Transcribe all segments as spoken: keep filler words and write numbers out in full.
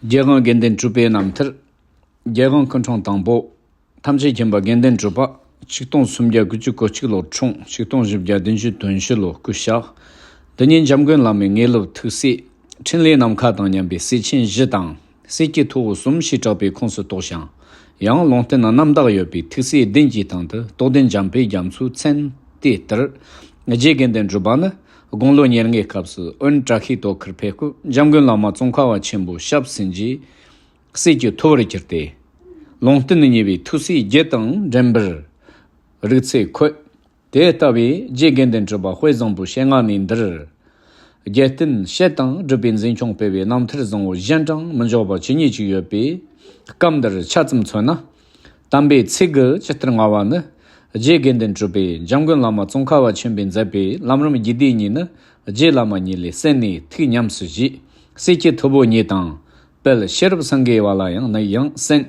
རྒྱལ་དབང་དགེ་ལྡན་གྲུབ་པའི་རྣམ་ཐར། རྒྱལ་དབང་སྐུ་འཁྲུངས་དང་པོ། ཐམས་ཅད་མཁྱེན་པ་དགེ་ལྡན་གྲུབ་པ། ཆིག་སྟོང་སུམ་བརྒྱ་དགུ་བཅུ་གོ་གཅིག་ལོར་འཁྲུངས། ཆིག་སྟོང་བཞི་བརྒྱ་བདུན་ཅུ་དོན་བཞི་ལོར་སྐུ་གཤེགས། འདི་ཉིད་འཇམ་མགོན་བླ་མའི་དངོས་སློབ་ཐུགས་སྲས་འཕྲིན་ལས་ནམ་མཁའ་དང་མཉམ་པའི་སྲས་ཆེན་བཞི་དང་སྲས་ཀྱི་ཐུ་བོ་གསུམ་ཞེས་གྲགས་པའི་ཁོངས་སུ་གཏོགས་ཤིང་། ཡང་ལུང་བསྟན་རྣམ་དག་ཡོད་པའི་ཐུགས་སྲས་བདུན་གྱི་སྟེང་དུ་རྟོགས་ལྡན་འཇམ་དཔལ་རྒྱ་མཚོའི་མཚན་དེ་ལྟར། རྗེ་དགེ་ལྡན་གྲུབ་པ་ནི་དགུང་ལོ་ཉེར་ལྔའི་སྐབས་སུ་དབོན་བཀྲ་ཤིས་དོ་ཁུར་ཕེབས་སྐབས་འཇམ་མགོན་བླ་མ་ཙོང་ཁ་བ་ཆེན་པོ་ཞབས་ཟིན་རྗེས། སྲས་ཀྱི་ཐུ་བོར་གྱུར་ཏེ། ལུང་བསྟན་གཉིས་པའི་ཐུགས་སྲས་བརྒྱད་དང་འགྲན་པར་རིགས་ཚད་འཁོད། དེ་ལྟ་བུའི་རྗེ་དགེ་ལྡན་གྲུབ་པ་དཔལ་བཟང་པོའི་ཞལ་སྔ་ནས་འདིར། རྒྱལ་བསྟན་བཤད་དང་སྒྲུབ་པའི་འཛིན་སྐྱོང་སྤེལ་བའི་རྣམ་ཐར་བཟང་པོ་གཞན་དང་མི་འཇོག་པ་ཇི་སྙེད་ཅིག་ཡོད་པས། སྐབས་འདིར་ཆ་ཙམ་མཚོན་ན། དམ་པའི་ཚིག་གི་ཇི་ལྟར་མངའ་བ་ནི། རྗེ་དགེ་ལྡན་གྲུབ་པས་འཇམ་མགོན་བླ་མ་ཙོང་ཁ་བ་ཆེན་པོས་མཛད་པའི་ལམ་རིམ་རྒྱུད་སྡེ་གཉིས་ནི། རྗེ་བླ་མ་ཉིད་ལས་གསན་ནས་ཐུགས་ཉམས་སུ་བཞེས། སྲས་ཀྱི་ཐུ་བོ་གཉིས་དང་། དཔལ་ཤེས་རབ་སེང་གེ་བ་ལ་ཡང་ནི་ཡང་གསན།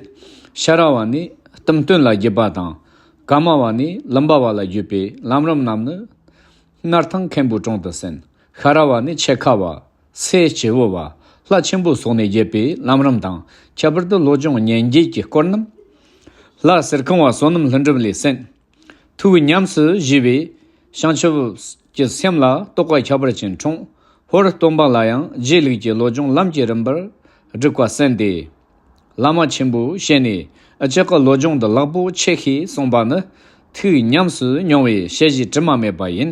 ཤ་ར་བ་ནས་གཏུམ་སྟོན་ལ་བརྒྱུད་པ་དང་། ཀ་མ་བ་ནས་ལུམ་པ་བ་ལ་བརྒྱུད་པའི་ལམ་རིམ་རྣམས་ནི། སྣར་ཐང་མཁན་པོའི་དྲུང་དུ་གསན། ཤ་ར་བ་ནས་ཆེ་ཁ་བ། སེ་སྐྱེ་བོ་བ། ལྷ་ཆེན་པོ་སོགས་ནས་བརྒྱུད་པའི་ལམ་རིམ་དང་། ཁྱད་པར་དུ་བློ་སྦྱོང་ཉན་བརྒྱད་ཀྱི་སྐོར་རྣམས། ལྷ་གསེར་ཁང་བ་བསོད་ནམས་ལྷུན་གྲུབ་ལས་གསན། ཐུགས་ཉམས་སུ་བཞེས་པས་བྱང་ཆུབ་ཀྱི་སེམས་ལ་རྟོགས་པ་ཁྱད་པར་ཅན་འཁྲུངས། ཧོར་སྟོན་པ་ལ་ཡང་རྗེ་ལུགས་ཀྱི་བློ་སྦྱོང་ལམ་གྱི་རིམ་པར་བསྒྲིགས་པ་གསན་ཏེ། བླ་མ་ཆེན་པོའི་ཞལ་ནས། ཨ་ཅག་གི་བློ་སྦྱོང་འདི་ལེགས་པོ་ཆེ་ཞེས་གསུངས་པ་ནི། ཐུགས་ཉམས་སུ་མྱོང་བའི་ཞལ་བཞེས་དྲི་མ་མེད་པ་ཡིན།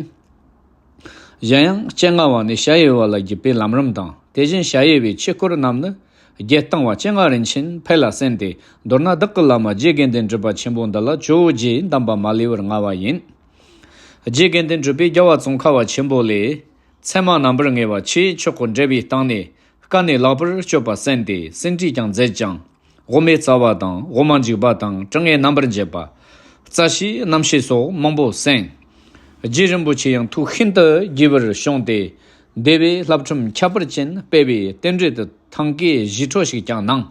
གཞན་ཡང་སྤྱན་སྔ་བ་ནས་ཞྭ་ཡི་བ་ལ་བརྒྱུད་པའི་ལམ་རིམ་དང་། དེ་བཞིན་ཞྭ་ཡི་བའི་ཆོས་སྐོར་རྣམས་ནི། རྒྱལ་བསྟན་བ་སྤྱན་སྔ་རིན་ཆེན་འཕེལ་ལ་གསན་ཏེ། མདོར་ན་བདག་གི་བླ་མ་རྗེ་དགེ་ལྡན་གྲུབ་པ་ཆེན་པོ་འདི་ལ་ཇོ་བོ་རྗེས་འདམས་པ་མ་ལུས་པར་མངའ་བ་ཡིན། རྗེ་དགེ་ལྡན་གྲུབ་པས་རྒྱལ་བ་ཙོང་ཁ་བ་ཆེན་པོ་ལས། ཚད་མ་རྣམ་པར་ངེས་པ་ཆོས་མཆོག་གི་འགྲེལ་པའི་སྟེང་ནས། བཀའ་ནས་ལེགས་པར་སྤྱོད་པ་གསན་ཏེ་ཟིན་བྲིས་ཀྱང་མཛད་ཅིང་། དབུ་མའི་རྩ་བ་དང་དབུ་མ་འཇུག་པ་དང་དྲང་ངེས་རྣམ་པར་འབྱེད་པ། རྩ་ཤེའི་རྣམ་བཤད་སོགས་མང་པོ་གསན། རྗེ་རིན་པོ་ཆེ་ཡང་ཐུགས་ཤིན་ཏུ་དགྱེས་པར་བྱུང་སྟེ། འདས་པའི་བསླབ་ཁྲིམས་ཁྱད་པར་ཅན་སྤེལ་བའི་རྟེན་འབྲེལ་དུ་ཐང་གའི་ཞི་ཁྲོ་ཞིག་ཀྱང་གནང་།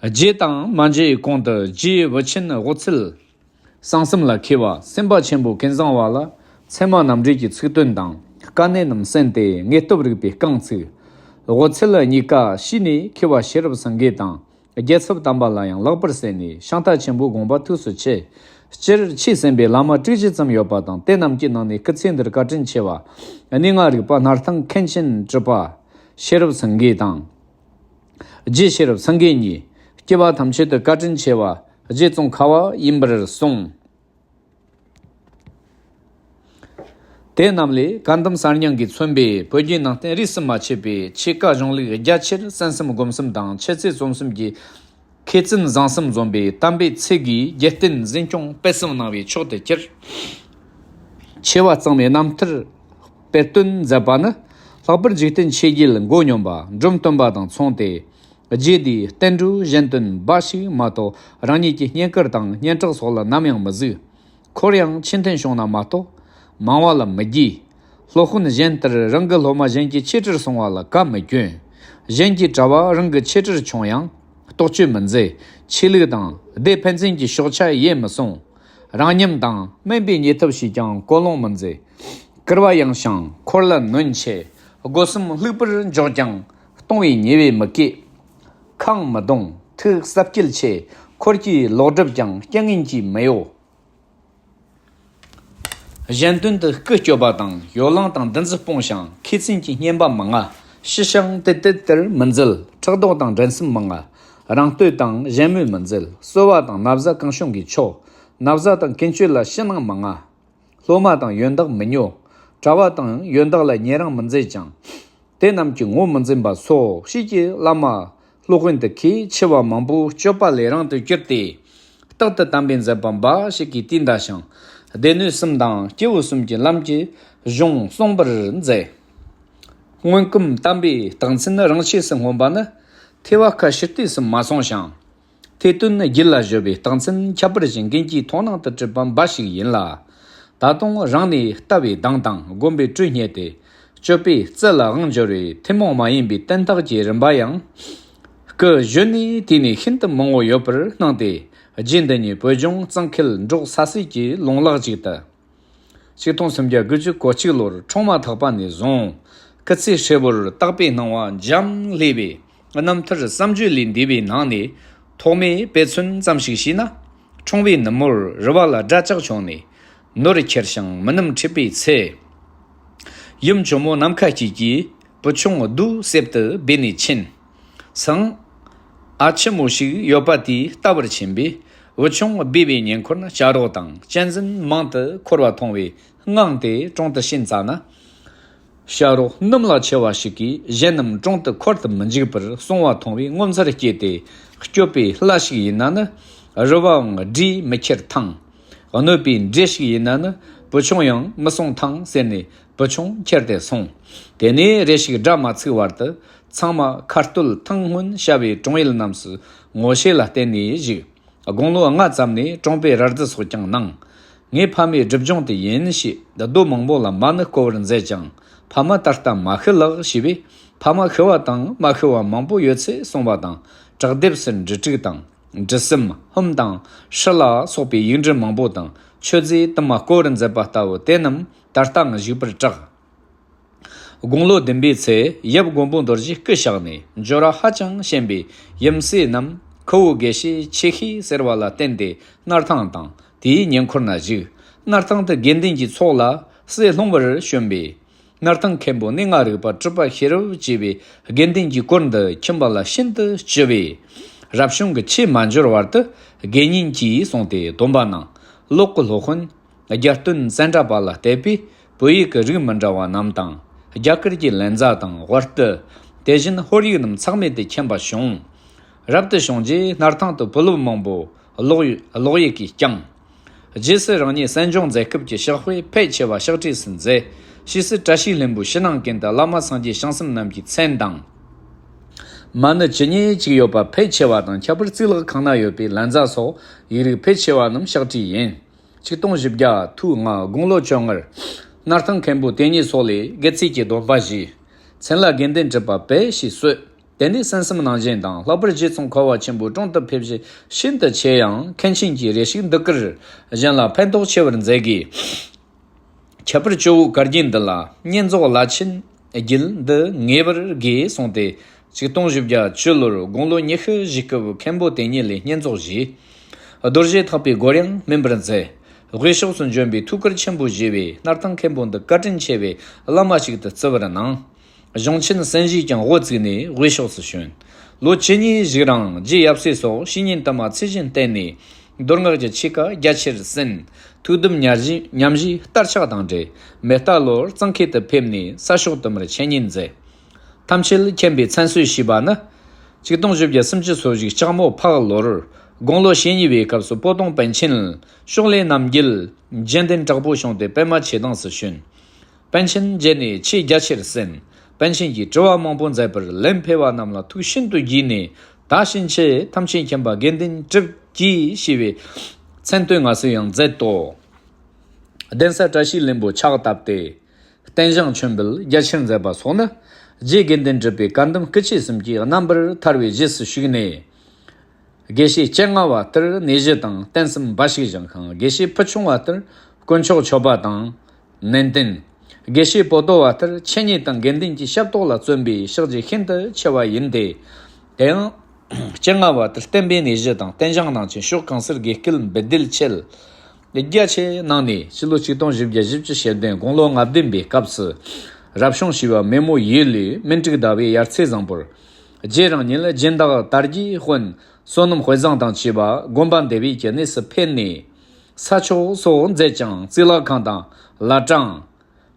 རྗེ་དང་མ་མཇལ་བའི་གོང་དུ་རྗེའི་བུ་ཆེན་དབུ་ཚལ། གསང་གསུམ་ལ་མཁས་པ་སེམས་དཔའ་ཆེན་པོ་ཀུན་བཟང་བ་ལ་ཚད་མ་རྣམ་འགྲེལ་གྱི་ཚིག་དོན་དང་དཀའ་གནད་རྣམས་གསན་ཏེ་ངེས་སྟོབས་རིག་པའི་རྐང་ཚུགས། དབུ་ཚལ་གཉིས་ཀ་ཕྱིས་ནས་མཁས་པ་ཤེས་རབ་སེང་གེ་དང་རྒྱལ་ཚབ་དམ་པ་ལ་ཡང་ལེགས་པར་གསན་ནས་ཤིང་རྟ་ཆེན་པོའི་དགོངས་པ་ཐུགས་སུ་ཆུད། སྤྱིར་ཆོས་གསན་པའི་བླ་མ་དྲུག་ཅུ་ཙམ་ཡོད་པ་དང་དེ་རྣམས་ཀྱི་ནང་ནས་སྐུ་ཚེ་འདིར་བཀའ་དྲིན་ཆེ་བ། གནས་ལྔ་རིག་པ་སྣར་ཐང་མཁན་ཆེན་གྲུབ་པ། ཤེས་རབ་སེང་གེ་དང་། རྗེ་ཤེས་རབ་སེང་གེ་གཉིས། སྐྱེ་བ་ཐམས་ཅད་དུ་བཀའ་དྲིན་ཆེ་བ་རྗེ་ཙོང་ཁ་བ་ཡིན་པར་གསུངས། དེ་རྣམས་ལས་བཀའ་གདམས་གསར་རྙིང་གིས་མཚོན་པའི་བོད་བརྒྱུད་ནང་བསྟན་རིས་སུ་མ་ཆད་པའི་ཆོས་བཀའ་གཞུང་ལུགས་རྒྱ་ཆེར་གསན་བསམ་སྒོམ་གསུམ་དང་འཆད་རྩོད་རྩོམ་གསུམ་གྱི་མཁས་བཙུན་བཟང་གསུམ་འཛོམས་པའི་དམ་པའི་ཚིག་གིས་རྒྱལ་བསྟན་འཛིན་སྐྱོང་སྤེལ་གསུམ་གནང་བའི་མཆོག་ཏུ་གྱུར། ཆེ་བ་གཙང་མའི་རྣམ་ཐར་སྤེལ་དོན་མཛད་པ་ནི། ལྷག་པར་འཇིག་རྟེན་ཆོས་བརྒྱད་མགོ་སྙོམས་པ་འབྲོམ་སྟོན་པ་དང་མཚུངས་ཏེ། རྗེ་འདིའི་བསྟན་འགྲོའི་གཞན་དོན་འབའ་ཞིག་མ་གཏོགས་རང་ཉིད་ཀྱི་བསྙེན་བཀུར་དང་སྙན་གྲགས་སོགས་ལ་ནམ་ཡང་མི་གཟིགས། འཁོར་ཡང་ཆེས་མཐུན་བྱུང་ན་མ་གཏོགས་མང་བ་ལ་མི་དགྱེས། སློབ་དཔོན་གཞན་ལྟར་རང་གི་སློབ་མ་གཞན་གྱི་ཆོས་ཁྲིར་སོང་བ་ལ་བཀའ་མི་བཀྱོན། གཞན་གྱི་གྲྭ་བ་རང་གི་ཆོས་ཁྲིར་བྱུང་ཡང་རྟོག་དཔྱོད་མི་མཛད། ཆོས་ལུགས་དང་སྡེ་ཕན་ཚུན་གྱི་ཕྱོགས་ཆ་ཡེ་མི་སྲུང་། རང་ཉམས་དང་དམན་པའི་ཉེས་ཐབས་ཤིག་ཀྱང་གོ་ལོང་མི་མཛད། བཀུར་བ་ཡངས་ཤིང་འཁོར་ལ་ནོན་ཆེ། སྒོ་གསུམ་ལྷུག་པར་འཇོག་ཀྱང་གཏོང་བའི་ཉེས་པས་མི་བསྐོས། ཁང་མི་རྡུང་། ཐུགས་གསལ་སྐྱེད་ཆེ། འཁོར་གྱི་ལོག་སྒྲུབ་ཀྱང་སྐྱེ་ངན་གྱིས་མི་གཡོ། གཞན་དོན་དུ་སྐུ་སྐྱོབ་པ་དང་ཡོ་ལང་དང་འདུ་འཛི་སྤོང་ཞིང་མཁས་བཙུན་གྱི་བསྙེན་པ་མི་མངའ། ཕྱི་ཞིང་དེ་དེ་ལྟར་མི་འཛུལ། ཕྲག་དོག་དང་འགྲན་སེམས་མི་མངའ། རང་བསྟོད་དང་གཞན་སྨོད་མི་མཛད། གསོལ་བ་དང་ན་བཟའ་གང་བྱུང་གིས་མཆོད། ན་བཟའ་དང་ཀུན་སྤྱོད་ལ་ཕྱི་ནང་མི་མངའ། སློབ་མ་དང་ཡོན་བདག་མི་ཉོ། གྲྭ་བ་དང་ཡོན་བདག་ལ་ཉེ་རིང་མི་མཛད་ཅིང་། དེ་རྣམས་ཀྱི་ངོ་མི་འཛིན་པ་སོགས་ཕྱིས་ཀྱི་བླ་མ་སློབ་དཔོན་དུ་མཁས་ཆེ་བ་མང་པོ་སྤྱོད་པ་ལས་རིང་དུ་གྱུར་ཏེ། རྟག་ཏུ་དམ་པས་མཛད་པ་འབའ་ཞིག་གིས་དུས་འདའ་ཞིང་། སྡེ་སྣོད་གསུམ་དང་སྐྱེས་བུ་གསུམ་གྱི་ལམ་གྱི་གཞུང་སྲུང་བར་མཛད། སྔོན་གོམས་དམ་པའི་རྟགས་མཚན་རང་ཆས་སུ་མངོན་པ་ནི། ཐོས་པ་ཁ་ཕྱིར་ལྟས་སུ་མ་སོང་ཞིང་། ཐོས་དོན་རྒྱུད་ལ་བཞུགས་པའི་རྟགས་མཚན་ཁྱད་པར་ཅན་མགོན་གྱི་མཐོང་སྣང་དུ་གྲུབ་པ་འབའ་ཞིག་ཡིན་ལ། ད་དུང་རང་ནས་ལྟ་བའི་གདངས་དང་སྒོམ་པའི་གྲོས་རྙེད་དེ། སྤྱོད་པའི་རྩལ་ལ་དབང་འབྱོར་བའི་ཐུན་མོང་མ་ཡིན་པའི་དོན་རྟགས་ཀྱི་རིམ་པ་ཡང་། སྐུ་གཞོན་ནུའི་དུས་ནས་ཤིན་ཏུ་མང་བོ་ཡོད་པར་སྣང་སྟེ། རྗེ་འདི་ཉིད་བོད་ལྗོངས་གཙང་ཁུལ་འབྲོག་ས་སྲོད་ཀྱི་ལུང་ལག་ཅིག་ཏུ། ཆིག་སྟོང་སུམ་བརྒྱ་དགུ་བཅུ་གོ་གཅིག་ལོར་འཁྲུངས་མ་ཐག་པ་ནས་བཟུང་། སྐུ་ཚེ་ཧྲིལ་པོར་དག་པའི་སྣང་བ་འབྱམས་ཀླས་པའི་ རྣམ་ཐར་བསམ་བརྗོད་ལས་འདས་པའི་ནང་ནས། ཐོག་མའི་དཔེ་མཚོན་ཙམ་ཞིག་བྱས་ན། འཁྲུངས་པའི་ནུབ་མོར་རི་བ་ལ་སྒྲ་ལྕག་བྱུང་ནས། ནོར་ཁྱེར་ཞིང་མི་ནུམ་ཁྲིད་པའི་ཚེ། ཡུམ་ཇོ་མོ་ནམ་མཁའ་སྐྱིད་ཀྱིས། བུ་ཆུང་བདུད་གསེབ་ཏུ་སྦས་ནས་ཕྱིན། སང་། ཨ་ཆི་མོ་ཞིག་ཡོད་པ་དེའི་ལྟ་བར་ཕྱིན་པས། བུ་ཆུང་སྦས་པའི་ཉེ་འཁོར་ན་བྱ་རོག་དང་གཅན་གཟན་མང་དུ་འཁོར་བ་མཐོང་བས། དངངས་ཏེ་དྲུང་དུ་ཕྱིན་ཙ་ན། བྱ་རོག་སྣུམ་ལ་མཆེ་བ་ཞིག་གིས་གཞན་རྣམས་དྲུང་དུ་འཁོར་དུ་མི་འཇུག་པར་སོང་བ་མཐོང་བས་ངོ་མཚར་སྐྱེས་ཏེ། སྐྱོབ་པའི་ལྷ་ཞིག་ཡིན་ན་ནི། རི་བའང་སྦྲུལ་མི་ཁྱེར་ཐང་། གནོད་པའི་འདྲེ་ཞིག་ཡིན་ན་ནི། བུ་ཆུང་ཡང་མི་སྲུང་ཐང་ཟེར་ནས། བུ་ཆུང་ཁྱེར་ཏེ་སོང་། དེ་ནས་རེ་ཞིག་སྒྲ་མ་ཚུགས་བར་དུ། ཚང་མ་ཁ་གཏོད་ཐང་སྔོན་བྱ་བའི་དྲུང་ཡུལ་རྣམས་སུ་ངོ་ཤེས་ལ་བརྟེན་ནས་བཞུགས། དགུང་ལོ་ལྔ་ཙམ་ནས་གྲོང་པའི་ར་རྫི་སོགས་ཀྱང་གནང་། ངའི་ཕ་མའི་སྒྲིབ་སྦྱོང་དེ་ཡིན་ཞེས། རྡོ་མང་པོ་ལ་མ་ཎི་བསྐོར་བར་མཛད་ཀྱང་། ཕ་མ་ད་ལྟ་མ་ཤི་ལགས་ཞེས་པས། ཕ་མ་ཤི་བ་དང་མ་ཤི་བ་མང་པོ་ཡོད་ཚུལ་གསུངས་པ་དང་། བྲག་ལྡེབས་སུ་འབྲུ་དྲུག་དང་། འབྲུ་གསུམ་ཧཱུྃ་དང་ཧྲཱིཿལ་ལ་སོགས་པའི་ཡིག་འབྲུ་མང་པོ་དང་། མཆོད་རྫས་དུ་མ་བསྐོར་བར་མཛད་པ་ལྟ་བུ་དེ་རྣམས་ད་ལྟའང་བཞུགས་པར་གྲགས། དགུང་ལོ་བདུན་པའི་ཚེ་ཡབ་མགོན་པོ་རྡོ་རྗེ་སྐུ་གཤེགས་ནས། འབྱོར་བ་ཧ་ཅང་ཞན་པའི་ཡུམ་སྲས་རྣམས་ཁུ་བོ་དགེ་བཤེས་ཆེ་ཤོས་ཟེར་བ་ལ་བརྟེན་ཏེ་སྣར་ཐང་དང་དེའི་ཉེ་འཁོར་ན་བཞུགས། སྣར་ཐང་དུ་དགེ་འདུན་གྱི་ཚོགས་ལ་སྲས་སློང་བར་བྱོན་པས། སྣར་ཐང་མཁན་པོ་གནས་ལྔ་རིག་པ་གྲུབ་པ་ཤེས་རབ་ཅེས་པའི་དགེ་འདུན་གྱི་སྐོར་འདི་ཁྱིམ་པ་ལ་ཤིན་ཏུ་ལྕི་བས། རབ་བྱུང་གི་ཆོས་མ་འབྱོར་བར་དུ་དགེ་བསྙེན་གྱིས་གསུངས་ཏེ་སྡོམ་པ་གནང་། ལོག་གི་སློབ་དཔོན་རྒྱལ་སྟོན་ཙནྡྲ་པ་ལ་གཏད་པས། བོད་ཡིག་གི་རིགས་མི་འདྲ་བ་རྣམས་དང་། རྒྱ་གར་གྱི་ལཉྫ་དང་ཝརྟུ། དེ་བཞིན་ཧོར་ཡིག་རྣམས་ཚེགས་མེད་དུ་མཁྱེན་པ་བྱུང་། རབ་ཏུ་བྱུང་རྗེས་སྣར་ཐང་དུ་བུ་སློབ་མང་པོ་ཀློག་ཀློག་ཡིག་གིས་བསྐྱངས། རྗེས་སུ་རང་ཉིད་གསན་སྦྱོང་མཛད་སྐབས་ཀྱི་ཕྱག་དཔེ་ཕལ་ཆེ་བ་ཕྱག་བྲིས་སུ་མཛད། ཕྱིས་སུ་བཀྲ་ཤིས་ལྷུན་པོའི་ཕྱི་ནང་ཀུན་ཏུ་བླ་མ་སངས་རྒྱས་བྱང་སེམས་རྣམས་ཀྱི་མཚན་དང་། མ་ཎི་ཇི་སྙེད་ཅིག་ཡོད་པ་ཕལ་ཆེ་བ་དང་། ཁྱད་པར་གཙུག་ལག་ཁང་ན་ཡོད་པའི་ལཉྫ་སོགས་ཡིག་རིགས་ཕལ་ཆེ་བ་རྣམས་ཕྱག་བྲིས་ཡིན། ཆིག་སྟོང་བཞི་བརྒྱ་ཐུའུ་ལྔ་དགུང་ལོ་བཅོ་ལྔར་སྣར་ཐང་མཁན་པོ་དེ་ཉིད་སོགས་ལས་དགེ་ཚུལ་གྱི་སྡོམ་པ་བཞེས། མཚན་ལ་དགེ་འདུན་གྲུབ་པ་དཔལ་ཞེས་གསོལ། དེ་ནས་གསན་བསམ་གནང་བཞིན་དང་། ལྷག་པར་རྗེ་ཙོང་ཁ་བ་ཆེན་པོའི་དྲུང་དུ་ཕེབས་བཞེད་ཤིན་ཏུ་ཆེ་ཡང་། མཁན་ཆེན་གྱིས་རེ་ཞིག་འདི་སྐུར་གཞན་ལ་ཕན་ཐོགས་ཆེ་བར་མཛད་དགོས། ཁྱད་པར་ཇོ་བོའི་བཀའ་བརྒྱུད་འདི་ལ་བསྙེན་རྫོགས་བླ་ཆེན་རྒྱུད་འདི་ངེས་པར་དགོས་གསུངས་ཏེ། ཆིག་སྟོང་བཞི་བརྒྱ་བཅུ་ལོར་དགུང་ལོ་ཉི་ཤུ་བཞེས་སྐབས་མཁན་པོ་དེ་ཉིད་ལས་བསྙེན་རྫོགས་བཞེས། རྡོ་རྗེ་ཐེག་པའི་སྒོ་ཡང་སྨིན་པར་མཛད། དབུས་ཕྱོགས་སུ་འབྱོན་པའི་ཐུགས་ཁུར་ཆེན་པོ་བཞེས་པས། སྣར་ཐང་མཁན་པོ་འདི་བཀའ་དྲིན་ཆེ་བའི་བླ་མ་ཞིག་ཏུ་བརྩི་བར་གནང་། གཞུང་ཆེན་གསན་བཞེས་ཀྱང་འོ་བརྩིགས་ནས་དབུས་ཕྱོགས་སུ་བྱོན། ལོ་བཅུ་གཉིས་བཞུགས་རིང་རྗེ་ཡབ་སྲས་སོགས་བཤེས་གཉེན་དུ་མ་ཚུལ་བཞིན་བསྟེན་ནས། མདོ་སྔགས་ཀྱི་ཆོས་བཀའ་རྒྱ་ཆེར་གསན། ཐུགས་དམ་ཉམས་བཞེས་ཉམས་བཞེས་བསྟར་ཕྱག་དང་འབྲེལ། མེ་རྟ་ལོར་གཙང་ཁུལ་དུ་ཕེབས་ནས་ས་ཕྱོགས་དུ་མར་འཆད་ཉན་མཛད། ཐམས་ཅད་མཁྱེན་པའི་མཚན་གསོལ་ཞུས་པ་ནི། ཆིག་སྟོང་བཞི་བརྒྱ་སུམ་ཅུ་སོ་བཞི་ལྕགས་མོ་ཕག་ལོར་དགུང་ལོ་ཞེ་གཉིས་པའི་སྐབས་སུ་པོ་ཏོང་པཎ་ཆེན་ཕྱོགས་ལས་རྣམ་རྒྱལ་རྗེ་འདན་དྲག་པོ་བྱུང་སྟེ་པདྨ་ཆོས་སྡིངས་སུ་བྱོན། པཎ་ཆེན་མཇལ་ནས་ཆོས་རྒྱ་ཆེར་གསན། པཎ་ཆེན་གྱིས་དྲི་བ་མང་པོ་མཛད་པར་ལན་ཕུལ་བ་རྣམས་ལ་ཐུགས་ཤིན་ཏུ་དགྱེས་ནས། ད་ཕྱིན་ཆད་ཐམས་ཅད་མཁྱེན་པ་དགེ་འདུན་གྲུབ་ཀྱིས་ཞེས་པའི་མཚན་བསྟོད་ང་སུ་ཡང་མཛད་དོ། གདན་ས་བཀྲ་ཤིས་ལྷུན་པོ་ཕྱག་བཏབ་སྟེ། རྟེན་བཞེངས་མཆོད་འབུལ་རྒྱ་ཆེར་མཛད་པ་སོགས་ནི། རྗེ་དགེ་འདུན་གྲུབ་པའི་བཀའ་གདམས་སྐུ་མཆེད་གསུམ་གྱིས་རྣམ་པར་ཐར་བའི་རྗེས་སུ་ཞུགས་ནས། དགེ་བཤེས་སྤྱན་སྔ་བ་ལྟར་གནས་གཞི་དང་རྟེན་གསུམ་འབའ་ཞིག་བཞེངས་ཤིང་། དགེ་བཤེས་ཕུ་ཆུང་བ་ལྟར་དཀོན་མཆོག་མཆོད་པ་དང་ནན་ཏན། དགེ་བཤེས་པོ་ཏོ་བ་ལྟར་འཆད་ཉན་དང་དགེ་འདུན་གྱི་ཞབས་ཏོག་ལ་བརྩོན་པའི་ཕྱག་རྗེས་ཤིན་ཏུ་ཆེ་བ་ཡིན་ཏེ། དེ་ཡང་སྤྱན་སྔ་བ་ལྟར་བསྟན་པའི་གནས་གཞི་དང་རྟེན་བཞེངས་གནང་ཆེན་ཕྱོགས་གང་སར་དགེ་སྐོས་འབུལ་སྡེ་ཆེ་རྒྱ་ཆེ་གནང་ནས། སྤྱི་ལོ་ཆིག་སྟོང་བཞི་བརྒྱ་བཞི་བཅུ་ཞེ་བདུན་དགུང་ལོ་ལྔ་བདུན་པའི་སྐབས་སུ། རབ་བྱུང་བྱིས་པ་མེ་མོ་ཡོས་ལོའི་སྨིན་དྲུག་ཟླ་བའི་ཡར་ཚེས་བཟང་པོར། རྗེ་རང་ཉིད་སྦྱིན་བདག་དར་རྒྱས་དཔོན་བསོད་ནམས་དཔལ་བཟང་དང་བཅས་པ་དགོན་པ་འདི་བའི་གི་གནས་སུ་ཕེབས་ནས། ས་ཆོག་སོགས་མཛད་ཅིང་གཙུག་ལག་ཁང་དང་བླ་བྲང་།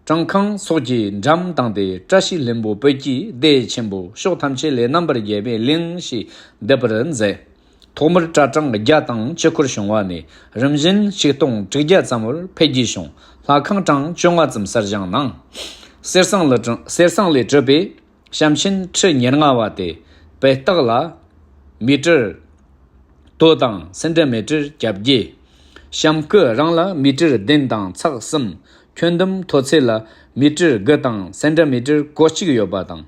བྲང་ཁང་སོགས་ཀྱི་འགྲམ་དང་སྟེ། བཀྲ་ཤིས་ལྷུན་པོ་བོད་ཀྱི་སྡེ་ཆེན་པོ་ཕྱོགས་ཐམས་ཅད་ལས་རྣམ་པར་རྒྱལ་བའི་གླིང་ཞེས་འདི་པར་མཛད། ཐོག་མར་གྲྭ་གྲངས་བརྒྱ་དང་བཅུ་འཁོར་བྱུང་བ་ནས། རིམ་བཞིན་ཆིག་སྟོང་དྲུག་བརྒྱ་ཙམ་བར་འཕེལ་རྒྱས་བྱུང་། ལྷ་ཁང་གྲངས་བཅོ་ལྔ་ཙམ་གསར་བཞེངས་གནང་། གསེར་ཟངས་ལས་གྲུབ་གསེར་ཟངས་ལས་གྲུབ་པའི་བྱམས་ཆེན་ཁྲི་ཉེར་ལྔ་བ་སྟེ། པད་སྟེགས་ལ་མི་ཊར་དོ་དང་སེན་ཊི་མི་ཊར་གྱ་བརྒྱད། བྱམས་སྐུ་རང་ལ་མི་ཊར་བདུན་དང་ཚེག་གསུམ། ཁྱོན་བསྡོམས་མཐོ་ཚད་ལ་མི་ཊར་དགུ་དང་སེན་ཊི་མི་ཊར་གོ་གཅིག་ཡོད་པ་དང་།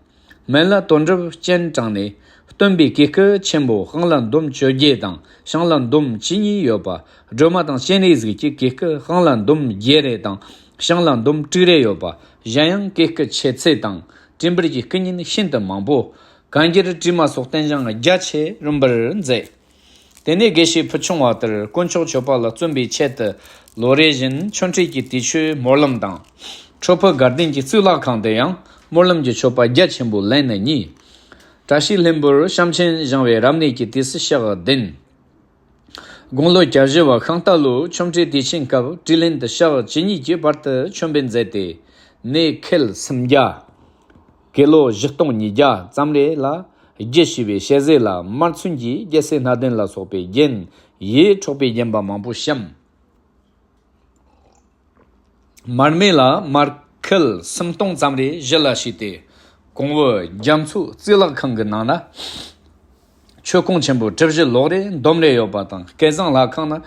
སྨད་ལ་དོན་གྲུབ་སྤྱན་དྲངས་ནས་སྟོན་པའི་གོས་སྐུ་ཆེན་པོ་སྤང་ལ་འདོམ་བཅོ་བརྒྱད་དང་བྱང་ལ་འདོམ་བཅུ་གཉིས་ཡོད་པ། སྒྲོལ་མ་དང་སྤྱན་རས་གཟིགས་ཀྱི་གོས་སྐུ་སྤང་ལ་འདོམ་བརྒྱད་རེ་དང་བྱང་ལ་འདོམ་དྲུག་རེ་ཡོད་པ། གཞན་ཡང་གོས་སྐུ་ཆེ་ཚད་དང་བྲིས་འབུར་གྱི་སྐུ་བརྙན་ཤིན་ཏུ་མང་པོ། གན་རྐྱལ་དྲི་མ་སོགས་རྟེན་བཞེངས་རྒྱ་ཆེ་རིམ་པར་མཛད། དེ་ནས་དགེ་བཤེས་ཕུ་ཆུང་བ་དེར་དཀོན་མཆོག་མཆོད་པ་ལ་བརྩོན་པའི་ཆེད་དུ་ལོ་རེ་བཞིན་ཆོ་འཕྲུལ་གྱི་དུས་མཆོད་སྨོན་ལམ་དང་། ཁྲོ་ཕུ་དགའ་ལྡན་གྱི་གཙུག་ལག་ཁང་དུ་ཡང་སྨོན་ལམ་གྱི་མཆོད་པ་རྒྱ་ཆེན་པོ་ལེན་ནི་གཉིས། བཀྲ་ཤིས་ལྷུན་པོར་བྱམས་ཆེན་བཞེངས་པའི་རབ་གནས་ཀྱི་དུས་སུ་ཕྱག་བདུན། དགུང་ལོ་གྱ་བཞི་བ་ཤིང་རྟ་ལོའི་ཆོ་འཕྲུལ་དུས་ཆེན་སྐབས་དྲིས་ལན་དུ་ཕྱག་བཅུ་གཉིས་ཀྱི་བར་དུ་མཆོད་འབུལ་མཛད་དེ། གནས་ཁལ་སུམ་བརྒྱ། ཀི་ལོ་བཞི་སྟོང་ཉིས་བརྒྱ་ཙམ་རེ་ལ་རྒྱུ་ཞེས་པའི་ཞལ་ཟས་ལ་མར་ཚོན་གྱི་རྒྱལ་སྲས་སྣ་ལྡན་ལ་སོགས་པའི་རྒྱན་ཡིད་འཕྲོག་པའི་བརྒྱན་པ་མང་པོ་བཤམས། མར་མེ་ལ་མར་ཁལ་སུམ་སྟོང་ཙམ་རེ་ཞི་ལ་བྱས་ཏེ། གོང་བུ་རྒྱ་མཚོའི་གཙུག་ལག་ཁང་གི་ནང་ན། མཆོད་ཀོང་ཆེན་པོ་གྲུ་བཞི་ལོགས་རེ་འདོམ་རེ་ཡོད་པ་དང་། སྐལ་བཟང་ལྷ་ཁང་ན་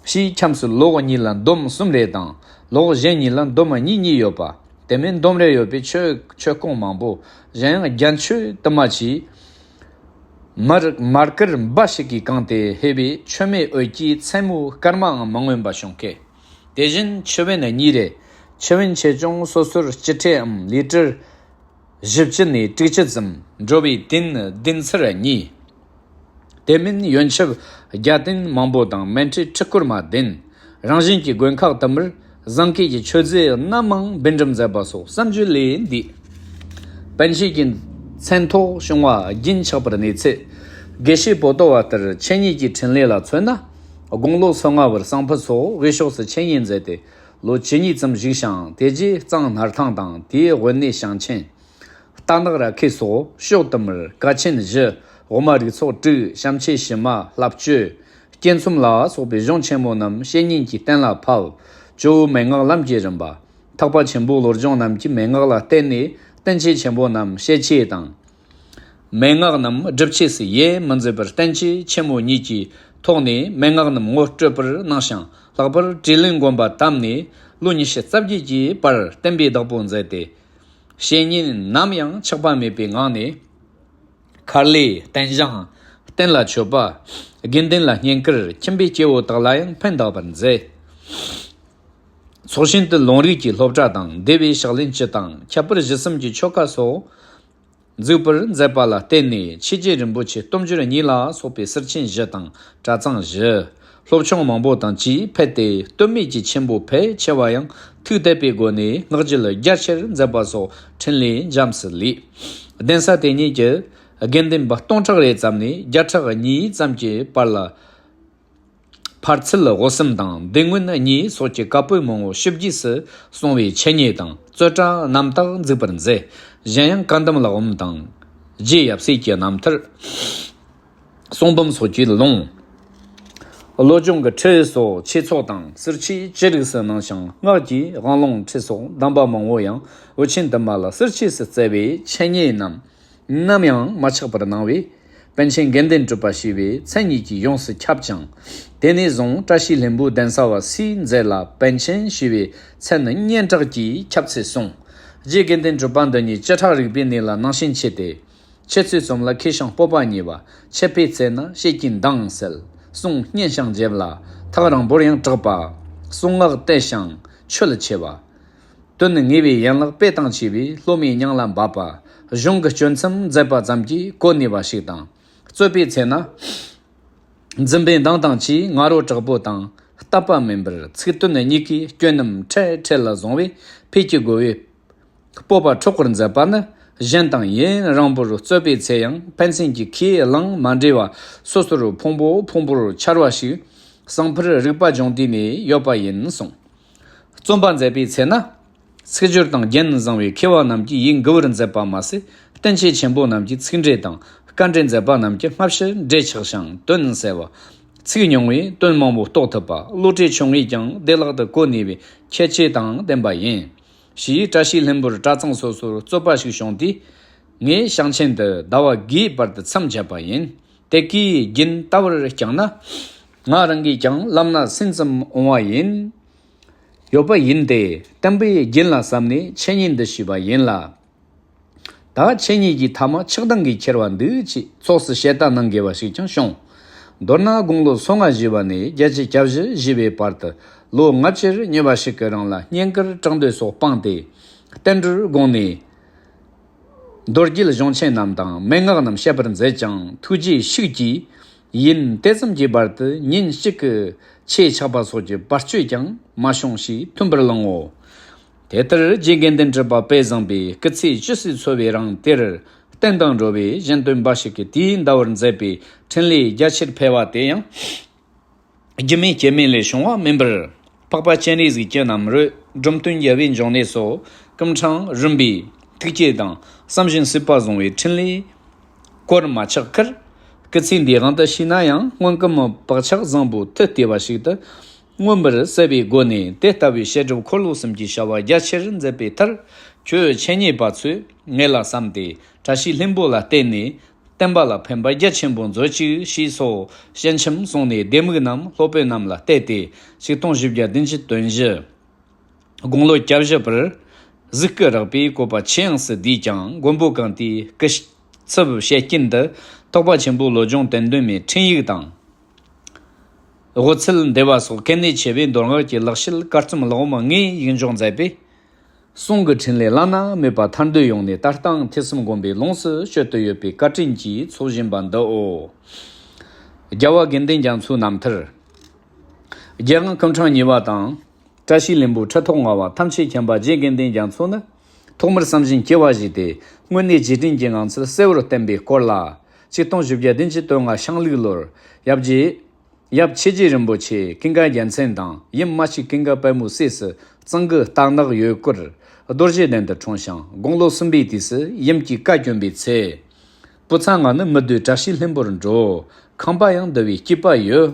ཕྱིའི་ཁྱམས་སུ་ལོགས་གཉིས་ལ་འདོམ་གསུམ་རེ་དང་། ལོགས་གཞན་གཉིས་ལ་འདོམ་གཉིས་གཉིས་ཡོད་པ། དེ་མིན་འདོམ་རེ་ཡོད་པའི་མཆོད་མཆོད་ཀོང་མང་པོ། གཞན་ཡང་རྒྱ་མཆོས་དུ་མ་ཆེའི་མར་མར་དཀར་འབའ་ཞིག་གིས་གང་སྟེ་ཕེབས་པའི་མཆོད་མེ་འོད་ཀྱི་མཚན་མོའི་སྐར་མའང་མི་མངོན་པ་བྱུང་སྐད། དེ་བཞིན་ཆུ་བོན་གཉིས་རེ། ཆུ་བོན་ཆེ་ཆུང་སོ་སོར་སྤྱི་ཁྲེའམ་ལི་ཀྲིར་བཞི་བཅུ་ནས་དྲུག་ཅུ་ཙམ། འགྲོ་བའི་དུས་ནི་བདུན་ཚར་གཉིས། དེ་མིན་ཡོན་ཆབ་རྒྱ་ཏིན་མང་པོ་དང་། མཎྜལ་ཁྲི་སྐོར་མ་བདུན། རང་བཞིན་གྱི་དགོན་ཁག་དུ་མར་བཟང་སྐྱེས་ཀྱི་མཆོད་རྫས་རྣམ་མང་འབུལ་འགྲེམས་མཛད་པ་སོགས་བསམ་བརྗོད་ལས་འདས། པཎ་ཆེན་གྱི་མཚན་ཐོག་བྱུང་བ་རྒྱུན་ཆགས་པར་གནས་ཚེ། དགེ་བཤེས་པོ་ཏོ་བ་ལྟར་འཆད་ཉན་གྱི་འཕྲིན་ལས་ལ་མཚོན་ན། དགུང་ལོ་སོ་ལྔ་བར་གསང་ཕུ་སོགས་དབུས་ཕྱོགས་སུ་འཆད་ཉན་མཛད་དེ། ལོ་བཅུ་གཉིས་ཙམ་བཞུགས་ཤིང་། དེ་རྗེས་གཙང་སྣར་ཐང་དང་། དེའི་དབུས་ནས་ཞིང་ཆེན། རྟ་ནག་ར་ཁའི་སོགས་ཕྱོགས་དུ་མར་དཀའ་ཆེན་བཞི། འོག་མ་རིགས་ཚོགས་དྲུག། བྱམས་ཆེན་ཞི་མ། ལྷ་བཅུ། སྐྱེ་ཚོམ་ལ་སོགས་པའི་གཞུང་ཆེན་མོ་རྣམས་བཤེས་གཉེན་གྱིས་གཏན་ལ་ཕབ། ཇོ་བོའི་མན་ངག་ལམ་གྱི་རིམ་པ། ཐེག་པ་ཆེན་པོའི་བློ་སྦྱོང་རྣམས་ཀྱི་མན་ངག་ལ་བརྟེན་ནས། བསྟན་བཅོས་ཆེན་པོ་རྣམས་ཤེར་ཕྱིན་དང་། མན་ངག་རྣམས་སྒྲུབ་བྱེད་སུ་ཡེ་མི་འཛིན་པར་བསྟན་བཅོས་ཆེན་མོ་གཉིས་ཀྱི་ཐོག་ནས་མན་ངག་རྣམས་ངོ་སྤྲོད་པར་གནང་ཞིང་། ལྷག་པར་དྲིས་ལན་དགོན་པ་བཏབ་ནས་ལོ་ཉི་ཤུ་རྩ་བརྒྱད་ཀྱི་བར་བསྟན་པའི་བདག་པོ་མཛད་དེ། བཤེས་གཉེན་ནམ་ཡང་ཆག་པ་མེད་པའི་ངང་ནས། མཁར་ལས་རྟེན་བཞེངས། རྟེན་ལ་མཆོད་པ། དགེ་འདུན་ལ་བསྙེན་བཀུར། ཁྱིམ་པའི་སྐྱེ་བོ་དག་ལ་ཡང་ཕན་བཏགས་པར་མཛད། ཚོགས་ཞིང་དུ་ལུང་རིགས་ཀྱི་སློབ་གྲྭ་དང་། སྡེ་བའི་ཕྱག་ལེན་སྤྱི་དང་། ཁྱད་པར་གཞི་གསུམ་གྱི་ཆོ་ག་སོགས་འཛུགས་པར་མཛད་པ་ལ་བརྟེན་ནས། ཆོས་རྗེ་རིན་པོ་ཆེ་སྟོབས་འབྱོར་གཉིས་ལ་སོགས་པའི་ཟུར་ཆེན་བཞི་དང་གྲྭ་ཚང་བཞི། སློབ་ཆུང་མང་པོ་དང་བཅས་ཕེབས་ཏེ། སྟོད་སྨད་ཀྱི་ཆེན་པོ་ཕལ་ཆེ་བ་ཡང་ཐུགས་དད་པའི་སྒོ་ནས་བསྔགས་བརྗོད་རྒྱ་ཆེར་མཛད་པ་སོགས་འཕྲིན་ལས་འབྱམས་སུ་ལུས། གདན་ས་དེ་ཉིད་ཀྱི་དགེ་འདུན་པ་སྟོང་ཕྲག་རེ་ཙམ་ནས་བརྒྱ་ཕྲག་གཉིས་ཙམ་གྱི་བར་ལ། ཕར་ཚུར་དབུ་གསུམ་དང་། འདུལ་མངོན་གཉིས་སོགས་ཀྱི་བཀའ་པོད་མང་པོ་ཞིབ་རྒྱས་སུ་གསུངས་པའི་འཆད་ཉན་དང་རྩོད་གྲྭ་རྣམ་དག་འཛུགས་པར་མཛད། གཞན་ཡང་བཀའ་གདམས་ལ་འོམ་དང་། རྗེ་ཡབ་སྲས་ཀྱི་རྣམ་ཐར། གསུང་འབུམ་སོགས་ཀྱི་ལུང་། བློ་སྦྱོང་གི་ཁྲིད་སོགས་ཆོས་ཚོགས་དང་། ཟུར་ཆོས་ཅི་རིགས་སུ་གནང་ཞིང་། སྔགས་ཀྱི་དབང་ལུང་ཁྲིད་སོགས་གདམས་པ་མང་པོ་ཡང་འུ་ཆེན་དུ་མ་ལ་ཟུར་ཆོས་སུ་བསྩལ་བའི་འཆད་ཉན་རྣམས། ནམ་ཡང་མ་ཆག་པར་གནང་བས། པཎ་ཆེན་དགེ་འདུན་གྲུབ་པ་ཞེས་པའི་མཚན་ཉིད་ཀྱིས་ཡོངས་སུ་ཁྱབ་ཅིང་། དེ་ནས་བཟུང་བཀྲ་ཤིས་ལྷུན་པོའི་གདན་ས་བ་སུའི་མཛད་ལ་པཎ་ཆེན་ཞེས་པའི་མཚན་སྙན་གྲགས་ཀྱིས་ཁྱབ་ཚུལ་གསུངས། རྗེ་དགེ་འདུན་གྲུབ་པ་འདི་ཉིད་བཅུ་ཕྲག་རིག་པའི་གནས་ལ་སྣང་ཞེན་ཆེ་སྟེ། འཆད་རྩོད་གསུམ་ལ་མཁས་ཤིང་སྤོབས་པ་ཉེ་བ། འཆད་པའི་ཚེ་ན་བཤད་ཀྱི་མདངས་གསལ། གསུང་སྙན་ཞིང་འཇེབས་ལ་ཐག་རིང་པོར་ཡང་གྲགས་པ། གསུང་ངག་བདེ་ཞིང་ཆོད་ཆེ་བ། དོན་ངེས་པའི་ཡན་ལག་དཔེ་དང་བཅས་པའི་སློབ་མའི་སྙིང་ལ་འབབ་པ། གཞུང་གི་གཅོད་མཚམས་མཛད་པ་ཙམ་གྱིས་གོ་ནུས་པ་ཞིག་དང་། རྩོད་པའི་ཚེ་ན། འཛིན་པའི་མདངས་དང་བཅས་ང་རོ་དྲག་པོ་དང་། བཏབ་པ་མིན་པར་ཚིག་དོན་གཉིས་ཀའི་སྐྱོན་རྣམས་འཕྲལ་འཕྲལ་ལ་བཟུང་བས་ཕས་ཀྱི་རྒོལ་བའི་སྤོབས་པ་འཕྲོག་པར་མཛད་པ་ནི། གཞན་དང་ཡུན་རིང་པོར་རྩོད་པའི་ཚེ་ཡང་ཕན་ཚུན་གྱི་ཁས་བླངས་མ་འདྲེས་པ། སོ་སོར་ཕུང་པོ་ཕུང་པོར་འཆར་བ་ཞིག་གསང་ཕུར་རིག་པ་སྦྱོང་དུས་ནས་ཡོད་པ་ཡིན་གསུངས། རྩོམ་པ་མཛད་པའི་ཚེ་ན། ཚིག་སྦྱོར་དང་རྒྱན་བཟང་བའི་མཁས་པ་རྣམས་ཀྱིས་ཡིད་མགུ་བར་མཛད་པ་མ་ཟད། བསྟན་བཅོས་ཆེན་པོ་རྣམས་ཀྱི་ཚིག་འགྲེལ་དང་བཀའ་འགྲེལ་མཛད་པ་རྣམས་ཀྱི་སྔ་ཕྱི་འགྲེལ་ཆགས་ཤིང་དོན་གསལ་བ། ཚིག་ཉུང་བས་དོན་མང་པོ་རྟོགས་ཐུབ་པ། བློ་གྲོས་ཆུང་ངས་ཀྱང་བདེ་བླག་ཏུ་གོ་ནུས་པའི་ཁྱད་ཆོས་དང་ལྡན་པ་ཡིན། ཞེས་བཀྲ་ཤིས་ལྷུན་པོར་གྲྭ་ཚང་སོ་སོར་རྩོད་པ་ཞིག་བྱུང་དུས། ངས་ཞིང་ཆེན་དུ་ཟླ་བ་དགུའི་བར་དུ་མཚམས་བཅད་པ་ཡིན། དེ་གའི་རྒྱུན་ལྟ་བུར་བསྐྱངས་ན། ང་རང་གིས་ཀྱང་ལམ་སྣ་ཟིན་ཙམ་འོང་བ་ཡིན། ཡོད་པ་ཡིན་ཏེ། བསྟན་པའི་རྒྱུན་ལ་བསམ་ནས་འཆད་ཉན་འདི་ཞུས་པ་ཡིན་ལ། ད་འཆད་ཉན་གྱི་ཐ་མ་ཆགས་སྡང་གིས་ཁྱེར་བ་འདུག་ཅེས་ཚོགས་སུ་བཤད་ལྟ་གནང་དགོས་པ་ཞིག་ཀྱང་བྱུང་། མདོར་ན་དགུང་ལོ་སོ་ལྔ་བཞེས་པ་ནས་བརྒྱད་ཅུ་གྱ་བཞི་བཞེས་པའི་བར་དུ་ལོ་ལྔ་བཅུར་ཉེ་བ་ཞིག་གི་རིང་ལ་བསྙེན་བཀུར་གྲངས་འདོད་སོགས་སྤངས་ཏེ། བསྟན་འགྲོར་དགོངས་ནས། མདོ་རྒྱུད་གཞུང་ཆེན་རྣམས་དང་མན་ངག་རྣམས་བཤད་པར་མཛད་ཅིང་ཐུགས་རྗེའི་ཤུགས་ཀྱིས་ཡུན་དེ་ཙམ་གྱི་བར་དུ་ཉིན་གཅིག་གི་ཆོས་ཆག་པ་སོགས་ཀྱི་བར་གཅོད་ཀྱང་མ་བྱུང་ཞེས་མཐུན་པར་གླེང་ངོ་། དེ་ལྟར་རྗེ་དགེ་འདུན་གྲུབ་པ་དཔལ་བཟང་པོས་སྐུ་ཚེ་ཇི་སྲིད་འཚོ་བའི་རིང་དེར་བསྟན་དང་འགྲོ་བའི་གཞན་དོན་འབའ་ཞིག་གི་དུས་ཡུན་འདའ་བར་མཛད་པའི་འཕྲིན་ལས་རྒྱ་ཆེར་འཕེལ་བ་དེ་ཡང་། རྒྱུ་མེད་རྐྱེན་མེད་ལས་བྱུང་བ་མིན་པར། འཕགས་པ་སྤྱན་རས་གཟིགས་ཀྱི་རྣམ་རོལ་འབྲོམ་སྟོན་རྒྱལ་བའི་འབྱུང་གནས་སོགས་སྐུ་ཕྲེང་རིམ་པའི་ཐུགས་བསྐྱེད་དང་བསམ་བཞིན་སྲིད་པ་བཟུང་བའི་འཕྲིན་ལས་གོར་མ་ཆག་ཁར། སྐུ་ཚེ་འདིའི་དབང་དུ་བྱས་ན་ཡང་སྔོན་གྱི་མི་བག་ཆགས་བཟང་པོ་མཐུ་བལྟས་པ་ཞིག་ཏུ་མངོན་པར་གསལ་བའི་སྒོ་ནས་དེ་ལྟ་བུའི་བཤད་སྒྲུབ་འཁོར་ལོ་གསུམ་གྱི་བྱ་བ་རྒྱ་ཆེར་མཛད་པའི་མཐར། ཁྱོད་འཆད་ཉན་པ་ཚོས་ངེད་ལ་བསམ་སྟེ་བཀྲ་ཤིས་ལྷུན་པོ་ལ་བརྟེན་ནས། བསྟན་པ་ལ་ཕན་པ་རྒྱ་ཆེན་པོ་མཛོད་ཅིག་ཞེས་སོགས་ཞལ་ཆེམས་གསུངས་ནས་ལྡེ་མིག་རྣམས་སློབ་དཔོན་རྣམས་ལ་གཏད་དེ་ཆིག་སྟོང་བཞི་བརྒྱ་བདུན་ཅུ་དོན་བཞི། དགུང་ལོ་གྱ་བཞི་པར་གཟུགས་སྐུ་རགས་པའི་བཀོད་པ་ཆེ་ཡངས་སུ་བསྡུས་ཀྱང་མགོན་པོ་གང་དེའི་སྐུ་ཚབ་བཤད་རྐྱེན་དུ་ཐེག་པ་ཆེན་པོའི་བློ་སྦྱོང་དོན་བདུན་མའི་འཕྲིན་ཡིག་དང་། དབུ་ཚད་འདེབས་པ་སོགས་གལ་གནད་ཆེ་བའི་མདོ་སྔགས་ཀྱི་ལེགས་བཤད་བཀའ་གཙུག་ལག་འོག་མ་ལྔའི་ཡིག་འཇོག་མཛད་པས། གསུང་གི་འཕྲིན་ལས་བླ་ན་མེད་པ་ཐར་འདོད་ཡོང་ནས་ད་ལྟའང་ཐོས་བསམ་སྒོམ་པའི་ལོངས་སུ་སྤྱོད་དུ་ཡོད་པའི་བཀའ་དྲིན་གྱིས་འཚོ་བཞིན་པ་འདིའོ། རྒྱལ་བ་དགེ་འདུན་རྒྱ་མཚོའི་རྣམ་ཐར། རྒྱལ་དབང་སྐུ་ཕྲེང་གཉིས་པ་དང་། བཀྲ་ཤིས་ལྷུན་པོའི་ཁྲི་ཐོག་ལྔ་པ་ཐམས་ཅད་མཁྱེན་པ་རྗེ་དགེ་འདུན་རྒྱ་མཚོ་ནི། ཐོག་མར་བསམ་བཞིན་སྐྱེ་བ་བཞེས་ཏེ། དངོས་གནས་རྗེས་དྲན་གྱི་ངང་ཚུལ་གསལ་བོར་བསྟན་པའི་སྐོར་ལ། ཆིག་སྟོང་བཞི་བརྒྱ་བདུན་ཅུ་དོན་ལྔ་ཤིང་ལུག་ལོར། ཡབ་རྗེ། ཡབ་ཆོས་རྗེ་རིན་པོ་ཆེ་ཀུན་དགའ་རྒྱལ་མཚན་དང་ཡུམ་མ་གཅིག་ཀུན་དགའ་དཔལ་མོའི་སྲས་སུ་གཙང་གི་རྟ་ནག་ཡོས་སྐོར་རྡོ་རྗེ་གདན་དུ་འཁྲུངས་ཤིང་དགུང་ལོ་གསུམ་པའི་དུས་སུ་ཡུམ་གྱིས་བཀའ་བཀྱོན་པའི་ཚེ། བུ་ཚ་ང་ནི་མི་སྡོད་བཀྲ་ཤིས་ལྷུན་པོར་འགྲོ། ཁང་པ་ཡང་འདུ་བའི་སྐྱིད་པ་ཡོད།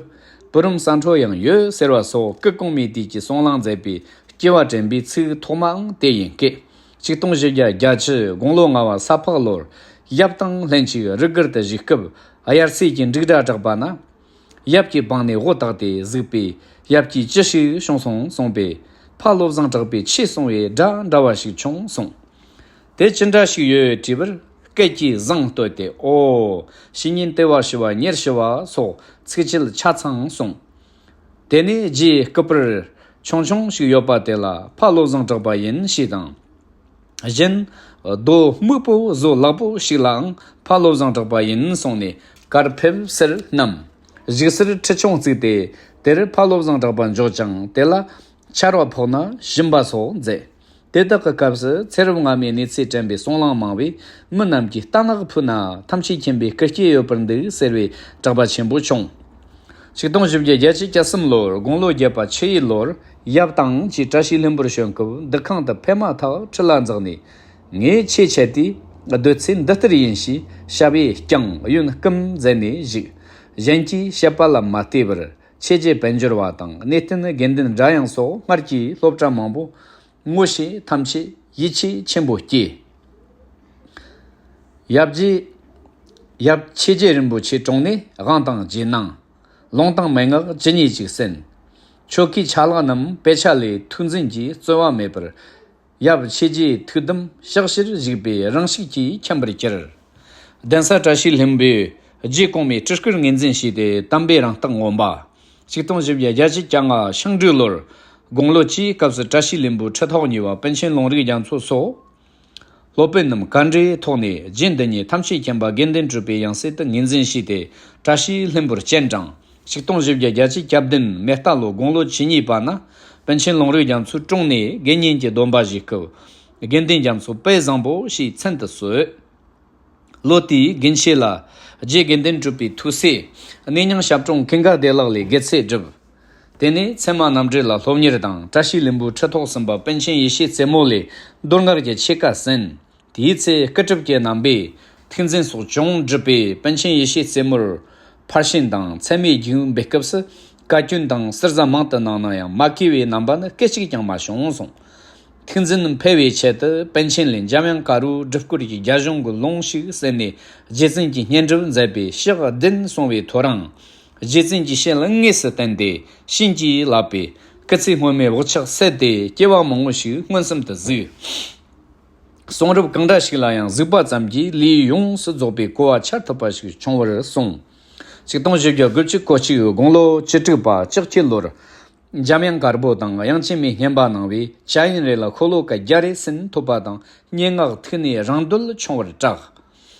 བུ་རམ་ཟ་འཕྲོ་ཡང་ཡོད་ཟེར་བ་སོགས་སྐུ་གོང་མའི་དུས་ཀྱི་གསུང་གླེང་མཛད་པའི་སྐྱེ་བ་དྲན་པའི་ཚིག་ཐོག་མའང་དེ་ཡིན་སྐད། ཆིག་སྟོང་བཞི་བརྒྱ་གྱ་བཞི་དགུང་ལོ་ལྔ་བ་ས་ཕག་ལོར་ཡབ་དང་ལྷན་ཅིག་རི་སྒར་དུ་བཞུགས་སྐབས་དབྱར་ཚེས་ཀྱི་འབྲུག་སྒྲ་གྲགས་པ་ན། ཡབ་ཀྱི་པང་ནས་དབུ་བཏགས་ཏེ་གཟིགས་པས་ཡབ་ཀྱིས་ཅི་ཞིག་བྱུང་སོང་གསུངས་པས། ཕ་བློ་བཟང་གྲགས་པས་ཆོས་གསུང་བའི་སྒྲ་འདྲ་བ་ཞིག་བྱུང་གསུངས། དེ་ཅི་འདྲ་ཞིག་ཡོད་དྲིས་པར་སྐད་ཀྱིས་བཟང་བསྟོད་དེ་ཨོ། བཤེས་གཉེན་ལྟེ་བ་ཞི་བ་ཉེར་ཞི་བ་སོགས་ཚིགས་བཅད་ཆ་ཚང་གསུངས། དེ་ནས་རྗེའི་སྐུ་པར་ཆུང་ཆུང་ཞིག་ཡོད་པ་དེ་ལ་ཕ་བློ་བཟང་གྲགས་པ་ཡིན་ཞེས་དང་། གཞན། རྡོ་སྨུག་པོ་བཟོ་ལག་པོ་ཞིག་ལའང་ཕ་བློ་བཟང་གྲགས་པ་ཡིན་གསུངས་ནས་གར་ཕེབས་སར་བསྣམས། བཞུགས་སར་ཁྲི་ཆུང་བརྩིགས་ཏེ་དེར་ཕ་བློ་བཟང་གྲགས་པ་འཇོག་ཅིང་དེ་ལ་ཆར་བ་ཕོག་ན་ཞིམ་པ་སོགས་མཛད། དེ་དག་གི་སྐབས་སུ་ཚེ་རབས་སྔ་མའི་གནས་ཚུལ་དྲན་པའི་གསུང་གླེང་མང་བས་མི་རྣམས་ཀྱིས་རྟ་ནག་ཕུལ་ན་ཐམས་ཅད་མཁྱེན་པའི་སྐུ་སྐྱེ་ཡོད་པར་འདུག་ཟེར་བའི་གྲགས་པ་ཆེན་པོ་བྱུང་། ཆིག་སྟོང་བཞི་བརྒྱ་གྱ་གསུམ་ལོར་དགུང་ལོ་བརྒྱད་པ་ཆུ་ཡོས་ལོར་ཡབ་དང་བཅས་བཀྲ་ཤིས་ལྷུན་པོར་བྱོན་སྐབས་འདུ་ཁང་དུ་ཕེབས་མ་ཐག་ཁྲི་ལ་འཛེགས་ནས། ངས་ཆོས་འཆད་དུས་བདུད་རྩི་འདི་ལྟར་ཡིན་ཞེས་ཞབས་གཡས་བརྐྱང་གཡོན་བསྐུམ་མཛད་ནས་བཞུགས། གཞན་གྱིས་བཤད་པ་ལ་མ་བལྟས་པར་ཆོས་རྗེ་དཔལ་འབྱོར་བ་དང་གནས་བརྟན་དགེ་འདུན་སྒྲ་དབྱངས་སོགས་སྔར་གྱི་སློབ་གྲྭ་མང་པོ་ངོ་ཤེས་ཐམས་ཅད་ཡིད་ཆེས་ཆེན་པོ་སྐྱེས། ཡབ་རྗེ། ཡབ་ཆོས་རྗེ་རིན་པོ་ཆེ་དྲུང་ནས་དབང་དང་རྗེས་གནང་། ལུང་དང་མན་ངག་ཇི་སྙེད་ཅིག་གསན། ཆོ་གའི་ཆ་ལག་རྣམས་དཔེ་ཆ་ལས་ཐུགས་འཛིན་གྱིས་རྩོལ་བ་མེད་པར། ཡབ་ཆོས་རྗེའི་ཐུགས་དམ་ཕྱག་བཞིར་བཞུགས་པའི་རང་ཤུགས་ཀྱིས་འཁྱམས་པར་གྱུར། གདན་ས་བཀྲ་ཤིས་ལྷུན་པོའི་རྗེ་གོང་མའི་སྤྲུལ་སྐུར་ངོས་འཛིན་བྱས་ཏེ་དམ་པའི་རང་རྟགས་མངོན་པ། ཆིག་སྟོང་བཞི་བརྒྱ་གྱ་ལྔ་ཤིང་འབྲུག་ལོར་དགུང་ལོ་བཅུའི་སྐབས་སུ་བཀྲ་ཤིས་ལྷུན་པོའི་ཁྲི་ཐོག་གཉིས་པ་པཎ་ཆེན་ལུང་རིགས་རྒྱ་མཚོ་སོགས། སློབ་དཔོན་རྣམས་བཀའ་འདྲིའི་ཐོག་ནས་རྗེ་འདི་ཉིད་ཐམས་ཅད་མཁྱེན་པ་དགེ་འདུན་གྲུབ་པའི་ཡང་སྲིད་དུ་ངོས་འཛིན་བྱས་ཏེ་བཀྲ་ཤིས་ལྷུན་པོར་སྤྱན་དྲངས། ཆིག་སྟོང་བཞི་བརྒྱ་གྱ་བདུན་མེ་རྟ་ལོ་དགུང་ལོ་བཅུ་གཉིས་པ་ན་པཎ་ཆེན་ལུང་རིགས་རྒྱ་མཚོའི་དྲུང་ནས་དགེ་བསྙེན་གྱི་སྡོམ་པ་བཞེས་སྐབས། དགེ་འདུན་རྒྱ་མཚོ་དཔལ་བཟང་པོ་ཞེས་མཚན་དུ་གསོལ། ལོ་དེའི་དགུན་ཆོས་ལ་རྗེ་དགེ་འདུན་གྲུབ་པའི་ཐུགས་སྲས་གནས་མྱང་ཞབས་དྲུང་ཀུན་དགའ་བདེ་ལེགས་ལས་དགེ་ཚུལ་བསྒྲུབས། དེ་ནས་ཚད་མ་རྣམ་འགྲེལ་ལ་སློབ་གཉེར་དང་བཀྲ་ཤིས་ལྷུན་པོའི་ཁྲི་ཐོག་གསུམ་པ་པཎ་ཆེན་ཡེ་ཤེས་རྩེ་མོ་ལས་མདོ་སྔགས་ཀྱི་ཆོས་བཀའ་གསན། དེའི་ཚེ་སྐུ་གྲུབ་ཀྱི་རྣམ་པས་ཐུགས་འཛིན་སོགས་ཅུང་བསྒྲུབས་པས་པཎ་ཆེན་ཡེ་ཤེས་རྩེ་མོར་ཕར་ཕྱིན་དང་ཚད་མའི་རྒྱུན་འབེབས་སྐབས་སུ་བཀའ་བཀྱོན་དང་ཟུར་ཟ་མང་དུ་གནང་ན་ཡང་མ་གོས་པའི་རྣམ་པ་ནི་སྐད་ཅིག་ཀྱང་མ་བྱུང་གསུངས། ཐུགས་འཛིན་འཕེལ་བའི་ཆེད་དུ་པཎ་ཆེན་ལས་འཇམ་དབྱངས་དཀར་པོའི་སྒྲུབ་སྐོར་གྱི་རྒྱ་གཞུང་གི་ལུང་ཞིག་གསན་ནས་རྗེ་བཙུན་གྱི་བསྙེན་སྒྲུབ་མཛད་པས་ཞག་བདུན་སོང་བའི་ཐོ་རངས། རྗེ་བཙུན་གྱི་ཞལ་དངོས་སུ་བསྟན་ཏེ་བྱིན་གྱིས་བརླབས་པས་སྐུ་ཚེ་སྔོན་མའི་བག་ཆགས་སད་དེ་སྐྱེ་བ་མང་པོ་ཞིག་མངོན་སུམ་དུ་གཟིགས། གསུང་རབ་གང་འདྲ་ཞིག་ལ་ཡང་གཟིགས་པ་ཙམ་གྱིས་ལུས་ཡོངས་སུ་རྫོགས་པའི་གོ་བ་འཆར་ཐུབ་པ་ཞིག་བྱུང་བར་གསུངས། ཆིག་སྟོང་བཞི་བརྒྱ་དགུ་བཅུ་གོ་གཅིག་དགུང་ལོ་བཅུ་དྲུག་པ་ལྕགས་ཁྱི་ལོར། འཇམ་དབྱངས་དཀར་པོ་དང་དབྱངས་ཅན་མའི་བསྙེན་པ་གནང་བས་བྱ་ཡུན་རེ་ལ་ཤོ་ལོ་ཀ་བརྒྱ་རེ་ཟིན་ཐོབ་པ་དང་སྙན་ངག་ཐུགས་ནས་རང་འདོད་ཆུང་བར་གྲགས།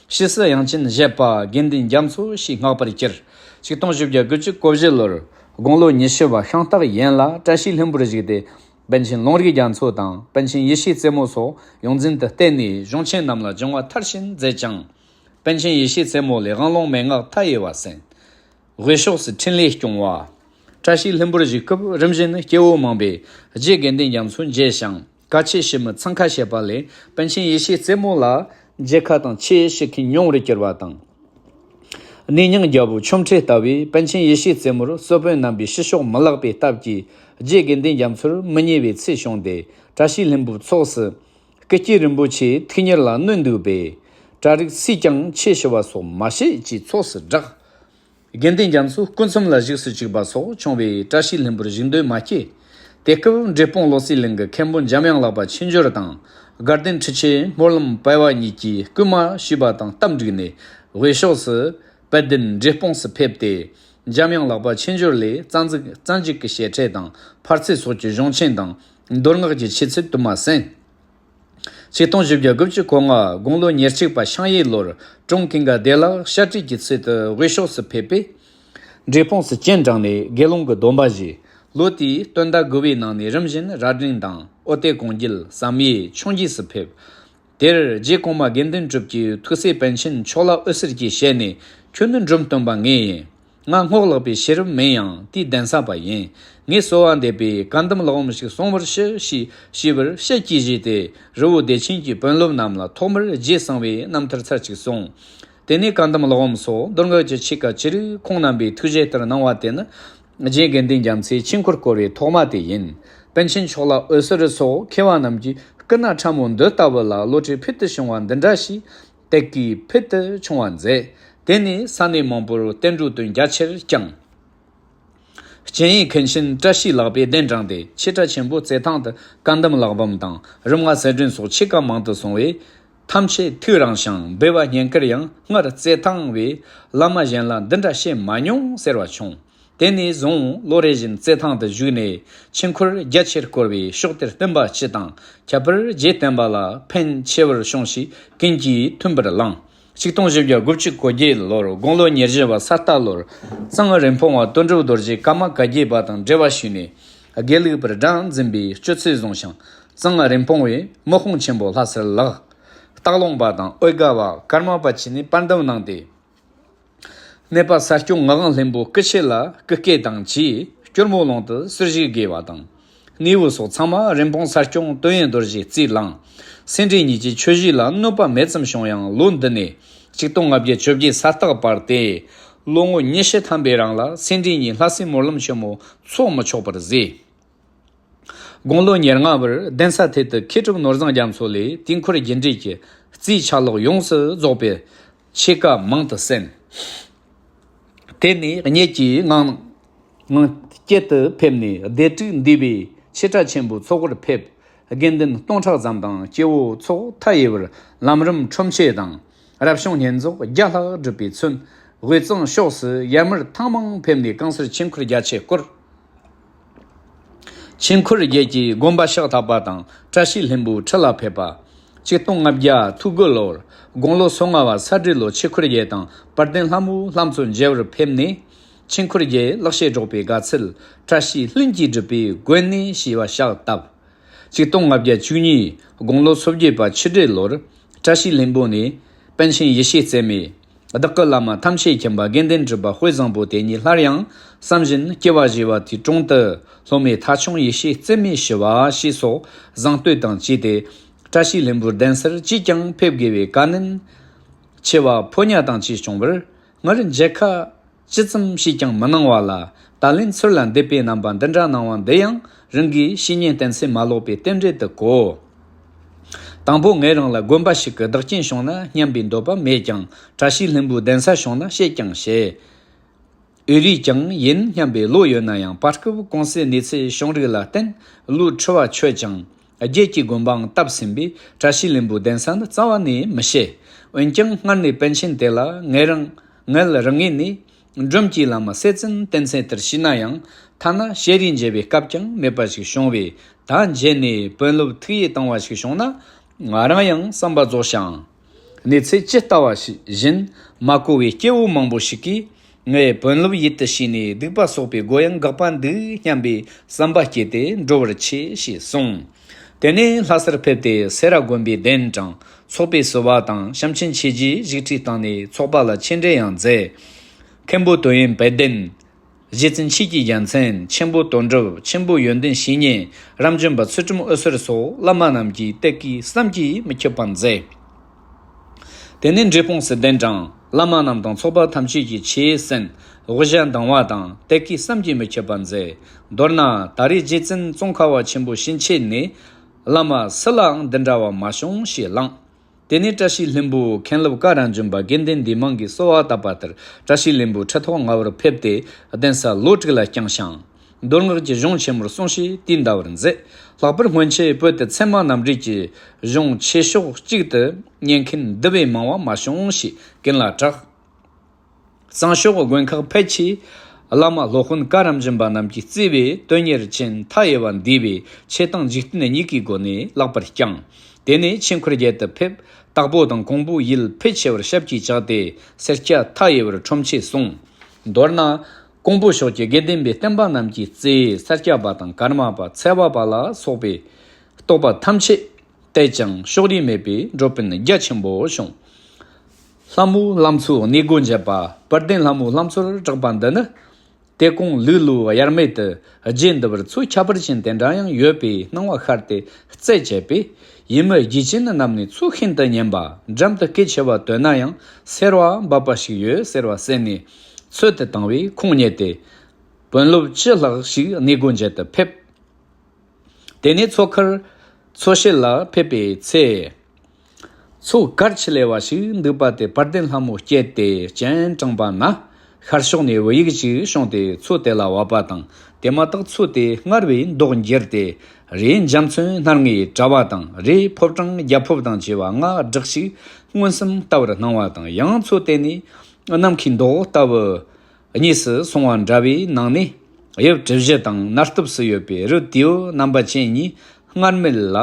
ཕྱིས་སུ་དབྱངས་ཅན་བཞད་པ་དགེ་འདུན་རྒྱ་མཚོ་ཞེས་བསྔགས་པར་གྱུར། ཆིག་སྟོང་བཞི་བརྒྱ་དགུ་བཅུ་གོ་བཞི་ལོར་དགུང་ལོ་ཉི་ཤུ་བ་ཤིང་སྟག་ཡན་ལ་བཀྲ་ཤིས་ལྷུན་པོར་བཞུགས་ཏེ། པཎ་ཆེན་ལུང་རིགས་རྒྱ་མཚོ་དང་པཎ་ཆེན་ཡེ་ཤེས་རྩེ་མོ་སོགས་ཡོངས་འཛིན་དུ་བསྟེན་ནས་གཞུང་ཆེན་རྣམས་ལ་སྦྱང་བ་མཐར་ཕྱིན་མཛད་ཅིང་། པཎ་ཆེན་ཡེ་ཤེས་རྩེ་མོ་ལས་དབང་ལུང་མན་ངག་མཐའ་ཡས་པ་གསན། དབུས་ཕྱོགས་སུ་འཕྲིན་ལས་སྐྱོང་བ། བཀྲ་ཤིས་ལྷུན་པོར་བཞུགས་སྐབས་རིམ་བཞིན་སྐྱེ་བོ་མང་པོས་རྗེ་དགེ་འདུན་རྒྱ་མཚོ་མཇལ་ཞིང་བཀའ་ཆོས་ཞུ་མི་འཚང་ཁ་བྱེད་པ་ལས། པཎ་ཆེན་ཡེ་ཤེས་རྩེ་མོ་ལ་མཇལ་ཁ་དང་ཆོས་ཞུ་མཁན་ཉུང་རུ་གྱུར་བ་དང་། གནས་མྱང་རྒྱལ་པོ་ཆོ་འཕྲུལ་ལྟ་བུས་པཎ་ཆེན་ཡེ་ཤེས་རྩེ་མོར་སོ་པན་རྣམ་པའི་ཕྱི་ཕྱོགས་མི་ལེགས་པའི་སྟབས་ཀྱིས་རྗེ་དགེ་འདུན་རྒྱ་མཚོར་མི་མཉེས་པའི་ཚུལ་བྱུང་སྟེ། བཀྲ་ཤིས་ལྷུན་པོའི་ཚོགས་སུ་སྐུ་སྐྱེ་རིན་པོ་ཆེའི་ཐུགས་གཉེར་ལ་གནོད་འདུག་པས། གྲ་རིགས་སུས་ཀྱང་ཆོས་ཞུ་བ་སོགས་མ་བྱེད་ཅེས་ཚོགས་སུ་བསྒྲགས། དགེ་འདུན་རྒྱ་མཚོ་སྐུ་མཚམས་ལ་བཞུགས་སུ་བཅུག་པ་སོགས་བྱུང་བས་བཀྲ་ཤིས་ལྷུན་པོར་བཞུགས་འདོད་མ་སྐྱེས། དེ་སྐབས་འབྲས་སྤུངས་བློ་གསལ་གླིང་གི་མཁན་པོ་འཇམ་དབྱངས་ལག་པ་ཆོས་འབྱོར་དང་དགའ་ལྡན་ཁྲི་ཆེན་སྨོན་ལམ་སྤེལ་བ་གཉིས་ཀྱིས་སྐུལ་མ་ཞུས་པ་དང་སྟབས་འགྲིག་ནས། དབུས་ཕྱོགས་སུ་དཔལ་ལྡན་འབྲས་སྤུངས་སུ་ཕེབས་ཏེ། འཇམ་དབྱངས་ལག་པ་ཆོས་འབྱོར་ལས་རྩ་འཛུགས་རྩ་འཇུག་གི་བྱེད་ཕྲད་དང་ཕར་ཚུར་སོགས་ཀྱི་གཞུང་ཆེན་དང་མདོ་སྔགས་ཀྱི་ཆོས་ཚུལ་དུ་མ་གསན། ཆིག་སྟོང་བཞི་བརྒྱ་དགུ་བཅུ་གོ་ལྔ་དགུང་ལོ་ཉེར་གཅིག་པ་ཤིང་ཡོས་ལོར་གྲོང་ཀུན་དགའ་བདེ་ལེགས་ཤར་སྤྲུལ་གྱི་ཚུལ་དུ་དབུས་ཕྱོགས་སུ་ཕེབས་པས། འབྲས་སྤུངས་སུ་སྤྱན་དྲངས་ནས་དགེ་སློང་གི་སྡོམ་པ་བཞེས། ལོ་དེའི་སྟོན་ཟླ་དགུ་པའི་ནང་ནས་རིམ་བཞིན་རྭ་སྒྲེང་དང་ཨོ་ཏེ་གོང་རྒྱལ་བསམ་ཡས་འཕྱོངས་རྒྱས་སུ་ཕེབས། དེར་རྗེ་གོང་མ་དགེ་འདུན་གྲུབ་ཀྱིས་ཐུགས་སྲས་པཎ་ཆེན་ཆོག་ལ་འོད་ཟེར་གྱི་ཞལ་ནས། ཁྱོད་ནི་འབྲོམ་སྟོན་པ་ངེད་ཡིན། ང་རྔོག་ལག་པའི་ཤེས་རབ་མིན་ཡང་དེའི་གདན་ས་པ་ཡིན། ངས་གསོལ་བ་འདེབས་པས་བཀའ་གདམས་ལག་འོམ་ཞིག་གསུང་བར་ཞུ་ཞེས་ཞུས་པར་ཞལ་གྱིས་བཞེས་ཏེ། རི་བོ་བདེ་ཆེན་གྱི་དཔོན་སློབ་རྣམས་ལ་ཐོག་མར་རྗེས་གསང་བའི་རྣམ་ཐར་ཚར་གཅིག་གསུངས། དེ་ནས་བཀའ་གདམས་ལག་འོམ་སོགས་མདོ་སྔགས་ཀྱི་ཆོས་བཀའ་ཅི་རིགས་ཁོང་རྣམ་པའི་ཐུགས་བཞེད་ལྟར་གནང་བ་དེ་ནི། རྗེ་དགེ་འདུན་རྒྱ་མཚོས་ཆོས་འཁོར་བསྐོར་བའི་ཐོག་མ་དེ་ཡིན། པཎ་ཆེན་ཕྱོགས་ལ་འོད་ཟེར་སོགས་མཁས་པ་རྣམས་ཀྱིས་སྐུ་ན་ཕྲ་མོ་འདི་ལྟ་བུ་ལ་བློ་གྲོས་ཕུལ་དུ་བྱུང་བ་འདི་འདྲ་ཞིག་དད་གུས་ཕུལ་དུ་བྱུང་བ་མཛད། དེ་ནས་ས་གནས་མང་པོར་བསྟན་འགྲོའི་དོན་རྒྱ་ཆེར་བསྐྱངས། སྤྱན་ཡས་མཁན་ཆེན་བཀྲ་ཤིས་ལག་པས་གདན་དྲངས་ཏེ་ཆོས་གྲྭ་ཆེན་པོ་རྩེ་ཐང་དུ་བཀའ་གདམས་ལག་འབུམ་དང་རིམ་ལྔ་གསལ་སྒྲོན་སོགས་ཆོས་བཀའ་མང་དུ་གསུངས་པས། ཐམས་ཅད་ཐུགས་རངས་ཤིང་འབུལ་བ་བསྙེན་བཀུར་ཡང་སྔར་རྩེ་ཐང་བས་བླ་མ་གཞན་ལ་འདི་འདྲ་བྱེད་མ་མྱོང་ཟེར་བ་བྱུང་། དེ་ནས་བཟུང་ལོ་རེ་བཞིན་རྩེ་ཐང་དུ་བཞུགས་ནས་ཆོས་འཁོར་རྒྱ་ཆེར་བསྐོར་བས་ཕྱོགས་དེར་བསྟན་པ་སྤྱི་དང་ཁྱད་པར་རྗེ་བསྟན་པ་ལ་ཕན་ཆེ་བར་བྱུང་ཞེས་ཀུན་གྱིས་མཐུན་པར་བླངས། ཆིག་སྟོང་བཞི་བརྒྱ་དགུ་བཅུ་གོ་བརྒྱད་ལོར་དགུང་ལོ་ཉེར་བཞི་བ་ས་རྟ་ལོར་གཙང་རིན་སྤུངས་པ་དོན་གྲུབ་རྡོ་རྗེ་ཀརྨ་བཀའ་བརྒྱུད་པ་དང་འབྲེལ་བ་ཞུས་ནས་དགེ་ལུགས་པར་སྒྲ་འཛིན་པའི་སྤྱོད་ཚུལ་བཟུང་ཞིང་། གཙང་རིན་སྤུངས་པའི་མི་དཔུང་ཆེན་པོ་ལྷ་སར་ལེགས། སྟག་ལུང་པ་དང་འོལ་དགའ་བ་ཀརྨ་པ་བཅས་ནས་པར་འདེམས་གནང་སྟེ། གནས་པ་ས་སྐྱོང་ངག་དབང་ལྷུན་པོ་སྐུ་མཆེད་ལ་སྐུ་སྐྱེ་དང་བཅས་སྐྱོར་མོ་ལུང་དུ་གསོལ་བཞེས་དགོས་པ་དང་། གནས་བབ་སོགས་ཚང་མ་རིན་སྤུངས་ས་སྐྱོང་དོན་ཡོད་རྡོ་རྗེས་རྩིས་བླངས། སེ་འབྲས་གཉིས་ཀྱི་ཆོས་བཞི་ལ་གནོད་པ་མེད་ཙམ་བྱུང་ཡང་ལོ་འདི་ནས་ཆིག་སྟོང་ལྔ་བརྒྱ་བཅོ་བརྒྱད་ས་སྟག་བར་ཏེ་ལོ་ངོ་ཉི་ཤུ་ཐམ་པའི་རིང་ལ་སེ་འབྲས་གཉིས་ལྷ་སའི་སྨོན་ལམ་ཆེན་མོ་འཚོགས་མི་ཆོག་པར་བཟོས། དགུང་ལོ་ཉེར་ལྔ་བར་གདན་ས་ཐད་དུ་མཁས་གྲུབ་ནོར་བཟང་རྒྱ་མཚོ་ལས་དུས་འཁོར་རྒྱུད་འགྲེལ་གྱི་རྩིས་ཆ་ལག་ཡོངས་སུ་རྫོགས་པའི་ཆོས་བཀའ་མང་དུ་གསན། དེ་ནས་གཉེར་གྱི་ངང་ངང་སྐྱིད་དུ་ཕེབས་ནས་སྡེ་དྲུག་འདུས་པའི་ཆོས་གྲྭ་ཆེན་པོའི་ཚོགས་སྒོར་ཕེབས། དགེ་འདུན་སྟོང་ཕྲག་ཙམ་དང་སྐྱེ་བོ་ཚོགས་མཐའ་ཡས་པར་ལམ་རིམ་ཁྲོམ་ཆོས་དང་། རབ་བྱུང་བསྙེན་རྫོགས་བརྒྱ་ལྷག་སྒྲུབ་པའི་ཚུན། དབུས་གཙང་ཕྱོགས་སུ་ཡར་མར་ཐེངས་མང་ཕེབས་ནས་གང་སར་ཆོས་འཁོར་རྒྱ་ཆེར་བསྐོར། ཆོས་འཁོར་རྒྱལ་གྱི་དགོན་པ་ཕྱག་བཏབ་པ་དང་བཀྲ་ཤིས་ལྷུན་པོའི་ཁྲི་ལ་ཕེབས་པ། ཆིག་སྟོང་ལྔ་བརྒྱ་ཐུག་དགུ་ལོར་དགུང་ལོ་སོ་ལྔ་བ་ས་སྦྲེལ་ལོ་ཆོས་འཁོར་རྒྱལ་དང་དཔལ་ལྡན་ལྷ་མོའི་ལྷ་མཚོ་མཇལ་བར་ཕེབས་ནས། ཆོས་འཁོར་རྒྱལ་ལེགས་བཤད་སྒྲོག་པའི་དགའ་ཚལ་བཀྲ་ཤིས་ལྷུན་གྱིས་གྲུབ་པའི་དགོན་གནས་ཞེས་པ་ཕྱག་བཏབ། ཆིག་སྟོང་ལྔ་བརྒྱ་བཅུ་གཉིས་དགུང་ལོ་སོ་བརྒྱད་པ་ཆུ་སྦྲེལ་ལོར་བཀྲ་ཤིས་ལྷུན་པོ་ནས་པཎ་ཆེན་ཡེ་ཤེས་རྩེ་མོས། བདག་གི་བླ་མ་ཐམས་ཅད་མཁྱེན་པ་དགེ་འདུན་གྲུབ་པ་དཔེ་བཟང་པོ་དེ་ཉིད་སླར་ཡང་བསམ་བཞིན་སྐྱེ་བ་བཞེས་པ་དེའི་དྲུང་དུ་སློབ་མའི་ཐ་ཆུང་ཡེ་ཤེས་རྩེ་མོས་ཞུ་བ་ཞེས་སོགས་བཟང་བསྟོད་དང་བཅས་ཏེ་བཀྲ་ཤིས་ལྷུན་པོའི་གདན་སར་ཅིས་ཀྱང་ཕེབས་དགོས་པའི་བཀའ་ནན་ཆེ་བ་ཕོ་ཉ་དང་བཅས་བྱུང་བར་སྔར་མཇལ་ཁ་ཇི་ཙམ་བྱས་ཀྱང་མི་གནང་བ་ལ། ད་ལན་ཚུར་ལ་འདེབས་པའི་རྣམ་པ་འདི་འདྲ་གནང་བ་འདི་ཡང་རང་གི་བཤེས་གཉེན་བསྟེན་ཚད་མ་ལོག་པའི་རྟེན་འབྲེལ་དུ་གོ། དང་པོ་ངེད་རང་ལ་དགོན་པ་ཞིག་གི་བདག་རྐྱེན་བྱུང་ན་སྙམ་པའི་འདོད་པ་མེད་ཀྱང་བཀྲ་ཤིས་ལྷུན་པོའི་གདན་ས་བྱུང་ན་བཤད་ཀྱང་བཤད། འོས་རིགས་ཀྱང་ཡིན་སྙམ་པའི་བློ་ཡོད་ན་ཡང་བར་སྐབས་གོང་གསལ་གནས་ཚུལ་བྱུང་རིགས་ལ་བརྟེན་བློའི་འཁྲུལ་བ་ཆོད་ཅིང་། རྒྱལ་གྱི་དགོན་པའང་བཏབ་ཟིན་པས་བཀྲ་ཤིས་ལྷུན་པོའི་གདན་ས་ནི་རྩ་བ་ནས་མི་བྱེད། འོན་ཀྱང་སྔར་ནས་པཎ་ཆེན་དེ་ལ་ངེད་རང་ངེད་རང་ངོས་ནས་འབྲོམ་གྱི་བླ་མ་སྲས་བཙུན་བསྟེན་ཚད་ལྟར་བྱས་ན་ཡང་། ཐ་ན་ཞལ་རས་མཇལ་བའི་སྐབས་ཀྱང་མེད་པ་ཞིག་བྱུང་བས། ད་མཇལ་ནས་དཔོན་སློབ་ཐུགས་ཡིད་དང་བ་ཞིག་བྱུང་ན། ང་རང་ཡང་བསམ་པ་རྫོགས་ཤིང་། གནས་ཚུལ་ཇི་ལྟ་བ་ཞིག་བཞིན་མ་གོ་བའི་སྐྱེ་བོ་མང་པོ་ཞིག་གིས། ངས་དཔོན་སློབ་ཡིད་དུ་བྱས་ནས་སྡིག་པ་གསོག་པའི་སྒོ་ཡང་འགག་པ་འདུག་སྙམ་པའི་བསམ་པ་སྐྱེས་ཏེ་འགྲོ་བར་བྱེད་ཞེས་གསུངས། དེ་ནས་ལྷ་སར་ཕེབས་ཏེ་སེ་ར་དགོན་པའི་གདན་དྲངས། ཚོགས་པའི་བསུ་བ་དང་བྱམས་ཆེན་ཆོས་རྗེའི་བཞུགས་ཁྲིའི་སྟེང་ནས་ཚོགས་པ་ལ་ཆེད་འགྲེལ་ཡང་མཛད། མཁན་པོ་དོན་ཡོད་དཔལ་ལྡན། རྗེ་བཙུན་ཆོས་ཀྱི་རྒྱལ་མཚན། ཆེན་པོ་དོན་གྲུབ། ཆེན་པོ་ཡོན་ཏན་བཤེས་གཉེན། རབ་འབྱམས་པ་ཚུལ་ཁྲིམས་འོད་ཟེར་སོགས་བླ་མ་རྣམས་ཀྱིས་བསྟོད་བསྐུལ་བསམ་གྱིས་མི་ཁྱབ་པ་མཛད། དེ་ནས་འབྲས་སྤུངས་སུ་གདན་དྲངས། བླ་མ་རྣམས་དང་ཚོགས་པ་ཐམས་ཅད་ཀྱིས་ཆོས་གསན། དབུ་ཞྭ་གདང་བ་དང་བསྟོད་བསྐུལ་བསམ་གྱིས་མི་ཁྱབ་པ་མཛད། མདོར་ན་ད་རེས་རྗེ་བཙུན་ཙོང་ཁ་བ་ཆེན་པོ་ཞིང་ཆེན་ནས་བླ་མ་སུ་ལའང་འདི་འདྲ་བ་མ་བྱུང་ཞེས་གླེང་། དེ་ནས་བཀྲ་ཤིས་ལྷུན་པོའི་མཁན་སློབ་ཀ་ར་འབྱམས་པ་དགེ་འདུན་འདུས་མང་གིས་གསོལ་བ་བཏབ་པ་ལྟར། བཀྲ་ཤིས་ལྷུན་པོ་ཁྲི་ཐོག་ལྔ་པར་ཕེབས་ཏེ་གདན་ས་ལོ་དྲུག་ལ་བསྐྱངས་ཤིང་། མདོ་སྔགས་ཀྱི་གཞུང་ཆེན་མོར་གསུང་བཤད་དུས་འདའ་བར་མཛད། ལྷག་པར་སྔོན་ཆད་བོད་དུ་ཚད་མ་རྣམ་འགྲེལ་གྱི་གཞུང་ཆོས་ཕྱོགས་གཅིག་ཏུ་ཉན་མཁན་འདི་བས་མང་བ་མ་བྱུང་ཞེས་ཀུན་ལ་གྲགས། གཙང་ཕྱོགས་དགོན་ཁག་ཕལ་ཆེར་བླ་མ་སློབ་དཔོན་ཀ་ར་འབྱམས་པ་རྣམས་ཀྱིས་གཙོས་པའི་དོན་གཉེར་ཅན་མཐའ་ཡས་པ་འདུས་པས་ཆོས་དང་འཇིག་རྟེན་གཉིས་ཀའི་སྒོ་ནས་ལེགས་པར་བསྐྱངས། དེ་ནས་ཆོས་འཁོར་རྒྱལ་དུ་ཕེབས། དྭགས་པོ་དང་ཀོང་པོའི་ཡུལ་ཕལ་ཆེ་བར་ཞབས་ཀྱིས་བཅགས་ཏེ་སེར་སྐྱ་མཐའ་ཡས་པར་ཁྲོམ་ཆས་སོང་། མདོར་ན། ཀོང་པོ་ཕྱོགས་ཀྱི་དགེ་ལྡན་པའི་བསྟན་པ་རྣམས་ཀྱིས་གཙོས་སེར་སྐྱ་པ་དང་ཀརྨ་པ་ཚལ་བ་པ་ལ་སོགས་པའི་རྟོགས་པ་ཐམས་ཅད་བལྟས་ཀྱང་ཕྱོགས་རིས་མེད་པའི་འགྲོ་དཔོན་རྒྱ་ཆེན་པོ་བྱུང་། ལྷ་མོའི་ལྷ་མཚོའི་གནས་སྒོ་འབྱེད་པ་དཔལ་ལྡན་ལྷ་མོའི་ལྷ་མཚོར་གྲགས་པ་འདི་ནི། དེ་གོང་ལུགས་ལུགས་དབྱེར་མེད་དུ་རྗེ་འདི་བར་ཚུལ་ཁྱད་པར་ཅན་དེ་འདྲ་ཡང་ཡོད་པའི་སྣང་བ་ཤར་ཏེ་རྩད་བཅད་པས། ཡུལ་མི་རྒྱུས་ཅན་རྣམས་ནས་ཚུལ་ཤིན་ཏུ་སྙན་པ་འགྲམ་དུ་སྐད་ཆེ་བ་བཏོན་ན་ཡང་སེར་བ་འབབ་པ་ཞིག་ཡོད་ཟེར་བ་གསན་ནས་ཚོད་དུ་བཏང་བས་ཁུངས་རྙེད་དེ། དཔོན་སློབ་བཅུ་ལྷག་ཞིག་གནས་སྒོ་འབྱེད་དུ་ཕེབས། དེ་ནས་མཚོ་ཁར་མཚོ་བྱེད་ལ་ཕེབས་པའི་ཚེ། མཚོ་གར་ཆུ་ལེ་བ་ཞིག་འདུག་པ་དེ་དཔལ་ལྡན་ལྷ་མོ་བསྐྱེད་དེ་སྤྱན་དྲངས་པ་ན། ཤར་ཕྱོགས་ནས་བོད་ཡིག་ཅིག་བྱུང་སྟེ་མཚོ་དེ་ལ་བབས་པ་དང་། དེ་མ་ཐག་མཚོ་དེ་སྔར་བས་མདོག་འགྱུར་ཏེ། རས་འཇའ་ཚོན་སྣར་ངའི་དྲ་བ་དང་། རས་ཕོ་བྲང་རྒྱ་ཕོབ་དང་བཅས་པ་ལྔ་བསྒྲགས་ཤིག་མངོན་སུམ་ལྟ་བར་སྣང་བ་དང་། ཡང་མཚོ་དེ་ནས་ནམ་མཁའི་མདོག་ལྟ་བུ། གཉིས་སུ་སོང་བ་འདྲ་བའི་ནང་ནས། དབྱིབས་གྲུ་བཞི་དང་སྣ་སྟོབས་སུ་ཡོད་པའི་རི་དེའུ་རྣམ་པ་ཅན་གཉིས་སྔར་མེད་ལ་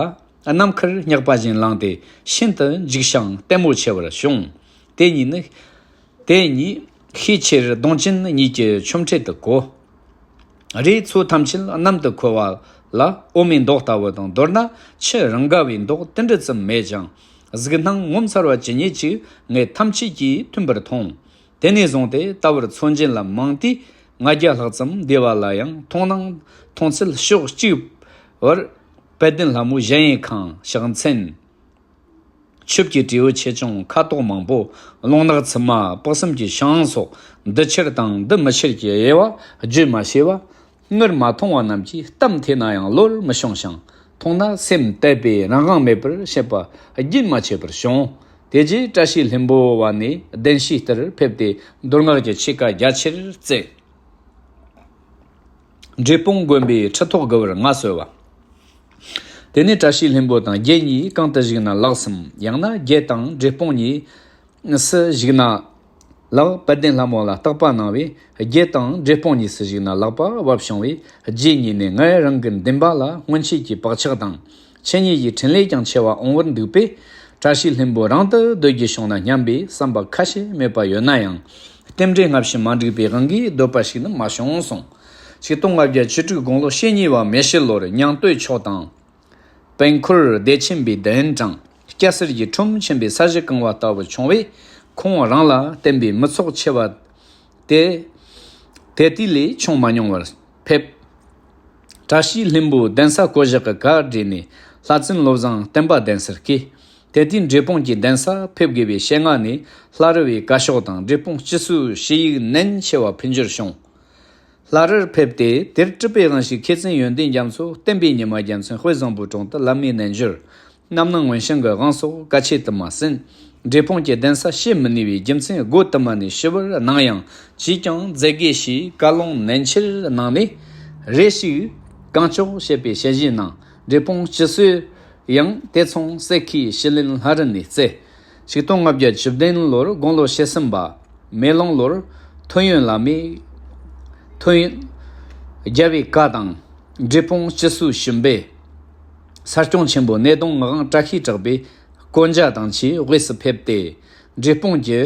ནམ་མཁར་སྙེག་པ་བཞིན་ལངས་ཏེ་ཤིན་ཏུ་འཇིགས་ཤིང་ལྟད་མོ་ཆེ་བར་བྱུང་། དེ་གཉིས་ནི། དེ་གཉིས་ཤས་ཆེར་གདོང་ཅན་གཉིས་ཀྱི་ཆོ་འཕྲུལ་དུ་གོ། རས་མཚོ་ཐམས་ཅད་གནམ་དུ་འཁོར་བ་ལ་འོ་མའི་མདོག་ལྟ་བུ་དང་། མདོར་ན་ཆུ་རང་ག་བའི་མདོག་དེ་འདྲ་ཙམ་མེད་ཅིང་། གཟུགས་སྣང་ངོ་མཚར་བ་ཇི་སྙེད་ཅིག་ངེད་ཐམས་ཅད་ཀྱིས་མཐོང་བར་མཐོང་། དེ་ནས་བཟུང་སྟེ་ད་བར་མཚོ་འཇིན་ལ་མང་དུས་ལྔ་བརྒྱ་ལྷག་ཙམ་འདས་པ་ལ་ཡང་མཐོང་སྣང་མཐོང་ཚད་ཕྱོགས་གཅིག་པར་དཔལ་ལྡན་ལྷ་མོའི་གཞལ་ཡས་ཁང་ཕྱག་མཚན། ཆིབས་ཀྱི་སྤྲེའུ་ཆེ་ཆུང་ཁ་དོག་མང་པོ། རླུང་ནག་འཚུབ་མ་དཔག་བསམ་གྱི་ཤིང་སོགས་འདི་ཁྱེར་དང་འདི་མི་ཁྱེར་གྱི་དབྱེ་བ་བརྗོད་མ་ཤེས་པ། སྔར་མ་མཐོང་བ་རྣམས་ཀྱིས་གཏམ་ཐོས་ན་ཡང་བློར་མི་ཤོང་ཞིང་། མཐོང་ན་སེམས་དད་པའི་རང་དབང་མེད་པར་བཤད་པ་རྒྱུན་མ་ཆད་པར་བྱུང་། དེ་རྗེས་བཀྲ་ཤིས་ལྷུན་པོ་བ་ནས་གདན་ཞུས་ལྟར་ཕེབས་ཏེ་མདོ་སྔགས་ཀྱི་ཆོས་བཀའ་རྒྱ་ཆེར་བསྩལ། འབྲས་སྤུངས་དགོན་པའི་ཁྲི་ཐོག་དགུ་པར་མངའ་གསོལ་བ། དེ་ནས་བཀྲ་ཤིས་ལྷུན་པོ་དང་རྒྱལ་གཉིས་གང་དུ་བཞུགས་ན་ལགས་སམ། ཡང་ན་རྒྱལ་དང་འབྲས་སྤུངས་གཉིས་སུ་བཞུགས་ན་ལགས། དཔལ་ལྡན་ལྷ་མོ་ལ་བརྟག་པ་གནང་བས་རྒྱལ་དང་འབྲས་སྤུངས་གཉིས་སུ་བཞུགས་ན་ལེགས་པ་བབས་བྱུང་བས། རྗེ་ཉིད་ནས་ངའི་རང་གི་འདུན་པ་ལ་སྔོན་ཆད་ཀྱི་བག་ཆགས་དང་། ཁྱེད་གཉིས་ཀྱི་འཕྲིན་ལས་ཀྱང་ཆེ་བ་འོང་བར་འདུག་པས། བཀྲ་ཤིས་ལྷུན་པོ་རང་དུ་སྡོད་རྒྱུ་བྱུང་ན་སྙམ་པའི་བསམ་པ་ཁ་ཞེ་མེད་པ་ཡོད་ན་ཡང་། རྟེན་འབྲེལ་སྔ་ཕྱི་མ་འགྲིག་པའི་དབང་གིས་སྡོད་པ་ཞིག་ནི་མ་བྱུང་གསུངས། ཆིག་སྟོང་ལྔ་བརྒྱ་བཅུ་དྲུག་དགུང་ལོ་ཕྱེད་གཉིས་པ་མེ་ཤི་ལོར་ཉང་སྟོད་ཕྱོགས་དང་། དཔལ་འཁོར་བདེ་ཆེན་པའི་གདན་དྲངས། སྐྱ་སེར་གྱི་ཁྲོམ་ཆེན་པོའི་ས་གཞི་གང་བ་ལྟ་བུ་བྱུང་བས། ཁོང་རང་ལ་བརྟེན་པའི་མི་ཚོགས་ཆེ་བ་དེ། དེ་དུས་ལས་ཆུང་མ་མྱོང་བར་ཕེབས། བཀྲ་ཤིས་ལྷུན་པོའི་གདན་ས་བསྐོ་བཞག་གི་བཀའ་བགྲེས་ནས་ལྷ་བཙུན་བློ་བཟང་བསྟན་པ་གདན་སར་བསྐོས། དེ་དུས་འབྲས་སྤུངས་ཀྱི་གདན་ས་ཕེབས་དགོས་པའི་བཤད་ངག་ནས་ལྷ་རི་བའི་བཀའ་ཤོག་དང་འབྲས་སྤུངས་སྤྱི་སོའི་ཞུ་ཡིག་ནན་ཆེ་བ་ཕུལ་འབྱོར་བྱུང་། ལྷ་རིར་ཕེབས་ཏེ་དེར་སྤྲུལ་པའི་དབང་ཕྱུག་མཁས་བཙུན་ཡོན་ཏན་རྒྱ་མཚོ་བསྟན་པའི་ཉི་མ་རྒྱལ་མཚན་དཔལ་བཟང་པོའི་དྲུང་དུ་བླ་མའི་རྣལ་འབྱོར། རྣམ་སྣང་མངོན་ཞིང་གི་དབང་སོགས་བཀའ་ཆད་དུ་མ་ཟིན། འབྲས་སྤུངས་ཀྱི་གདན་ས་ཕྱེ་མི་ནུས་པའི་རྒྱུ་མཚན་སྒོ་དུ་མ་ནས་ཞུ་བར་གནང་ཡང་ཅིས་ཀྱང་མཛད་དགོས་ཞེས་བཀའ་ལུང་ནན་ཆེར་གནང་ནས། རེ་ཞིག་གང་ལྕོགས་བྱེད་པའི་ཞལ་བཞེས་གནང་། འབྲས་སྤུངས་སྤྱི་སོས་ཡང་དེ་མཚུངས་གསེར་ཁའི་ཞུ་ལན་ལྷ་རི་ནས་བསྩལ། ཆིག་སྟོང་ལྔ་བརྒྱ་བཅུ་བདུན་ལོར་དགུང་ལོ་ཕྱེད་གསུམ་པ། མེ་ལོང་ལོར་ཐོན་ཡོན་བླ་མས། ཐོན་ཡོན། རྒྱལ་བའི་བཀའ་དང་། འབྲས་སྤུངས་སྤྱི་སོའི་ཞིང་པས། ས་སྐྱོང་ཆེན་པོ་སྣེ་གདོང་ངག་དབང་བཀྲ་ཤིས་གྲགས་པའི་བསྐོ་འཇའ་དང་བཅས་དབུས་སུ་ཕེབས་ཏེ། འབྲས་སྤུངས་ཀྱི་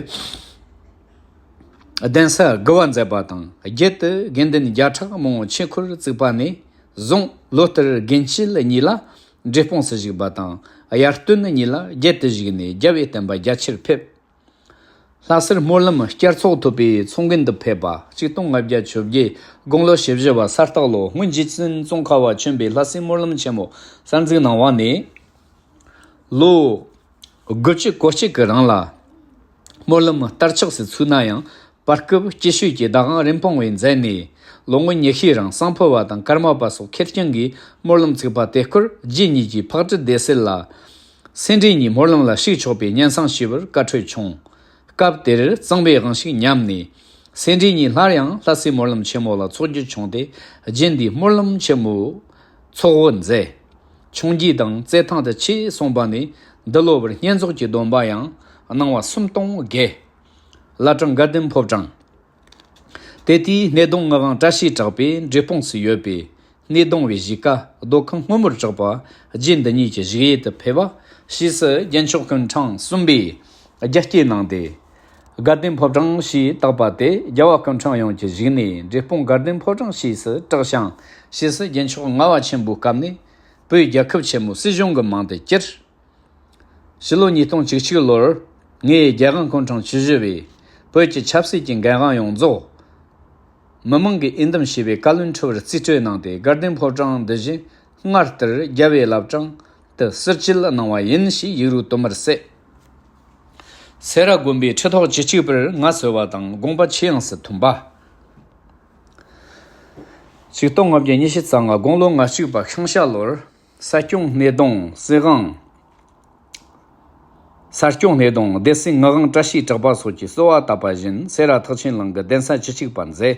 གདན་ས་དགུ་བ་མཛད་པ་དང་། རྒྱལ་དུ་དགེ་འདུན་བརྒྱ་ཕྲག་མང་པོ་ཆོས་འཁོར་བཙུགས་པ་ནས་བཟུང་། ལོ་ལྟར་དགུན་དཔྱིད་གཉིས་ལ་འབྲས་སྤུངས་སུ་བཞུགས་པ་དང་། དབྱར་སྟོན་གཉིས་ལ་རྒྱལ་དུ་བཞུགས་ནས་རྒྱལ་བའི་བསྟན་པ་རྒྱ་ཆེར་ཕེབས། ལྷ་སར་སྨོན་ལམ་བསྐྱར་ཚོགས་ཐོབ་པའི་ཚོགས་མགོན་དུ་ཕེབས་པ། ཆིག་སྟོང་ལྔ་བརྒྱ་བཅོ་བརྒྱད་དགུང་ལོ་བཞི་བཅུ་པ་ས་སྟག་ལོ། སྔོན་རྗེ་བཙུན་ཙོང་ཁ་བ་ཆེན་པོས་ལྷ་སའི་སྨོན་ལམ་ཆེན་མོ་གསར་འཛུགས་གནང་བ་ནས། ལོ་དགུ་བཅུ་གོ་གཅིག་གི་རིང་ལ་སྨོན་ལམ་བསྟར་ཆགས་སུ་ཚུད་ན་ཡང་། བར་སྐབས་སྐྱིད་ཤོད་ཀྱི་བདག་དབང་རིན་སྤུངས་པས་མཛད་ནས། ལོ་ངོ་ཉི་ཤུའི་རིང་སང་ཕོ་བ་དང་ཀརྨ་པ་སོགས་ཁེར་རྐྱང་གིས་སྨོན་ལམ་ཚུགས་པ་དེ་སྐོར་རྗེ་ཉིད་ཀྱིས་ཕག་གྲུ་སྡེ་སྲིད་ལ། སེ་འབྲས་གཉིས་སྨོན་ལམ་ལ་ཞུགས་ཆོག་པའི་སྙན་སེང་ཞུས་པར་བཀའ་འཁྲོལ་བྱུང་། སྐབས་དེར་གཙང་པའི་དབང་ཤུགས་ཉམས་ནས། སེ་འབྲས་གཉིས་སླར་ཡང་ལྷ་སའི་སྨོན་ལམ་ཆེན་མོ་ལ་ཚོགས་རྒྱུ་བྱུང་སྟེ། རྗེ་འདིས་སྨོན་ལམ་ཆེན་མོའི་ཚོགས་དབུ་མཛད། འཕྱོངས་རྒྱས་དང་རྩེ་ཐང་དུ་ཆས་གསུངས་པ་ནས། འདི་ལོ་བར་བསྙེན་རྫོགས་ཀྱི་སྡོམ་པ་ཡང་གནང་བ་སུམ་སྟོང་བརྒལ། བླ་བྲང་དགའ་ལྡན་ཕོ་བྲང་། དེ་དུས་སྣེ་གདོང་ངག་དབང་བཀྲ་ཤིས་གྲགས་པས་འབྲས་སྤུངས་སུ་ཡོད་པའི་སྣེ་གདོང་བའི་གཞིས་ཀ་རྡོ་ཁང་སྔོན་མོར་གྲགས་པ་རྗེ་འདི་ཉིད་ཀྱི་བཞུགས་ཡུལ་དུ་ཕེབས་པ། ཕྱིས་སུ་རྒྱལ་མཆོག་སྐུ་ཕྲེང་གསུམ་པས་རྒྱ་སྐྱེད་གནང་སྟེ། དགའ་ལྡན་ཕོ་བྲང་ཞེས་བཏགས་པ་དེ་རྒྱལ་བ་སྐུ་ཕྲེང་ཡོངས་ཀྱི་བཞུགས་གནས་འབྲས་སྤུངས་དགའ་ལྡན་ཕོ་བྲང་ཞེས་སུ་གྲགས་ཤིང་། ཕྱིས་སུ་རྒྱལ་མཆོག་ལྔ་པ་ཆེན་པོའི་སྐབས་ནས་བོད་རྒྱལ་ཁབ་ཆེན་མོའི་སྲིད་གཞུང་གི་མིང་དུ་གྱུར། ཕྱི་ལོ་ཉིས་སྟོང་བཅུ་གཅིག་ལོར་ངས་རྒྱལ་དབང་སྐུ་ཕྲེང་བཅུ་བཞི་པས་བོད་ཀྱི་ཆབ་སྲིད་ཀྱི་འགན་དབང་ཡོངས་རྫོགས་མི་མང་གིས་འོས་འདེམས་བྱས་པའི་བཀའ་བློན་ཁྲི་པར་རྩིས་སྤྲོད་གནང་སྟེ། དགའ་ལྡན་ཕོ་བྲང་འདི་བཞིན་སྔར་ལྟར་རྒྱལ་བའི་བླ་བྲང་དུ་ཟུར་བཅད་གནང་བ་ཡིན་ཞེས་ཡིག་རིགས་དུ་མར་གསལ། སེ་ར་དགོན་པའི་ཁྲི་ཐོག་བཅུ་གཅིག་པར་མངའ་གསོལ་བ་དང་དགོངས་པ་ཆེ་ཡངས་སུ་ཐོན་པ། ཆིག་སྟོང་ལྔ་བརྒྱ་ཉི་ཤུ་རྩ་ལྔ་དགུང་ལོ་ང་གཅིག་པ་ཤིང་བྱ་ལོར། ས་སྐྱོང་སྣེ་གདོང་སྲིད་དབང་། ས་སྐྱོང་སྣེ་གདོང་སྡེ་སྲིད་ངག་དབང་བཀྲ་ཤིས་གྲགས་པ་སོགས་ཀྱིས་གསོལ་བ་བཏབ་པ་བཞིན། སེ་ར་ཐེག་ཆེན་གླིང་གི་གདན་ས་བཅུ་གཅིག་པ་མཛད།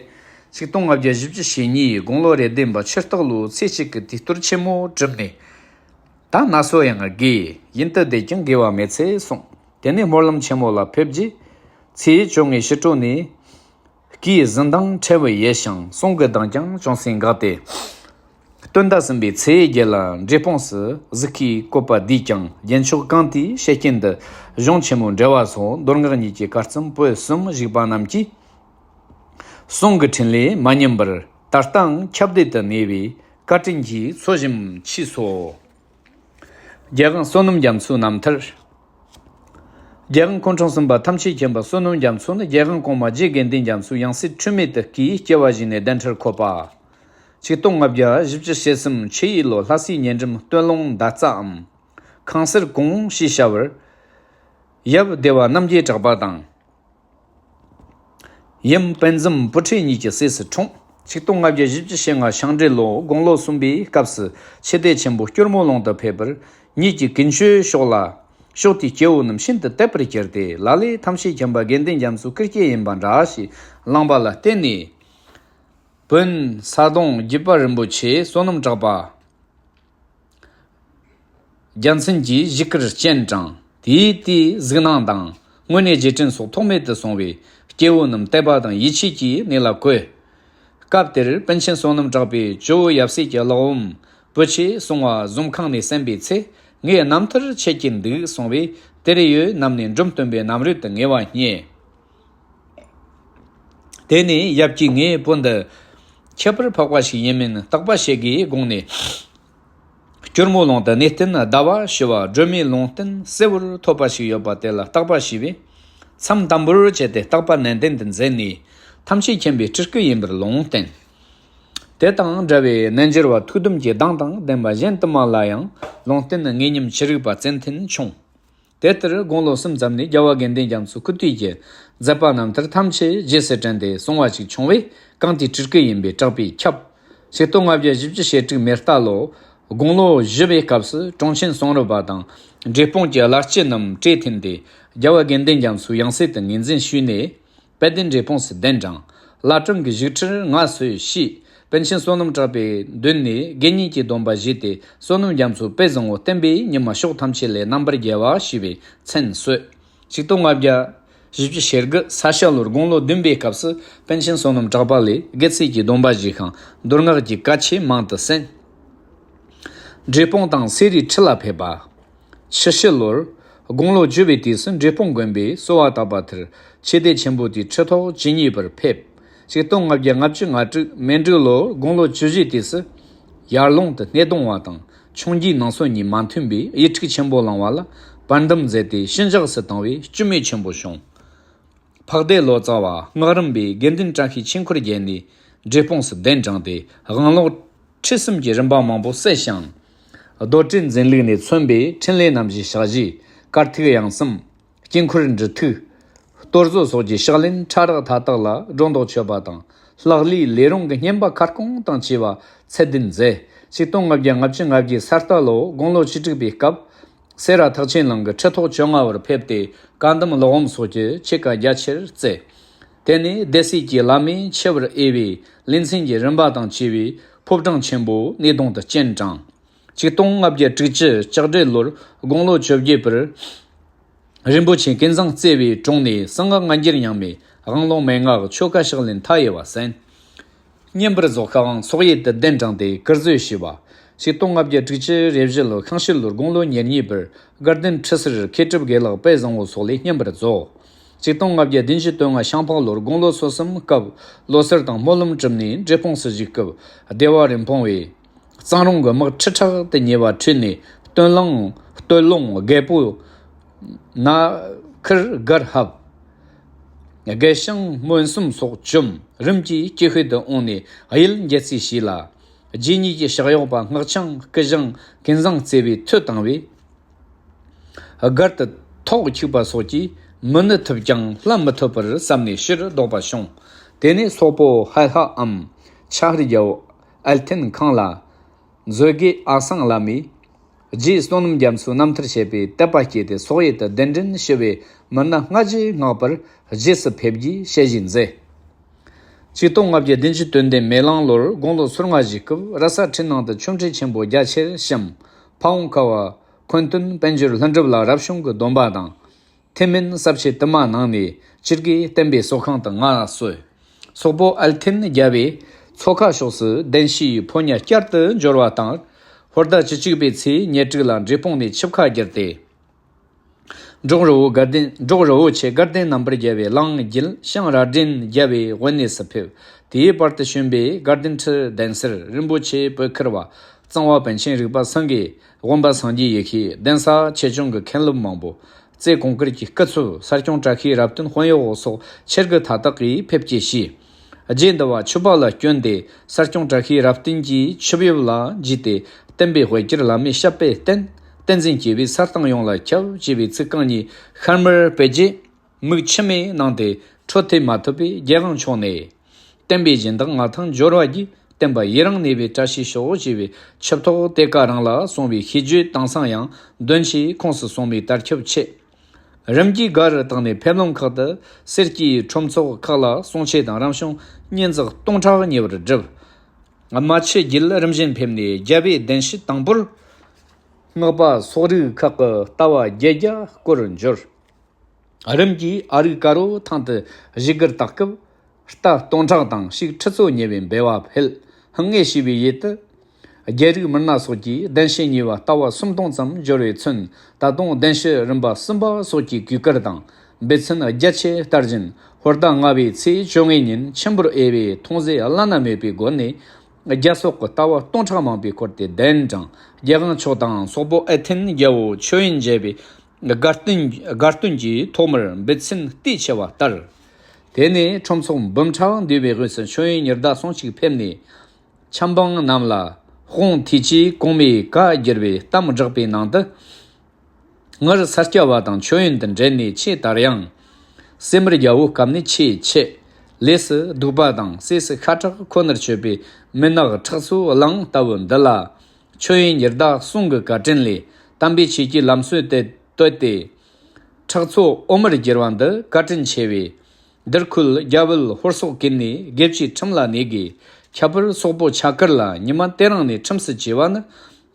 ཆིག་སྟོང་ལྔ་བརྒྱ་བཞི་བཅུ་ཞེ་གཉིས་དགུང་ལོ་རེ་བདུན་པ་ཆུ་སྟག་ལོའི་ཚེས་གཅིག་གི་དུས་གཏོར་ཆེན་མོ་གྲུབ་ནས། ད་ན་སོ་ཡང་དགོས། ཡིན་དུ་བསྡད་ཀྱང་དགོས་པ་མེད་ཚེ་གསུངས། དེ་ནས་སྨོན་ལམ་ཆེན་མོ་ལ་ཕེབས་རྗེས། ཚེས་བཅོ་ལྔའི་ཕྱི་དྲོ་ནས། སྐུའི་གཟི་མདངས་ཕྲ་བུ་ཡལ་ཞིང་། གསུང་གི་གདངས་ཀྱང་ཅུང་ཟད་འགགས་ཏེ། སྟོན་ཟླ་གསུམ་པའི་ཚེས་བརྒྱད་ལ་འབྲས་སྤུངས་སུ་གཟིགས་སྐུའི་བཀོད་པ་བསྡུས་ཀྱང་། རྒྱལ་མཆོག་གང་དེའི་ཞལ་རྐྱེན་དུ་གཞུང་ཆེན་མོའི་འགྲེལ་བ་སོགས་མདོ་སྔགས་གཉིས་ཀྱི་གར་རྩོམ་པོད་གསུམ་བཞུགས་པ་རྣམས་ཀྱིས། གསུང་གི་འཕྲིན་ལས་མ་ཉམས་པར་ད་ལྟའང་ཁྱབ་བརྡལ་དུ་གནས་པའི་བཀའ་དྲིན་གྱིས་འཚོ་ཞིང་མཆིས་སོ། རྒྱལ་དབང་བསོད་ནམས་རྒྱ་མཚོའི་རྣམ་ཐར། རྒྱལ་དབང་སྐུ་ཕྲེང་གསུམ་པ་ཐམས་ཅད་མཁྱེན་པ་བསོད་ནམས་རྒྱ་མཚོ་ནི་རྒྱལ་དབང་གོང་མ་རྗེ་དགེ་འདུན་རྒྱ་མཚོའི་ཡང་སྲིད་འཁྲུལ་མེད་དུ་སྐུའི་སྐྱེ་བ་བཞེས་ནས་གདན་ཁྲིར་འཁོད་པ། ཆིག་སྟོང་ལྔ་བརྒྱ་བཞི་བཅུ་ཞེ་གསུམ་ཆུ་ཡོས་ལོ་ལྷ་སའི་ཉེ་འགྲམ་སྟོད་ལུང་མདའ་རྩའམ། ཁང་གསར་གོང་ཞེས་བྱ་བར། ཡབ་སྡེ་པ་རྣམ་རྒྱལ་གྲགས་པ་དང་། ཡུམ་དཔལ་འཛོམས་བུ་ཁྲིད་གཉིས་ཀྱི་སྲས་སུ་འཁྲུངས། ཆིག་སྟོང་ལྔ་བརྒྱ་བཞི་བཅུ་ཞེ་ལྔ་ཤིང་འབྲས་ལོ་དགུང་ལོ་གསུམ་པའི་སྐབས་སུ་ཆུ་སྡེ་ཆེན་པོ་སྐྱོར་མོ་ལུང་དུ་ཕེབས་པར། ཉིད་ཀྱི་ཀུན་སྤྱོད་ཕྱོགས་ལ། ཕྱོགས་དེའི་སྐྱེ་བོ་རྣམས་ཤིན་ཏུ་དད་པར་གྱུར་ཏེ། ལ་ལས་ཐམས་ཅད་མཁྱེན་པ་དགེ་འདུན་རྒྱ་མཚོའི་སྐུ་སྐྱེ་ཡིན་པ་འདྲ་ཞེས་གླེང་བ་ལ་བརྟེན་ནས། བོན་ས་དོང་བརྒྱུད་པ་རིན་པོ་ཆེ་བསོད་ནམས་གྲགས་པ། རྒྱལ་མཚན་གྱིས་བཞུགས་སྐར་སྤྱན་དྲངས། དེའི་དུས་གཟིགས་སྣང་དང་དངོས་གནས་རྗེས་དྲན་སོགས་ཐོགས་མེད་དུ་སོང་བས། སྐྱེ་བོ་རྣམས་དད་པ་དང་ཡིད་ཆེས་ཀྱིས་གནས་ལ་བཀོད། སྐབས་དེར་པཎ་ཆེན་བསོད་ནམས་གྲགས་པས་ཇོ་བོ་ཡབ་སྲས་ཀྱི་གླེགས་བམ་པོད་ཆེན་གསུང་བ་གཟིམ་ཁང་ནས་གསན་པའི་ཚེ། ངའི་རྣམ་ཐར་ཆད་ཀྱིན་འདུག་གསུངས་པས། དེར་ཡོད་རྣམས་ནས་འབྲོམ་སྟོན་པའི་རྣམ་རོལ་དུ་ངེས་པ་བརྙེས། དེ་ནས་ཡབ་ཀྱིས་ངའི་བུ་འདི་ཁྱད་པར་འཕགས་པ་ཞིག་ཡིན་མིན་བརྟག་པ་བྱེད་དགོས་དགོངས་ནས། སྐྱོར་མོ་ལུང་དུ་གནས་བརྟན་ཟླ་བ་བཞི་བ་སྒྲོལ་མའི་ལུང་བསྟན་གསལ་བོར་ཐོབ་པ་ཞིག་ཡོད་པ་དེ་ལ་བརྟག་པ་ཞུས་པས། མཚམས་དམ་པོར་བྱས་ཏེ་བརྟག་པ་ནན་ཏན་དུ་མཛད་ནས། ཐམས་ཅད་མཁྱེན་པའི་སྤྲུལ་སྐུ་ཡིན་པར་ལུང་བསྟན། དེ་དང་འདྲ་བའི་རྣལ་འབྱོར་པ་ཐུགས་དམ་གྱི་གདངས་དང་ལྡན་པ་གཞན་དུ་མ་ལ་ཡང་ལུང་བསྟན་ངེས་སྙོམས་ཅི་རིགས་པ་བཙན་ཐོན་བྱུང་། དེ་ལྟར་དགུང་ལོ་གསུམ་ཙམ་ནས་རྒྱལ་བ་དགེ་འདུན་རྒྱ་མཚོའི་སྐུ་དུས་ཀྱི་མཛད་པ་རྣམ་ཐར་ཐམས་ཅད་རྗེས་སུ་དྲན་ཏེ་གསུང་བ་ཞིག་བྱུང་བས། གང་དེའི་སྤྲུལ་སྐུ་ཡིན་པའི་གྲགས་པས་ཁྱབ། ཆིག་སྟོང་ལྔ་བརྒྱ་བཞི་བཅུ་ཞེ་དྲུག་མེ་རྟ་ལོ་དགུང་ལོ་བཞི་པའི་སྐབས་སུ་དྲུང་ཆེན་གསུང་རབ་པ་དང་འབྲས་སྤུངས་ཀྱི་བླ་སྤྱི་རྣམས་གྲོས་མཐུན་ཏེ། རྒྱལ་བ་དགེ་འདུན་རྒྱ་མཚོའི་ཡང་སྲིད་དུ་ངོས་འཛིན་ཞུས་ནས། དཔལ་ལྡན་འབྲས་སྤུངས་སུ་གདན་དྲངས། བླ་བྲང་གི་བཞུགས་ཁྲིར་མངའ་གསོལ་ཞུས། པཎ་ཆེན་བསོད་ནམས་གྲགས་པའི་མདུན་ནས་དགེ་བསྙེན་གྱི་སྡོམ་པ་བཞེས་ཏེ། བསོད་ནམས་རྒྱ་མཚོ་དཔལ་བཟང་པོ་བསྟན་པའི་ཉི་མ་ཕྱོགས་ཐམས་ཅད་ལས་རྣམ་པར་རྒྱལ་བ་ཞེས་པའི་མཚན་གསོལ། ཆིག་སྟོང་ལྔ་བརྒྱ་ བཞི་བཅུ་ཞེ་དགུ། ས་སྐྱ་ལོར་དགུང་ལོ་བདུན་པའི་སྐབས་སུ་པཎ་ཆེན་བསོད་ནམས་གྲགས་པ་ལས་དགེ་ཚུལ་གྱི་སྡོམ་པ་བཞེས་ཤིང་མདོ་སྔགས་ཀྱི་བཀའ་ཆོས་མང་དུ་གསན། འབྲས་སྤུངས་དང་སེ་རའི་ཁྲི་ལ་ཕེབས་པ། ཆུ་བཞི་ལོར་དགུང་ལོ་བཅུ་པའི་དུས་སུ་འབྲས་སྤུངས་དགོན་པའི་གསོལ་བ་བཏབ་པ་དེར་ཆོས་སྡེ་ཆེན་པོ་དེའི་ཁྲི་ཐོག་ཇི་སྙེད་པར་ཕེབས། ཆིག་སྟོང་ལྔ་བརྒྱ་ལྔ་བཅུ་ང་དྲུག་མེ་འབྲུག་ལོར་དགུང་ལོ་བཅུ་བཞིའི་དུས་སུ་ཡར་ཀླུང་དུ་སྣེ་གདོང་བ་དང་ཆུང་རྒྱུའི་ནང་སོ་གཉིས་མ་མཐུན་པའི་ཡིག་དྲུག་ཆེན་པོ་བླང་བ་ལ་བར་འདུམ་མཛད་དེ་ཞི་འཇགས་སུ་བཏང་བས་སྐྱོན་མེད་ཆེན་པོ་བྱུང་། འཕགས་སྡེ་ལོ་ཙཱ་བ་སྔགས་རམས་པའི་དགེ་འདུན་བཀྲ་ཤིས་ཆོས་འཁོར་རྒྱལ་ནས་འབྲས་སྤུངས་སུ་གདན་དྲངས་ཏེ་དབང་ལུང་ཁྲིད་གསུམ་གྱི་རིམ་པ་མང་པོ་གསལ་ཞིང་། རྡོར་དྲིལ་འཛིན་ལུགས་ནས་མཚོན་པའི་འཕྲིན་ལས་རྣམ་བཞིའི་ཕྱག་བཞེས། དཀར་ཐིག་དབྱངས་གསུམ། དཀྱིལ་འཁོར་འབྲི་ཐུག། གཏོར་བཟོ་སོགས་ཀྱི་ཕྱག་ལེན་ཕྲ་རགས་མཐའ་དག་ལ་སྒྲོ་འདོགས་ཆོད་པ་དང་། ལྷག་ལུས་ལས་རུང་གི་བསྙེན་པ་ཁ་སྐོང་དང་བཅས་པ་ཚད་ལྡན་མཛད། ཆིག་སྟོང་ལྔ་བརྒྱ་ལྔ་བཅུ་ང་བརྒྱད་ས་རྟ་ལོ་དགུང་ལོ་བཅུ་དྲུག་པའི་སྐབས། སེ་ར་ཐེག་ཆེན་གླིང་གི་ཁྲི་ཐོག་བཅོ་ལྔ་པར་ཕེབས་ཏེ་བཀའ་གདམས་སློབ་དཔོན་སོགས་ཀྱི་ཆོས་བཀའ་རྒྱ་ཆེར་བསྩལ། དེ་ནས་སྡེ་སྲིད་ཀྱི་བླ་མས་ཆེ་བར་དབྱེ་བའི་ལེ་ཚན་གྱི་རིམ་པ་དང་བཅས་པའི་ཕོ་བྲང་ཆེན་པོ་སྣེ་གདོང་དུ་སྤྱན་དྲངས། ཆིག་སྟོང་ལྔ་བརྒྱ་དྲུག་ཅུ་ལྕགས་སྦྲེལ་ལོར་དགུང་ལོ་བཅོ་བརྒྱད་པར། རིན་པོ་ཆེ་ཀུན་བཟང་བརྩེ་བའི་དྲུང་ནས་གསང་སྔགས་སྔ་འགྱུར་རྙིང་མའི་དབང་ལུང་མན་ངག་ཆོ་ག་ཕྱག་ལེན་མཐའ་ཡས་པ་གསན། བསྙེན་པར་རྫོགས་ཤག་དབང་ཚོགས་ཡུལ་དུ་གདན་དྲངས་ཏེ་བཀུར་མཛོད་ཞུས་པ། ཆིག་སྟོང་ལྔ་བརྒྱ་དྲུག་ཅུ་རེ་བཞི་ལོར་ཤིང་བྱི་ལོར་དགུང་ལོ་ཉེར་གཉིས་པར་དགའ་ལྡན་ཁྲི་ཟུར་མཁས་གྲུབ་དགེ་ལེགས་དཔལ་བཟང་པོ་སོགས་ལས་བསྙེན་པར་རྫོགས། ཆིག་སྟོང་ལྔ་བརྒྱ་བདུན་ཅུ་དོན་ལྔ་ཤིང་ཕག་ལོར་དགུང་ལོ་སོ་གསུམ་སྐབས་ལོ་གསར་དང་སྨོན་ལམ་གྲུབ་ནས་འབྲས་སྤུངས་སུ་བཞུགས་སྐབས་བདེ་བ་རིན་སྤུངས་པས། གཙང་རོང་གི་དམག་ཁྲི་ཕྲག་ཏུ་ཉེ་བ་ཁྲིད་ནས་སྟོད་ལུང་སྟོད་ལུང་རྒད་པོ་ན་ཁིར་སྒར་ཧབ། རྒད་ཤིང་སྨོན་གསུམ་སོགས་བཅོམ། རིམ་གྱིས་ཀྱི་ཤུལ་དུ་འོངས་ནས་གཡུལ་འགྱེད་རྩིས་བྱས་ལ། རྗེ་ཉིད་ཀྱི་ཕྱག་གཡོག་པ་སྔགས་འཆང་སྐུ་ཞང་ཀུན་བཟང་བརྩེ་བའི་མཐུ་བཏང་བས། སྒར་དུ་ཐོག་འཁྱུག་པ་སོགས་ཀྱིས་མི་ནུབ་ཐུབ་ཀྱང་བསླབ་མི་ཐུབ་པར་བསམ་ནས་ཕྱིར་ལྡོག་པ་བྱུང་། དེ་ནས་སོག་པོ་ཧའེ་ཧའམ་ཆ་ཧར་རྒྱལ་པོ་ཨལ་ཐན་ཁང་ལ། མཛོད་དགེ་ཨ་སང་བླ་མས། རྗེ་བསོད་ནམས་རྒྱ་མཚོའི་རྣམ་ཐར་བཤད་པའི་དད་པ་སྐྱེས་ཏེ་སོག་ཡུལ་དུ་གདན་འདྲེན་ཞུ་བའི་མི་སྣ་ལྔ་བཅུ་ལྔ་པར་རྗེས་སུ་ཕེབས་རྒྱུའི་ཞལ་བཞེས་མཛད། ཆིག་སྟོང་ལྔ་བརྒྱ་བདུན་ཅུ་དོན་བདུན་མེ་གླང་ལོར་དགུང་ལོ་སོ་ལྔ་བཞེས་སྐབས་ར་ས་ཁྲི་ནང་དུ་ཆོ་འཕྲུལ་ཆེན་པོ་རྒྱ་ཆེར་བཤམས། ཕ་བོང་ཁ་བ་འཁོན་སྟོན་དཔལ་འབྱོར་ལྷུན་གྲུབ་ལ་རབ་བྱུང་གི་སྡོམ་པ་དང་། ཐེག་དམན་ཟབ་ཆོས་དུ་མ་གནང་ནས་སྤྱིར་དགེ་བསྟན་པའི་གསོ་ཁང་དུ་མངའ་གསོལ། སོག་པོ་ཨལ་ཐན་རྒྱལ་པོས་མཚོ་ཁ་ཕྱོགས་སུ་གདན་ཞུས་ཕོ་ཉ་བསྐྱར་དུ་འབྱོར་བ་དང་། ཧོར་ཟླ་བཅུ་གཅིག་པའི་ཚེས་ཉེར་དྲུག་ལ་འབྲས་སྤུངས་ནས་ཆིབས་ཁ་བསྒྱུར་ཏེ། འབྲོག་རི་བོ་དགའ་ལྡན་འབྲོག་རི་བོ་ཆེ་དགའ་ལྡན་རྣམ་པར་རྒྱལ་བའི་གླིང་རྒྱུད་ཤང་རྭ་སྒྲེང་རྒྱལ་པོའི་དབེན་གནས་སུ་ཕེབས། དེའི་བར་དུ་བྱོན་པའི་དགའ་ལྡན་ཁྲི་གདན་སར་རིན་པོ་ཆེ་པོད་ཁར་བ་གཙང་བ་པཎ་ཆེན་རིག་པ་སེང་གེ་དབེན་པ་སངས་རྒྱས་ཡེ་ཤེས་གདན་ས་ཆེ་ཆུང་གི་མཁན་སློབ་མང་པོ། རྩེ་གུང་དཀར་གྱི་སྐུ་ཚབ་ས་སྐྱོང་བཀྲ་ཤིས་རབ་བརྟན་དཔོན་གཡོག་སོགས་ཆེར་དགུ་མཐའ་དག་གིས་ཕེབས་སྐྱེལ་ཞུས། རྗེ་འདི་བ་ཆུ་པ་ལ་བསྐྱོན་ཏེ་ས་སྐྱོང་བཀྲ་ཤིས་རབ་བརྟན་གྱི་ཆིབས་གཡོག་ལ་འཇུས་ཏེ་བསྟན་པའི་དཔལ་གྱུར་བླ་མའི་ཞབས་པད་བརྟན། བསྟན་འཛིན་སྐྱེས་པའི་ས་སྟེང་ཡོངས་ལ་ཁྱབ་ཅེས་པའི་ཚིག་རྐང་གཉིས་ཤར་མར་སྤེལ་རྗེས་མིག་མཆི་མས་ནང་དེ་འཕྲོ་མཐུད་མ་ཐུབ་པས་རྒྱལ་དབང་མཆོག་ནས། བསྟན་པའི་སྦྱིན་བདག་མངའ་ཐང་འབྱོར་བ་རྒྱས། བསྟན་པ་ཡི་རང་གནས་པའི་བཀྲ་ཤིས་ཤོག་ཅེས་པའི་ཆིབས་ཐོག་དེ་ཀ་རང་ལ་གསུངས་པའི་ཤིས་བརྗོད་དྭངས་གཙང་ཡང་འདོན་ཆེད་ཁོངས་སུ་སོང་བའི་དར་ཁྱབ་ཆེ། རིམ་གྱིས་སྒར་རུ་བཏང་ནས་ཕེབས་ལམ་ཁག་ཏུ་སེར་སྐྱའི་ཁྲོམ་ཚོགས་ཁག་ལ་གསུང་ཆོས་དང་རམ་བྱུང་བསྙེན་རྫོགས་སྟོང་ཕྲག་ཉེ་བར་བསྒྲུབས། རྨ་ཆུ་རྒྱུད་རིམ་བཞིན་ཕེབས་ནས་རྒྱལ་པོའི་གདན་ཞུ་དང་པོར་སྔགས་པ་སོག་རིགས་ཁག་གི་ལྟ་བ་བརྒྱད་བརྒྱ་སྐོར་འབྱོར། རིམ་གྱིས་ཨ་རིག་དཀར་པོ་ཐང་དུ་བཞུགས་སྒར་བཏགས་སྐབས། རྟ་སྟོང་ཕྲག་དང་ཕྱུགས་ཁྲི་ཚོ་ཉེ་བའི་འབེལ་བ་འཕེལ། སྔས་ཞུས་པའི་ཡུལ་དུ། རྒྱ་རིགས་མི་སྣ་སོགས་ཀྱིས་གདན་ཞུ་གཉིས་པ་ལྟ་བ་སུམ་སྟོང་ཙམ་འབྱོར་བའི་ཚུན། ད་དུང་གདན་ཞུ་རིམ་པ་གསུམ་པ་སོགས་ཀྱི་གུས་བཀུར་དང་འབད་བརྩོན་རྒྱ་ཆེ་ལྟར་བཞིན། ཧོར་ཟླ་ལྔ་པའི་ཚེས་བཅོ་ལྔའི་ཉིན་ཆེན་པོར་དབྱེ་བའི་མཐོང་ཟས་བླ་ན་མེད་པའི་སྒོ་ནས། རྒྱ་སོག་གི་ལྟ་བ་སྟོང་ཕྲག་མང་པོའི་སྐོར་དེ་གདན་དྲངས། རྒྱལ་དབང་མཆོག་དང་སོག་པོ་ཨེ་ཐན་རྒྱལ་པོ་མཆོད་ཡོན་མཇལ་བའི་དགའ་སྟོན་དགའ་སྟོན་གྱི་ཐོག་མར་འབུལ་ཚན་བསྟོད་ཆེ་བ་ལྟར། དེ་ནས་ཁྲོམ་ཚོགས་འབུམ་ཕྲག་འདུས་པའི་དབུས་སུ་མཆོད་ཡོན་ཉི་ཟླ་ཟུང་གཅིག་ཕེབས་ནས། ཆབ་འབངས་རྣམས་ལ་དཔུང་ཐུགས་ཀྱི་གོང་མའི་བཀའ་བསྒྱུར་བའི་གཏམ་བསྒྲགས་པའི་ནང་དུ། སྔར་ས་སྐྱ་བ་དང་མཆོད་ཡོན་དུ་འབྲེལ་ནས་ཆེས་དར་ཡང་། སེ་མར་རྒྱལ་པོའི་སྐབས་ནས་ཆེས་ཆེ། ལས་སུ་སྡུག་པ་དང་སྲས་སུ་ཤ་ཁྲག་ཁོ་ནར་མཆོད་པའི་མི་ནག་ཁྲག་མཚོའི་གླིང་ལྟ་བུ་འདི་ལ། མཆོད་ཡོན་ཉི་ཟླ་གསུང་གི་བཀའ་དྲིན་ལས་དམ་པའི་ཆོས་ཀྱི་ལམ་སྲོལ་དེ་བཏོད་དེ། ཁྲག་མཚོ་འོ་མར་བསྒྱུར་བ་འདི་བཀའ་དྲིན་ཆེ་བས། འདིར་ཁུལ་རྒྱ་བོད་ཧོར་སོག་ཀུན་ནས་དགེ་བཅུའི་ཁྲིམས་ལ་གནས་དགོས། ཁྱད་པར་སོག་པོ་ཆ་དཀར་ལ་ཉི་མ་དེ་རིང་ནས་ཁྲིམས་སུ་བཅས་པ་ནི།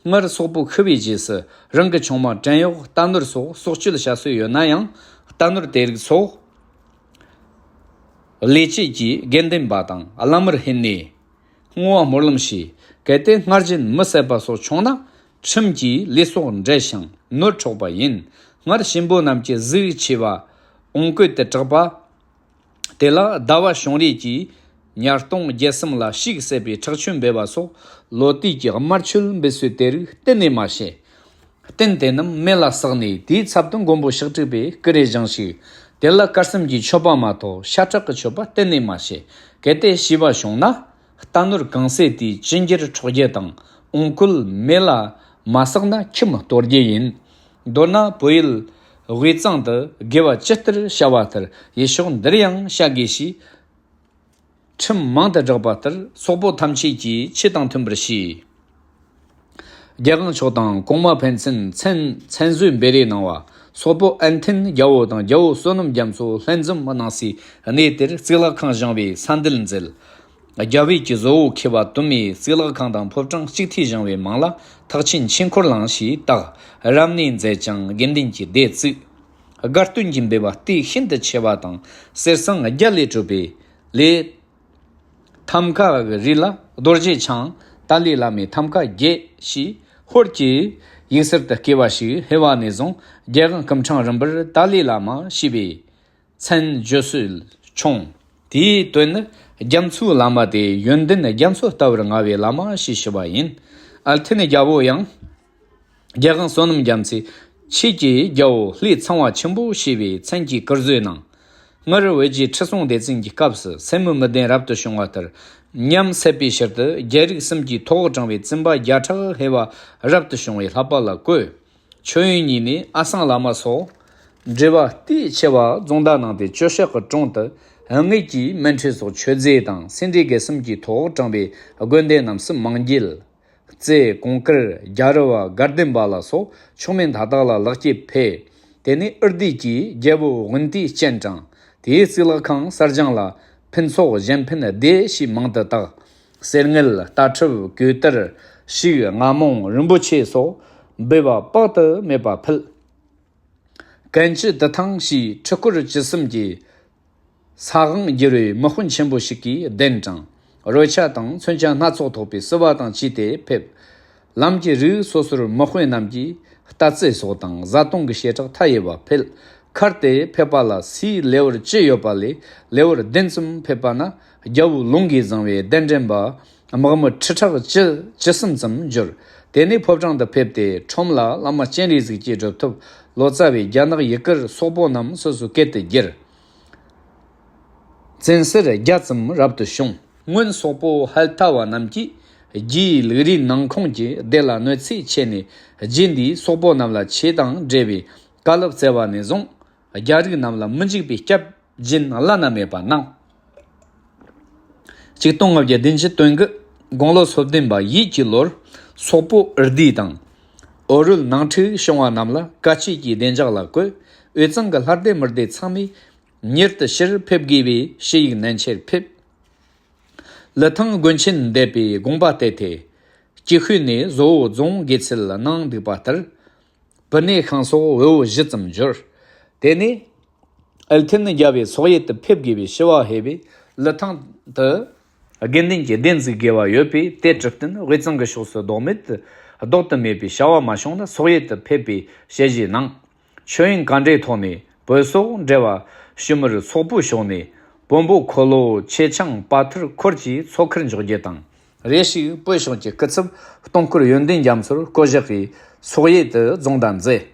སྔར་སོག་པོ་ཤི་བའི་རྗེས་སུ་རང་གི་ཆུང་མ་བྲན་གཡོག་རྟ་ནོར་སོགས་སྲོག་གཅོད་བྱ་སྲོལ་ཡོད་ན་ཡང་། རྟ་ནོར་དེ་རིགས་སོགས་ ལས་བྱེད་ཀྱི་དགེ་འདུན་པ་དང་བླ་མར་ཕན་ནས། བསྔོ་བ་སྨོན་ལམ་བྱས། གལ་ཏེ་སྔར་བཞིན་མི་བསད་པ་སོགས་བྱུང་ན། ཁྲིམས་ཀྱིས་ལས་སོགས་འབྲལ་ཞིང་ནོར་འཕྲོག་པ་ཡིན། སྔར་གཤིན་པོ་རྣམས་ཀྱི་གཟུགས་ཆེ་བ་ཨོང་ཀོད་དུ་གྲགས་པ། དེ་ལ་ཟླ་བ་བྱུང་རིས་ཀྱི་ཉ་སྟོང་བརྒྱད་གསུམ་ལ་ཕྱུགས་བསད་པའི་ཁྲག་ཆུ་འབེབས་པ་སོགས་ལོ་དུས་ཀྱི་དམར་མཆོད་འབུལ་སྲོལ་དེ་རིགས་གཏན་ནས་མ་བྱེད། རྟེན་དེ་རྣམས་མེ་ལ་བསྲེགས་ནས་དེའི་ཚབ་ཏུ་མགོན་པོ་ཤཱཀྱ་ཐུབ་པའི་སྐུ་རས་བཞེངས་ཤིག། དེ་ལ་དཀར་གསུམ་གྱི་མཆོད་པ་མ་གཏོགས་ཤ་ཁྲག་གི་མཆོད་པ་གཏན་ནས་མ་བྱེད། གལ་ཏེ་ཤི་བ་བྱུང་ན། རྟ་ནོར་གང་ཟད་དེའི་ཅི་འགྱུར་འཕྲོག་རྒྱུ་དང་ཨོང་ཀོད་མེ་ལ་མ་བསྲེགས་ན་ཁྱིམ་གཏོར་རྒྱུ་ཡིན། མདོར་ན་བོད་ཡུལ་དབུས་གཙང་དུ་དགེ་བ་ཇི་ལྟར་བྱ་བ་ལྟར་ཡུལ་ཕྱོགས་འདིར་ཡང་བྱ་དགོས་ཞེས། ཁྲིམས་མང་དུ་བསྒྲགས་པ་ལྟར་སོག་པོ་ཐམས་ཅད་ཀྱིས་ཆོས་དང་མཐུན་པར་བྱས། རྒྱལ་དབང་མཆོག་དང་གོང་མ་ཕན་ཚུན་མཚན་མཚན་གསོལ་འབུལ་རེས་གནང་བ། སོག་པོ་ཨན་ཐན་རྒྱལ་པོ་དང་རྒྱལ་པོ་བསོད་ནམས་རྒྱ་མཚོ་ལྷན་འཛོམས་གནང་སའི་གནས་དེར་གཙུག་ལག་ཁང་བཞེངས་པའི་ས་འདུལ་མཛད། རྒྱལ་པོས་ཀྱི་བཟོ་བོ་མཁས་པ་དུ་མས་གཙུག་ལག་ཁང་དང་ཕོ་བྲང་གཅིག་ཐོག་བཞེངས་པའི་མིང་ལ་ཐེག་ཆེན་ཆོས་འཁོར་གླིང་ཞེས་བཏགས། རབ་གནས་མཛད་ཅིང་དགེ་འདུན་གྱི་སྡེ་བཙུགས། དགའ་སྟོན་གྱི་འབུལ་བ་སྟེགས་ཤིན་ཏུ་ཆེ་བ་དང་གསེར་སྲང་བརྒྱ་ལས་གྲུབ་པའི་ལས། ཐམ་ཀ་གི་རིགས་ལ་རྡོ་རྗེ་འཆང་ཏཱ་ལའི་བླ་མའི་ཐམ་ཀ་བརྒྱད་ཞེས་ཧོར་གྱི་ཡུལ་གསར་དུ་སྐྱེ་བ་ཞིག་ཧེ་བ་ནས་བཟུང་རྒྱལ་དབང་སྐུ་ཕྲེང་རིམ་པར་ཏཱ་ལའི་བླ་མ་ཞེས་པའི་མཚན་བརྗོད་སྲོལ་བྱུང་། དེའི་དོན་ནི་རྒྱ་མཚོའི་བླ་མ་སྟེ་ཡོན་ཏན་རྒྱ་མཚོ་ལྟ་བུར་མངའ་བའི་བླ་མ་ཞེས་ཞུ་བ་ཡིན། ཨལ་ཐན་རྒྱལ་པོ་ཡང་། རྒྱལ་དབང་བསོད་ནམས་རྒྱ་མཚོས་ཆོས་ཀྱི་རྒྱལ་པོ་ལྷའི་ཚངས་པ་ཆེན་པོ་ཞེས་པའི་མཚན་གྱིས་བཀུར་བཟོས་གནང་། སྔར་བོད་རྗེ་ཁྲི་སྲོང་ལྡེ་བཙན་གྱི་སྐབས་སུ་སེམས་མི་བདེན་རབ་ཏུ་བྱུང་བ་ལྟར་ཉམས་སད་པའི་ཕྱིར་དུ་རྒྱལ་རིགས་གསུམ་གྱི་ཐོག་དྲངས་པའི་བཙུན་པ་བརྒྱ་ཕྲག་ཧེ་བ་རབ་ཏུ་བྱུང་བའི་བསླབ་པ་ལ་བཀོད། མཆོད་ཡོན་གཉིས་ནས་ཨ་སང་བླ་མ་སོགས་འབྲེལ་བ་གཏིས་ཆེ་བ་རྫོང་བདག་གནང་སྟེ་ཇོ་ཤཱཀ་གི་དྲུང་དུ་དངུལ་གྱི་སྨན་ཁྲི་སོགས་མཆོད་རྫས་དང་སེ་འབྲས་དགེ་གསུམ་གྱི་ཐོག་དྲངས་པའི་དགོན་སྡེ་རྣམས་སུ་མང་འགྱེད། རྩེ་གོང་དཀར་རྒྱ་རི་བ་དགའ་ལྡན་པ་ལ་སོགས་མཆོག་དམན་མཐའ་དག་ལ་ལེགས་སྐྱེས་ཕུལ། དེ་ནས་ཨུར་སྡེ་གྱི་རྒྱལ་པོ་དབོན་ཏིས་སྤྱན་དྲངས། དེའི་གཙུག་ལག་ཁང་གསར་བཞེངས་ལ་ཕུན་ཚོགས་གཞན་ཕན་སྡེ་ཞེས་མིང་དུ་བཏགས། གསེར་དངུལ་རྟ་ཁྲབ་གོས་དར་ཕྱུགས་རྔ་མོང་རིན་པོ་ཆེ་སོགས་འབུལ་བ་དཔག་ཏུ་མེད་པ་ཕུལ། ཀན་ཅི་ཏི་ཐང་ཞེས་ཁྲི་སྐོར་བཅུ་གསུམ་གྱི་ས་དབང་བསྒྱུར་བའི་དམག་དཔོན་ཆེན་པོ་ཞིག་གིས་གདན་དྲངས། རོལ་ཆ་དང་མཚོན་ཆ་སྣ་ཚོགས་ཐོགས་པའི་བསུ་བ་དང་བཅས་ཏེ་ཕེབས། ལམ་གྱི་རིགས་སོ་སོར་དམག་དཔོན་རྣམས་ཀྱིས་རྟ་རྩེད་སོགས་དང་བཟའ་བཏུང་གི་བྱེ་བྲག་མཐའ་ཡས་པ་ཕུལ། མཁར་དེ་ཕེབས་པ་ལ་སའི་ལེའུར་བཅུ་ཡོད་པ་ལས་ལེའུར་བདུན་ཙམ་ཕེབས་པ་ན་རྒྱལ་པོ་ལུང་གིས་བཟུང་བའི་གདན་འདྲེན་པ་དམག་མི་ཁྲི་ཕྲག་བཅུ་བཅུ་གསུམ་ཙམ་འབྱོར། དེ་ནས་ཕོ་བྲང་དུ་ཕེབས་ཏེ་ཁྲོམ་ལ་བླ་མ་སྤྱན་རས་གཟིགས་ཀྱི་སྒྲུབ་ཐབས་ལོ་ཙཱ་བའི་རྒྱ་ནག་ཡུལ་གུར་སོག་པོ་རྣམས་སོ་སོའི་སྐད་དུ་བསྒྱུར། བཙན་སེལ་རྒྱ་ཙམ་རབ་ཏུ་བྱུང་། སྔོན་སོག་པོ་ཧལ་ཐ་བ་རྣམས་ཀྱིས་རྒྱའི་ལུགས་རིའི་ནང་ཁོངས་ཀྱི་སྡེ་ལ་གནོད་འཚེ་ཆེ་ནས་རྗེ་འདིས་སོག་པོ་རྣམས་ལ་ཆོས་དང་འབྲེལ་བའི་བཀའ་སློབ་སྩལ་བ་ནས་བཟུང་རྒྱ་རིགས་རྣམས་ལ་མི་འཇིགས་པའི་སྐྱབས་སྦྱིན་བླ་ན་མེད་པ་གནང་། ཆིག་སྟོང་ལྔ་བརྒྱ་བདུན་ཅུ་དོན་དགུ་དགུང་ལོ་སོ་བདུན་པ་ཡོས་ཀྱི་ལོར་སོག་པོ་ཨུར་སྡེ་དང་། ཨོ་རོད་ནང་འཁྲུག་བྱུང་བ་རྣམས་ལ་དཀའ་སྤྱད་ཀྱི་བདེ་འཇགས་ལ་བཀོད། དབུས་གཙང་གི་ལྷ་སྡེ་མི་སྡེ་ཚང་མས་མྱུར་དུ་ཕྱིར་ཕེབས་དགོས་པའི་ཞུ་ཡིག་ནན་ཆེར་ཕེབས། ལི་ཐང་དགོན་ཆེན་འདས་པའི་དགོངས་པ་གཏད་དེ། སྐྱིད་ཤོད་ནས་བཟོ་བོ་རྫོང་དགོས་ཚུལ་གནང་འདུག་པ་ལྟར། བུ་ནས་ཤིང་སོགས་འོལ་བོ་བཞི་ཙམ་འབྱོར། དེ་ནས་ཨལ་ཐན་རྒྱལ་པོའི་སོག་ཡུལ་དུ་ཕེབས་དགོས་པའི་ཞུ་བ་ཕེབས་པས་ལི་ཐང་དུ་དགེ་འདུན་གྱི་སྡེ་འཛུགས་དགོས་པ་ཡོད་པས་དེ་གྲུབ་བསྟུན་དབུས་གཙང་གི་ཕྱོགས་སུ་ལྡོག་མེད་དུ་ལྡོག་ཏུ་མེད་པའི་བྱ་བ་མ་བྱུང་ན་སོག་ཡུལ་དུ་ཕེབས་པའི་ཞལ་བཞེས་གནང་། ཆོས་དབྱིངས་ག་འདྲའི་ཐོག་ནས་བོད་སོག་འབྲེལ་བ་ཞུ་མིར་སོག་པོའི་ཕྱོགས་ནས་བོན་པོ་འཁོར་ལོ་ཆེ་ཆུང་དཔའ་ཐུལ་འཁོར་གྱིས་ཚོགས་ཁུར་འཇོག་རྒྱུ་དང་། རེ་ཞིག་བོད་ཕྱོགས་ཀྱི་སྐུ་ཚབ་སྟོང་འཁོར་ཡོན་ཏན་རྒྱ་མཚོར་བསྐོ་བཞག་གིས་སོག་ཡུལ་དུ་རྫོང་བདག་མཛད།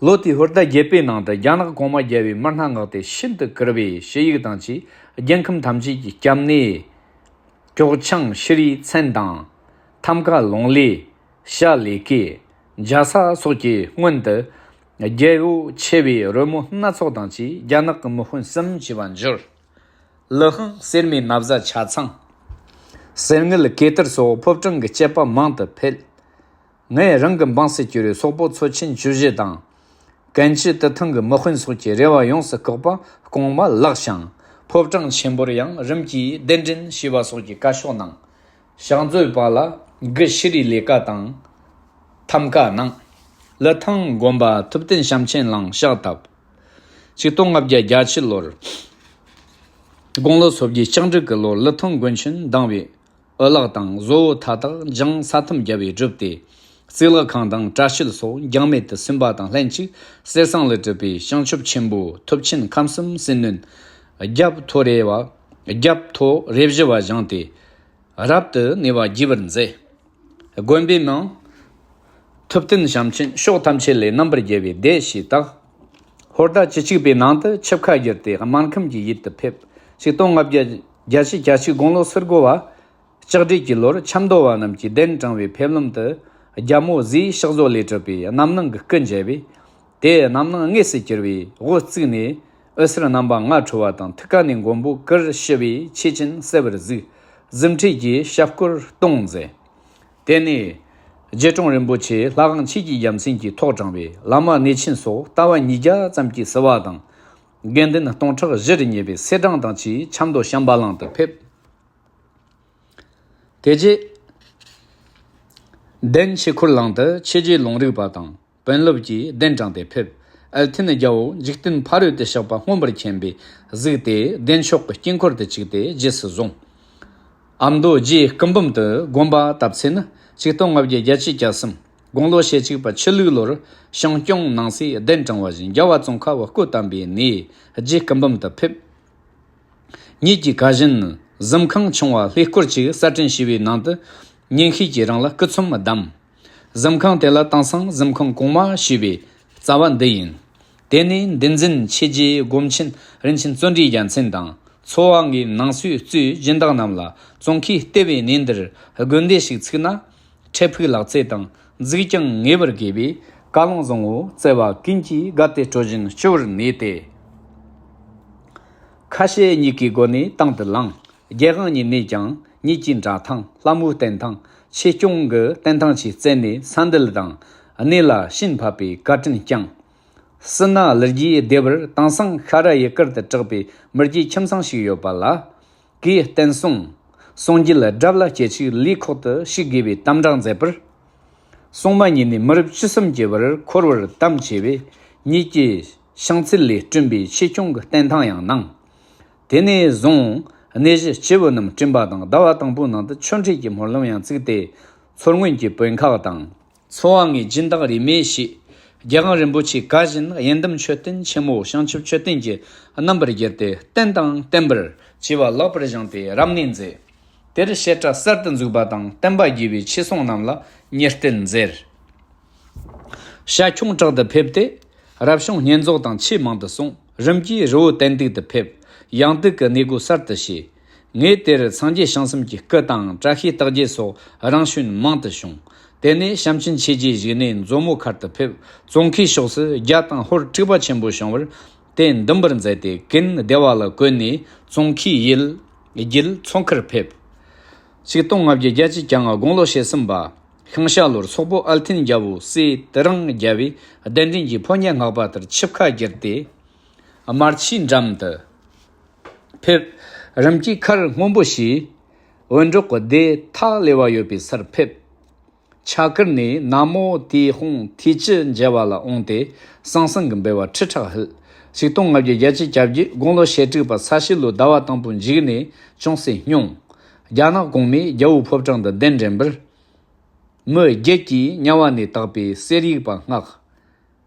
ལོ་དེའི་ཧོར་ཟླ་བརྒྱད་པའི་ནང་དུ་རྒྱ་ནག་གོང་མ་རྒྱལ་པོས་མི་སྣ་མངགས་ཏེ་ཤིན་ཏུ་བཀུར་བའི་ཞུ་ཡིག་དང་བཅས་རྒྱལ་ཁམས་ཐམས་ཅད་ཀྱི་སྐྱབས་གནས་ཀྱོག་ཆང་ཤི་རིའི་མཚན་དང་། ཐམ་ཀ་ལུང་ལས། བྱ་ལས་ཀའི་འཇའ་ས་སོགས་ཀྱི་སྔོན་དུ་རྒྱལ་པོ་ཆེ་བའི་རོལ་མོ་སྣ་ཚོགས་དང་བཅས་རྒྱ་ནག་གི་མི་དཔོན་གསུམ་བཅས་པ་འབྱོར། ལི་ཧང་གསེར་མའི་ན་བཟའ་ཆ་ཚང་། གསེར་དངུལ་གོས་དར་སོགས་ཕོ་བྲང་གི་སྤྱད་པ་མང་དུ་ཕུལ། ངས་རང་གི་འབངས་སུ་གྱུར་བའི་སོག་པོ་ཚོ་ཆེན་བཅུ་བཞི་དང་། ཀན་ཅི་ཏི་ཐང་གི་མི་དཔོན་སོགས་ཀྱི་རེ་བ་ཡོངས་སུ་བཀག་པ་སྐོང་བ་ལགས་ཤིང་། ཕོ་བྲང་ཆེན་པོར་ཡང་རིམ་གྱིས་གདན་འདྲེན་ཞུས་པ་སོགས་ཀྱི་བཀའ་ཤོག་གནང་། ཕྱག་མཛོད་པ་ལ་དགུ་ཤི་རིའི་ལས་ཀ་དང་། ཐམ་ཀ་གནང་། ལི་ཐང་དགོན་པ་ཐུབ་བསྟན་བྱམས་ཆེན་གླིང་ཕྱག་བཏབ། ཆིག་སྟོང་ལྔ་བརྒྱ་བརྒྱད་ཅུ་ལོར། དགུང་ལོ་སོ་བརྒྱད་ལྕགས་འབྲུག་གི་ལོར་ལི་ཐང་དགོན་ཆེན་གདང་བའི་ཨོ་ལགས་དང་བཟོ་བོ་མཐའ་དག་འཇང་ས་ཐམ་རྒྱལ་བས་བསྒྲུབས་ཏེ། གཙུག་ལག་ཁང་དང་བཀྲ་ཤིས་སོགས་འགྱངས་མེད་དུ་ཟིན་པ་དང་ལྷན་ཅིག་གསེར་ཟངས་ལས་གྲུབ་པའི་བྱང་ཆུབ་ཆེན་པོ་ཐུབ་ཆེན་ཁམས་གསུམ་ཟིལ་གནོན་རྒྱབ་ཐོ་རེ་བ། རྒྱབ་ཐོ་རེ་བཞི་བ་བཞེངས་ཏེ། རབ་ཏུ་གནས་པ་རྒྱས་པར་མཛད། དགོན་པའི་མིང་ཐུབ་བསྟན་བྱམས་ཆེན། ཕྱོགས་ཐམས་ཅད་ལས་རྣམ་པར་རྒྱལ་བའི་སྡེ་ཞེས་བཏགས། ཧོར་ཟླ་བཅུ་གཅིག་པའི་ནང་དུ་ཆིབས་ཁ་བསྒྱུར་ཏེ་སྨར་ཁམས་ཀྱི་ཡུལ་དུ་ཕེབས། ཆིག་སྟོང་ལྔ་བརྒྱ་བརྒྱད་ཅུ་གྱ་གཅིག་དགུང་ལོ་ཟུར་དགུ་བ། ལྕགས་སྦྲུལ་གྱི་ལོར་ཆབ་མདོ་བ་རྣམས་ཀྱིས་གདན་དྲངས་པའི་ཕེབས་ལམ་དུ། རྒྱལ་མོ་ཟས་ཕྱག་བཟོ་ལས་གྲུབ་པའི་རྣམ་སྣང་གི་སྐུ་མཇལ་བས། དེའི་རྣམ་སྣང་དངོས་སུ་གྱུར་པའི་དབུ་བརྩིགས་ནས། འོད་ཟེར་རྣམ་པ་ལྔ་འཕྲོ་བ་དང་། ཐུགས་ཀ་ནས་མགོན་པོ་གུར་ཞི་བས་མཆེད་ཅན་གསལ་བར་གཟིགས། གཟི་ཁྲིད་ཀྱི་ཞབས་སྐོར་གཏོང་མཛད། དེ་ནས་རྗེ་དྲུང་རིན་པོ་ཆེ་ལྷ་དབང་ཆོས་ཀྱི་རྒྱལ་མཚན་གྱིས་ཐོག་དྲངས་པའི་བླ་མ་གནས་ཆེན་སོགས་ལྟ་བ་ཉིས་བརྒྱ་ཙམ་གྱིས་བསུ་བ་དང་། དགེ་འདུན་སྟོང་ཕྲག་བཞི་རུ་ཉེ་བའི་གསེར་སྦྲེང་དང་བཅས་ཆབ་མདོ་བྱམས་པ་གླིང་དུ་ཕེབས། དེ་རྗེས་གདན་ཆོས་འཁོར་གླིང་དུ་ཆོས་རྗེ་ལུང་རིགས་པ་དང་། དཔོན་སློབ་ཀྱིས་གདན་དྲངས་ཏེ་ཕེབས། ཨལ་ཐན་རྒྱལ་པོ་འཇིག་རྟེན་ཕ་རོལ་ཏུ་གཤེགས་པ་མངོན་པར་མཁྱེན་པས་གཟིགས་ཏེ། གདན་མཆོག་གི་དཀྱིལ་འཁོར་དུ་བཅུག་སྟེ་རྗེས་སུ་བཟུང་། ཨ་མདོ་རྗེ་སྐུ་འབུམ་དུ་དགོངས་པ་བཏབ་ཚེ་ན། ཆིག་སྟོང་ལྔ་བརྒྱ་བརྒྱད་ཅུ་གྱ་གསུམ་དགུང་ལོ་ཞེ་གཅིག་པ་ཆུ་ལུག་ལོར་ཞིང་སྐྱོང་གནང་སའི་གདན་དྲངས་པ་བཞིན། རྒྱལ་བ་ཙོང་ཁ་བ་སྐུ་བལྟམས་པའི་གནས་རྗེ་སྐུ་འབུམ་དུ་ཕེབས། ཉིད་ཀྱིས་ག་བཞིན་གཟིམ་ཁང་ཆུང་བ་ལྷེ་སྐོར་ཅིག་གསར་སྐྲུན་བྱས་པའི་ནང་དུ། ཉིན་ཤས་ཀྱིས་རང་ལ་སྐུ་ཚོམས་བསྡམས། གཟིམ་ཁང་དེ་ལ་དེང་སང་གཟིམ་ཁང་གོང་མ་ཞེས་པའི་རྩ་བ་འདི་ཡིན། དེ་ནས་འདུལ་འཛིན་ཆོས་རྗེ་སྒོམ་ཆེན་རིན་ཆེན་བརྩོན་འགྲུས་རྒྱལ་མཚན་དང་། ཚོ་བ་ལྔའི་ནང་གསེས་གཙོས་སྦྱིན་བདག་རྣམས་ལ། ཙོང་ཁའི་ལྟེ་བའི་གནས་འདིར་དགོན་སྡེ་ཞིག་ཚུགས་ན། འཕྲལ་ཕུགས་ལག་རྩལ་དང་འཛུགས་ཀྱང་ངེས་པར་དགོས་པས། བཀའ་ལུང་བཟང་པོ་བསྩལ་བ་ཀུན་གྱིས་དགའ་སྟེ་སྤྲོ་བཞིན་སྤྱི་བོར་གནས་ཏེ། ཁ་ཞེ་གཉིས་ཀྱི་སྒོ་ནས་དང་དུ་བླངས། རྒྱལ་དབང་གཉིས་ནས་ཀྱང་ཉིད་ཀྱི་འདྲ་ཐང་ལྷ་མོའི་རྟེན་ཐང་ཆོས་སྐྱོང་གི་རྟེན་ཐང་ཆེ་བསྩལ་ནས་ས་འདུལ་དང་གནས་ལ་བྱིན་ཕབ་པའི་བཀའ་དྲིན་བསྐྱངས། སྲིད་ན་ལི་རྒྱའི་སྡེ་བར་དེང་སང་ཤ་ར་ཡུལ་དཀར་དུ་གྲགས་པའི་མི་རྒྱའི་ཁྱིམ་ཚང་ཞིག་ཡོད་པ་ལ། གོས་བསྟན་སྲུང་། སྲུང་རྒྱུད་དགྲ་བླ་སྐྱེ་ཆོས་ལས་ཁོག་ཏུ་ཞུགས་དགོས་པའི་དམ་བསྒྲགས་མཛད་པར། སྲུང་མ་ཉིད་ནས་མི་རབས་བཅུ་གསུམ་གྱི་བར་འཁོར་བར་དམ་བཅས་པས། ཉིད་ཀྱི་ཕྱག་འཚལ་ལས་བསྐྲུན་པའི་ཆོས་སྐྱོང་གི་རྟེན་ཐང་ཡང་གནང་། དེ་ནས་བཟུང་གནས་གཞི་སྐྱེས་བུ་རྣམས་བསྐྲུན་པ་དང་། ཟླ་བ་དང་པོའི་ནང་དུ་ཆོས་འབྲེལ་གྱི་སྨོན་ལམ་ཡང་བཙུགས་ཏེ། མཚོ་སྔོན་གྱི་བོད་ཁང་དང་། ཚོ་བ་ལྔའི་སྦྱིན་བདག་རིས་མེད་བྱས། རྒྱལ་དབང་རིན་པོ་ཆེ་ག་བཞིན་དབྱེན་བསྡུམ་མཆོད་རྟེན་ཆེན་མོ་བྱང་ཆུབ་མཆོད་རྟེན་གྱི་རྣམ་པར་བསྒྱུར་ཏེ། རྟེན་དང་བརྟེན་པར་བཅས་པ་ལེགས་པར་བཞེངས་ཏེ་རབ་གནས་མཛད། དེར་བཤད་གྲྭ་གསར་དུ་འཛུགས་པ་དང་། བསྟན་པ་རྒྱས་པའི་ཆོས་སྲུང་རྣམས་ལ་ཉེར་གཏད་མཛད། ཞལ་ཁྱུང་བྲག་ཏུ་ཕེབས་ཏེ། རབ་བྱུང་བསྙེན་རྫོགས་དང་ཆོས་མང་དུ་གསུངས། རིམ་གྱིས་རི་བོ་བསྟན་སྡུག་ཏུ་ཕེབས། ཡང་སྡུག་གི་གནས་སྒོ་གསར་དུ་ཕྱེས། ངེས་དེར་སངས་རྒྱས་བྱང་སེམས་ཀྱི་སྐུ་དང་། བཀྲ་ཤིས་རྟགས་བརྒྱད་སོགས་རང་བྱོན་མང་དུ་བྱུང་། དེ་ནས་བྱམས་ཆེན་ཆོས་རྗེའི་བཞུགས་གནས་མཛོ་མོ་མཁར་དུ་ཕེབས། ཙོང་ཁའི་ཕྱོགས་སུ་རྒྱ་དང་ཧོར་དཀྲུག་པ་ཆེན་པོ་བྱུང་བར། དེ་འདུམ་པར་མཛད་དེ། གན་སྡེ་བ་ལ་བཀོད་ནས་ཙོང་ཁའི་ཡུལ་རྒྱུད་མཚོ་མཁར་ཕེབས། ཆིག་སྟོང་ལྔ་བརྒྱ་བརྒྱད་ཅུ་གྱ་ལྔ་དགུང་ལོ་ཞེ་གསུམ་པ། ཤིང་བྱ་ལོར་སོག་པོ་ཨལ་ཐན་རྒྱལ་པོ་སྲས་དེ་རིང་རྒྱལ་བའི་གདན་འདྲེན་གྱི་ཕོ་ཉ་སྔགས་པ་ལྟར་ཆིབས་ཁ་བསྒྱུར་ཏེ། དམར་ཆའི་འགྲམ་དུ་ཕེབས། རིམ་གྱིས་མཁར་སྔོན་པོ་ཞེས་བོད་འབྲོག་གི་སྡེ་ཐ་ལེ་བ་ཡོད་པའི་སར་ཕེབས། ཆ་ཀར་ནས་ན་མོ་དེའི་དཔུང་ཐེ་ཅི་མཇལ་བ་ལ་འོངས་ཏེ། ཟང་ཟིང་གི་འབུལ་བ་ཁྲི་ཕྲག་ཕུལ། ཆིག་སྟོང་ལྔ་བརྒྱ་བརྒྱད་ཅུ་གྱ་བརྒྱད་དགུང་ལོ་ཞེ་དྲུག་པ་ས་བྱི་ལོའི་ཟླ་བ་དང་པོའི་མཇུག་ནས་ཅུང་ཟད་སྙུང་། རྒྱ་ནག་གོང་མས་རྒྱལ་པོའི་ཕོ་བྲང་དུ་གདན་འདྲེན་པར། མི་བརྒྱད་ཀྱིས་དམྱལ་བ་ནས་དག་པའི་གསེར་ཡིག་པ་མངགས།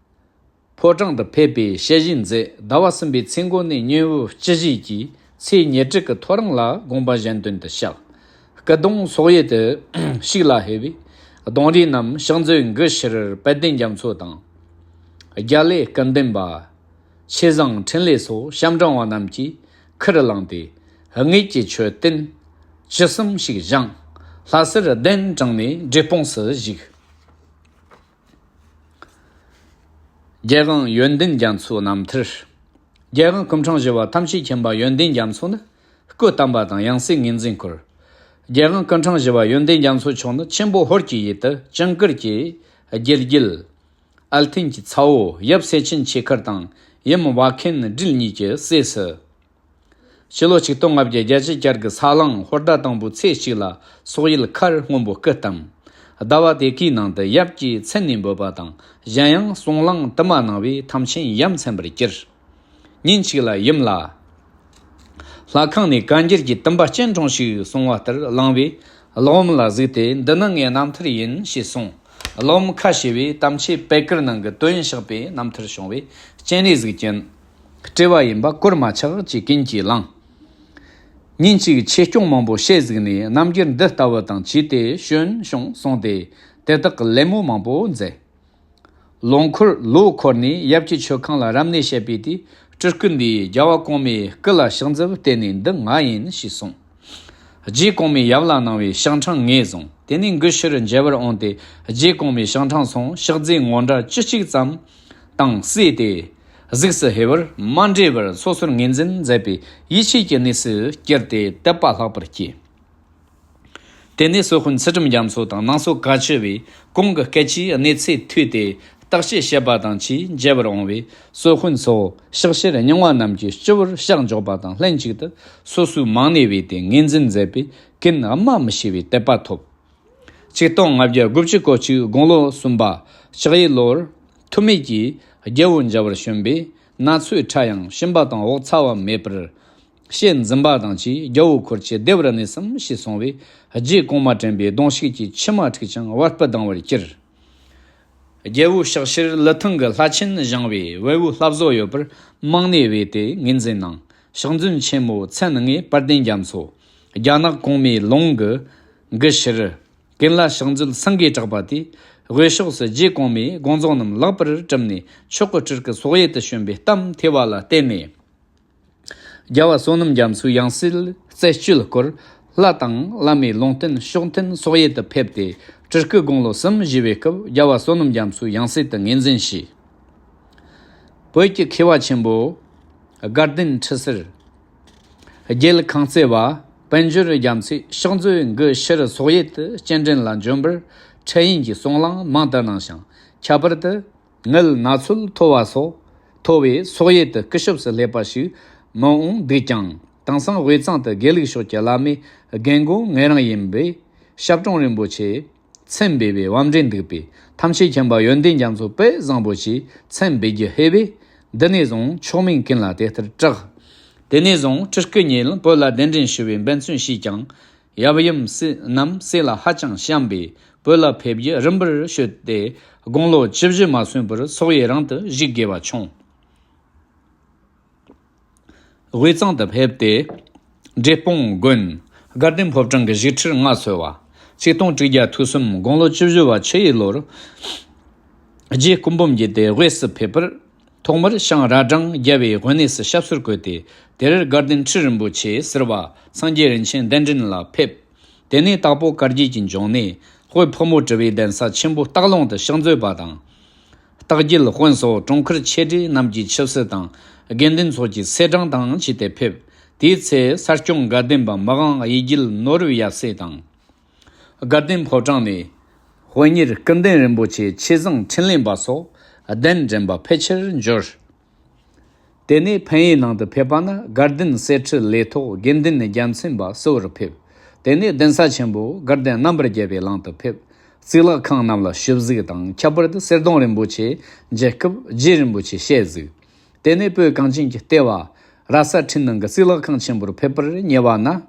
ཕོ་བྲང་དུ་ཕེབས་པའི་ཞལ་བཞེས་མཛད། ཟླ་བ་གསུམ་པའི་ཚེས་མགོ་ནས་མཉན་བུ་སྤྱི་བཞེས་ཀྱིས་ཚེས་ཉེར་དྲུག་གི་ཐོ་རངས་ལ་དགོངས་པ་གཞན་དོན་དུ་གཤེགས། སྐུ་གདུང་སོག་ཡུལ་དུ་ཞིག་ལ་ཕེབས་པས། གདུང་རིགས་རྣམས་ཕྱག་མཛོད་དགུ་ཕྱུར་དཔལ་ལྡན་རྒྱ་མཚོ་དང་། རྒྱ་ལས་སྐུ་འདོན་པ། ཆོས་བཟང་འཕྲིན་ལས་སོགས་ཞབས་འབྲིང་བ་རྣམས་ཀྱིས་ཁུར་བླངས་ཏེ། དངོས་ཀྱི་མཆོད་རྟེན་བཅུ་གསུམ་ཞིག་བཞེངས། ལྷ་སར་གདན་དྲངས་ནས་འབྲས་སྤུངས་སུ་བཞུགས། རྒྱལ་དབང་ཡོན་ཏན་རྒྱ་མཚོའི་རྣམ་ཐར། རྒྱལ་དབང་སྐུ་ཕྲེང་བཞི་པ་ཐམས་ཅད་མཁྱེན་པ་ཡོན་ཏན་རྒྱ་མཚོ་ནི་སྐུ་བལྟམས་པ་དང་ཡང་སྲིད་ངོས་འཛིན་སྐོར། རྒྱལ་དབང་སྐུ་ཕྲེང་བཞི་པ་ཡོན་ཏན་རྒྱ་མཚོ་མཆོག་ནི་ཆེན་པོ་ཧོར་གྱི་ཡུལ་དུ་ཇིང་གུར་གྱི་རྒྱལ་རྒྱུད། ཨལ་ཐན་གྱི་ཚ་བོ་ཡབ་སེ་ཆེན་ཆོས་མཁར་དང་ཡུམ་བ་ཁན་སྦྲུལ་གཉིས་ཀྱི་སྲས་སུ། ཕྱི་ལོ་ཆིག་སྟོང་ལྔ་བརྒྱ་བརྒྱད་ཅུ་གྱ་དགུ་ས་གླང་ཧོར་ཟླ་དང་པོའི་ཚེས་གཅིག་ལ་སོག་ཡུལ་མཁར་སྔོན་པོ་སྐུ་བལྟམས། ཟླ་བ་དེ་གའི་ནང་དུ་ཡབ་ཀྱི་མཚན་ནས་འབོད་པ་དང་གཞན་ཡང་གསུང་གླེང་དུ་མ་གནང་བས་ཐམས་ཅད་ཡ་མཚན་པར་གྱུར། ཉིན་གཅིག་ལ་ཡུམ་ལ། ལྷ་ཁང་ནས་བཀའ་འགྱུར་གྱི་བསྟན་པ་སྤྱན་དྲངས་ཤིག་གསུང་བ་ལྟར་བླངས་པས། གློག་བུམ་ལ་གཟིགས་ཏེ། འདི་ནི་ངའི་རྣམ་ཐར་ཡིན་ཞེས་གསུངས། གློག་བུམ་ཁ་ཕྱེ་བས་དམ་ཆོས་པད་དཀར་ནང་གི་དོན་བཤད་པའི་རྣམ་ཐར་བྱུང་བས། སྤྱན་རས་གཟིགས་ཀྱིས། བཀྲེས་པ་ཡིན་པ་གོར་མ་ཆག་ཅེས་ཀུན་གྱིས་བླངས། ཉིན་གཅིག་ཆོས་སྐྱོང་མང་པོ་ཞལ་གཟིགས་ནས། རྣམ་འགྱུར་འདི་ལྟ་བུ་དང་བཅས་ཏེ་བྱོན་བྱུང་གསུངས་ཏེ། དེ་དག་གི་ལད་མོ་མང་པོ་མཛད། ལོ་འཁོར་ལོ་འཁོར་ནས་ཡབ་ཀྱི་མཆོད་ཁང་ལ་རབ་གནས་བྱེད་པའི་དུས། སྤྲུལ་སྐུ་འདིས་རྒྱལ་བ་གོང་མའི་སྐུ་ལ་ཕྱག་མཛུབ་བསྟན་ནས། འདི་ང་ཡིན་ཞེས་གསུངས། རྗེ་གོང་མས་ཡབ་ལ་གནང་བའི་ཕྱག་འཕྲང་ངོས་བཟུང་། དེ་ནས་འགུལ་ཕྱིར་མཇལ་བར་འོངས་ཏེ། རྗེ་གོང་མའི་ཕྱག་འཕྲང་སོང་། ཕྱག་རྫས་ངོ་འདྲ་བཅུ་གཅིག་ཙམ་དང་བསྲེས་ཏེ། གཟུགས་སུ་ཧེ་བར་མ་འདྲེས་པར་སོ་སོར་ངོས་འཛིན་མཛད་པས། ཡིད་ཆེས་ཀྱི་གནས་སུ་གྱུར་ཏེ་དད་པ་ལྷག་པར་སྐྱེས། དེ་ནས་སོ་དཔོན་ཚུལ་ཁྲིམས་རྒྱ་མཚོ་དང་ནང་སོ་དཀའ་སྤྱད་པས། གོང་གི་སྐད་ཆའི་གནས་ཚུལ་ཐོས་ཏེ། བརྟག་དཔྱད་བྱེད་པ་དང་བཅས་མཇལ་བར་འོང་བས། སོ་དཔོན་སོགས་ཕྱག་ཕྱིར་རྙིང་བ་རྣམས་ཀྱི་སྤྱི་བོར་ཕྱག་འཇོག་པ་དང་ལྷན་ཅིག་ཏུ་སོ་སོའི་མིང་ནས་བོས་ཏེ་ངོས་འཛིན་མཛད་པས། ཀུན་སྨྲ་མི་ཤེས་པའི་དད་པ་ཐོབ། ཆིག་སྟོང་ལྔ་བརྒྱ་དགུ་བཅུ་གོ་གཅིག་དགུང་ལོ་གསུམ་པ་ལྕགས་ཡོས་ལོར། ཐུ་མེད་ཀྱི་རྒྱལ་པོ་མཇལ་བར་བྱོན་པས། ན་ཚོད་ཕྲ་ཡང་ཞུམ་པ་དང་འོག་ཚ་བ་མེད་པར། ཞལ་འཛུམ་པ་དང་བཅས། རྒྱལ་པོ་འཁོར་གྱིས་བདེ་བར་གནས་སམ་ཞེས་གསུངས་པས། རྗེ་གོང་མ་དྲན་པས་གདུང་ཤུགས་ཀྱིས་མཆི་མ་འཁྲིགས་ཀྱང་བ་སྤུ་ལྡང་བར་གྱུར། རྒྱལ་པོའི་ཕྱག་ཕྱིར་ལི་ཐང་གི་ལྷ་ཆེན་བཞེངས་པས། དབལ་པོའི་ལྷ་བཟོ་ཡོད་པར་མིང་ནས་བོས་ཏེ་ངོས་འཛིན་གནང་། ཕྱག་མཛོད་ཆེན་མོ་མཚན་དངོས་དཔལ་ལྡན་རྒྱ་མཚོ། རྒྱ་ནག་གོང་མའི་ལུང་གི་འགུལ་ཕྱིར། ཀུན་ལ་ཕྱག་མཛོད་སེང་གེས་གྲགས་པ་དེས། དབལ་ཕྱོགས་སུ་རྗེ་གོང་མའི་དགོངས་རྫོགས་རྣམས་ལེགས་པར་གྲུབ་ནས། མཆོག་གི་སྤྲུལ་སྐུ་སོག་ཡུལ་དུ་བྱོན་པའི་གཏམ་ཐོས་པ་ལ་བརྟེན་ནས། རྒྱལ་བ་བསོད་ནམས་རྒྱ་མཚོའི་ཡང་སྲིད་རྩད་གཅོད་སྐོར། ལྷ་དང་བླ་མའི་ལུང་བསྟན་ཕྱོགས་མཐུན་སོག་ཡུལ་དུ་ཕེབས་ཏེ། སྤྲུལ་སྐུ་དགུང་ལོ་གསུམ་བཞེས་པའི་སྐབས། རྒྱལ་བ་བསོད་ནམས་རྒྱ་མཚོའི་ཡང་སྲིད་དུ་ངོས་འཛིན་བྱས། བོད་ཀྱི་མཁས་པ་ཆེན་པོ་དགའ་ལྡན་ཁྲི་ཟུར། རྒྱལ་ཁང་བརྩེགས་པ་དཔལ་འབྱོར་རྒྱ་མཚོས་ཕྱག་མཛོད་འགུལ་ཕྱིར་སོག་ཡུལ་དུ་སྐྱེལ་འདྲེན་ལ་འབྱོན་པར་འཕྲལ་ཡུན་གྱི་གསུང་གླེང་མང་དུ་གནང་ཞིང་། ཁྱད་པར་དུ་ངལ་ན་ཚོད་མཐོ་བ་སོགས་མཐོ་བས། སོག་ཡུལ་དུ་སྐུ་ཞབས་སུ་སླེབས་པ་ཞིག་མི་འོང་འདུག་ཀྱང་། དེང་སང་དབུས་གཙང་དུ་དགེ་ལུགས་ཕྱོགས་ཀྱི་བླ་མའི་རྒན་རྒོན་ངོས་རང་ཡིན་པས། ཞབས་དྲུང་རིན་པོ་ཆེ་མཚན་འབེབས་པའི་བབ་འགྲེལ་འདུག་པས། ཐམས་ཅད་མཁྱེན་པ་ཡོན་ཏན་རྒྱ་མཚོ་དཔེ་བཟང་པོ་ཞེས་མཚན་འབོད་རྒྱུ་ཧེ་བས། འདི་ནས་བཟུང་ཆོག་མིན་ཀུན་ལ་དེ་ལྟར་གྲགས། དེ་ནས་བཟུང་སྤྲུལ་སྐུ་ཉིད་བོད་ལ་གདན་འདྲེན་ཞུ་བའི་འབད་བརྩོན་བྱས་ཀྱང་། ཡབ་ཡུམ་སྲས་རྣམས་སྲས་ལ་ཧ་ཅང་བྱམས་པས། བོད་ལ་ཕེབས་རྒྱུ་རིམ་པར་བྱས་ཏེ། དགུང་ལོ་བཅུ་བཞི་མ་སོན་པར་སོག་ཡུལ་རང་དུ་བཞུགས་དགོས་པ་བྱུང་། དབུས་གཙང་དུ་ཕེབས་ཏེ། འབྲས་སྤུངས་དགོན། དགའ་ལྡན་ཕོ་བྲང་གི་བཞུགས་ཁྲིར་མངའ་གསོལ་བ། ཆིག་སྟོང་དྲུག་བརྒྱ་ཐོ་གསུམ་དགུང་ལོ་བཅུ་བཞི་པ་ཆུ་ཡོས་ལོར། རྗེ་སྐུ་འབུམ་བརྒྱུད་དེ་དབུས་སུ་ཕེབས་པར། ཐོག་མར་ཞང་རྭ་སྒྲེང་རྒྱལ་པོའི་དབེན་གནས་སུ་ཞབས་སོར་བཀོད་དེ། དེར་དགའ་ལྡན་ཁྲི་རིན་པོ་ཆེ་ཟུར་པ་སངས་རྒྱས་རིན་ཆེན་གདན་འདྲེན་ལ་ཕེབས། དེ་ནས་དྭགས་པོ་བཀའ་བརྒྱུད་ཀྱི་འབྱུང་གནས་དཔལ་ཕོ་མོ་གྲུ་པའི་གདན་ས་ཆེན་པོ་སྟག་ལུང་དུ་ཕྱག་མཛོད་པ་དང་། རྟགས་བརྒྱད་དཔོན་སོགས་གྲོང་ཁུལ་ཆེ་གྲས་རྣམས་ཀྱི་ཆབ་སྲིད་དང་། དགེ་འདུན་སོགས་ཀྱི་སྲིད་གྲོང་དང་བཅས་ཏེ་ཕེབས། དེའི་ཚེ་ས་སྐྱོང་དགའ་ལྡན་པ་མི་དབང་ཡིད་བརྒྱུད་ནོར་བུའི་ཡབ་སྲས་དང་། དགའ་ལྡན་ཕོ་བྲང་ནས་དཔོན་གཉེར་སྐུ་ལྡན་རིན་པོ་ཆེ་ཆོས་བཟང་འཕྲིན་ལས་པ་སོགས་གདན་འདྲེན་པ་ཕལ་ཆེར་འབྱོར། དེ་ནས་འཕན་ཡུལ་ནང་དུ་ཕེབས་པ་ན། དགའ་ལྡན་གསེར་ཁྲི་ལས་ཐོག་དགེ་འདུན་རྒྱལ་མཚན་པ་གསོལ་བར་ཕེབས། དེ་ནས་གདན་ས་ཆེན་པོ་དགའ་ལྡན་རྣམ་པར་རྒྱལ་བའི་གླིང་དུ་ཕེབས། གཙུག་ལག་ཁང་རྣམས་ལ་ཞུ་གཟིགས་དང་། ཁྱད་པར་དུ་གསེར་གདུང་རིན་པོ་ཆེ་མཇལ་སྐབས་རྗེ་རིན་པོ་ཆེ་ཞལ་གཟིགས། དེ་ནས་བོད་གངས་ཅན་གྱི་ལྟེ་བ་ར་ས་འཕྲུལ་སྣང་གི་གཙུག་ལག་ཁང་ཆེན་པོར་ཕེབས་པར་ཉེ་བ་ན།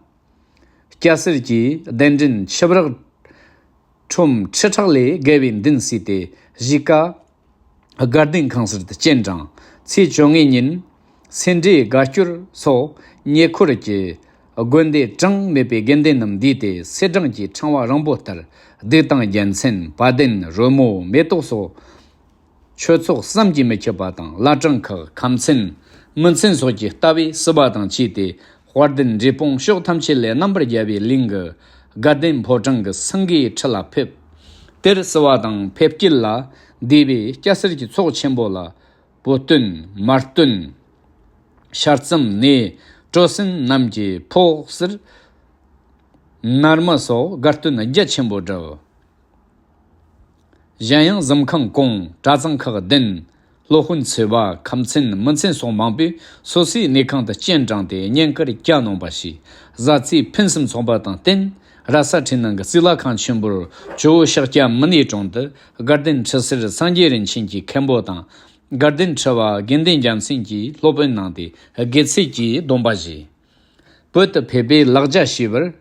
སྐྱ་སེར་གྱི་གདན་འདྲེན་ཆིབས་རགས་ཁྲོམ་ཁྲི་ཕྲག་ལས་བརྒལ་བའི་མདུན་བསུས་ཏེ། གཞིས་ཀ་དགའ་ལྡན་ཁང་གསར་དུ་སྤྱན་དྲངས། ཚེས་བཅོ་ལྔའི་ཉིན་སེ་འབྲས་དགའ་སྐྱོར་སོགས་ཉེ་འཁོར་གྱི་དགོན་སྡེ་གྲངས་མེད་པའི་དགེ་འདུན་རྣམས་འདུས་ཏེ། གསེར་སྦྲང་གི་ཕྲེང་བ་རིང་པོ་ལྟར་གདུགས་དང་རྒྱལ་མཚན། བ་དན། རོལ་མོ། མེ་ཏོག་སོགས། ཆོས་ཚོགས་བསམ་གྱིས་མི་ཁྱབ་པ་དང་། བླ་བྲང་ཁག་ཁམས་ཚན། མི་ཚན་སོགས་ཀྱི་ལྟ་བའི་བསུ་བ་དང་བཅས་ཏེ། དཔལ་ལྡན་འབྲས་སྤུངས་ཕྱོགས་ཐམས་ཅད་ལས་རྣམ་པར་རྒྱལ་བའི་གླིང་གི་དགའ་ལྡན་ཕོ་བྲང་གི་སེང་གེའི་ཁྲི་ལ་ཕེབས། དེར་བསུ་བ་དང་ཕེབས་སྐྱེལ་ལ་འདུས་པའི་སྐྱ་སེར་གྱི་ཚོགས་ཆེན་པོ་ལ། བུ་སྟོན། མ་སྟོན། ཤར་ཙམ་ནས་སྤྲོ་གསོན་རྣམས་ཀྱིས་ཕོགས་སུ་ནར་མ་སོགས་དགའ་སྟོན་རྒྱ་ཆེན་པོ་བསྒྲུབས། གཞན་ཡང་གཟིམ་ཁང་གོང་། གྲྭ་ཚང་ཁག་བདུན། སློབ་དཔོན་ཚོས་པ། ཁམས་ཚན། མི་ཚན་སོགས་མང་པོས་སོ་སོའི་གནས་ཁང་དུ་སྤྱན་དྲངས་ཏེ་བསྙེན་བཀུར་གྱ་ནོམ་པ་བྱས། བཟའ་ཚེས་ཕུན་སུམ་ཚོགས་པ་དང་བསྟུན། ར་ས་འཕྲུལ་སྣང་གི་གཙུག་ལག་ཁང་ཆེན་པོར་ཇོ་བོ་ཤཱཀྱ་མུ་ནེའི་དྲུང་དུ་དགའ་ལྡན་ཁྲི་ཟུར་སངས་རྒྱས་རིན་ཆེན་གྱི་མཁན་པོ་དང་། དགའ་ལྡན་ཁྲི་པ་དགེ་འདུན་རྒྱལ་མཚན་གྱིས་སློབ་དཔོན་གནང་སྟེ་དགེ་ཚུལ་གྱི་སྡོམ་པ་བཞེས། བོད་དུ་ཕེབས་པའི་ལེགས་སྐྱེས་ཞུས་པར།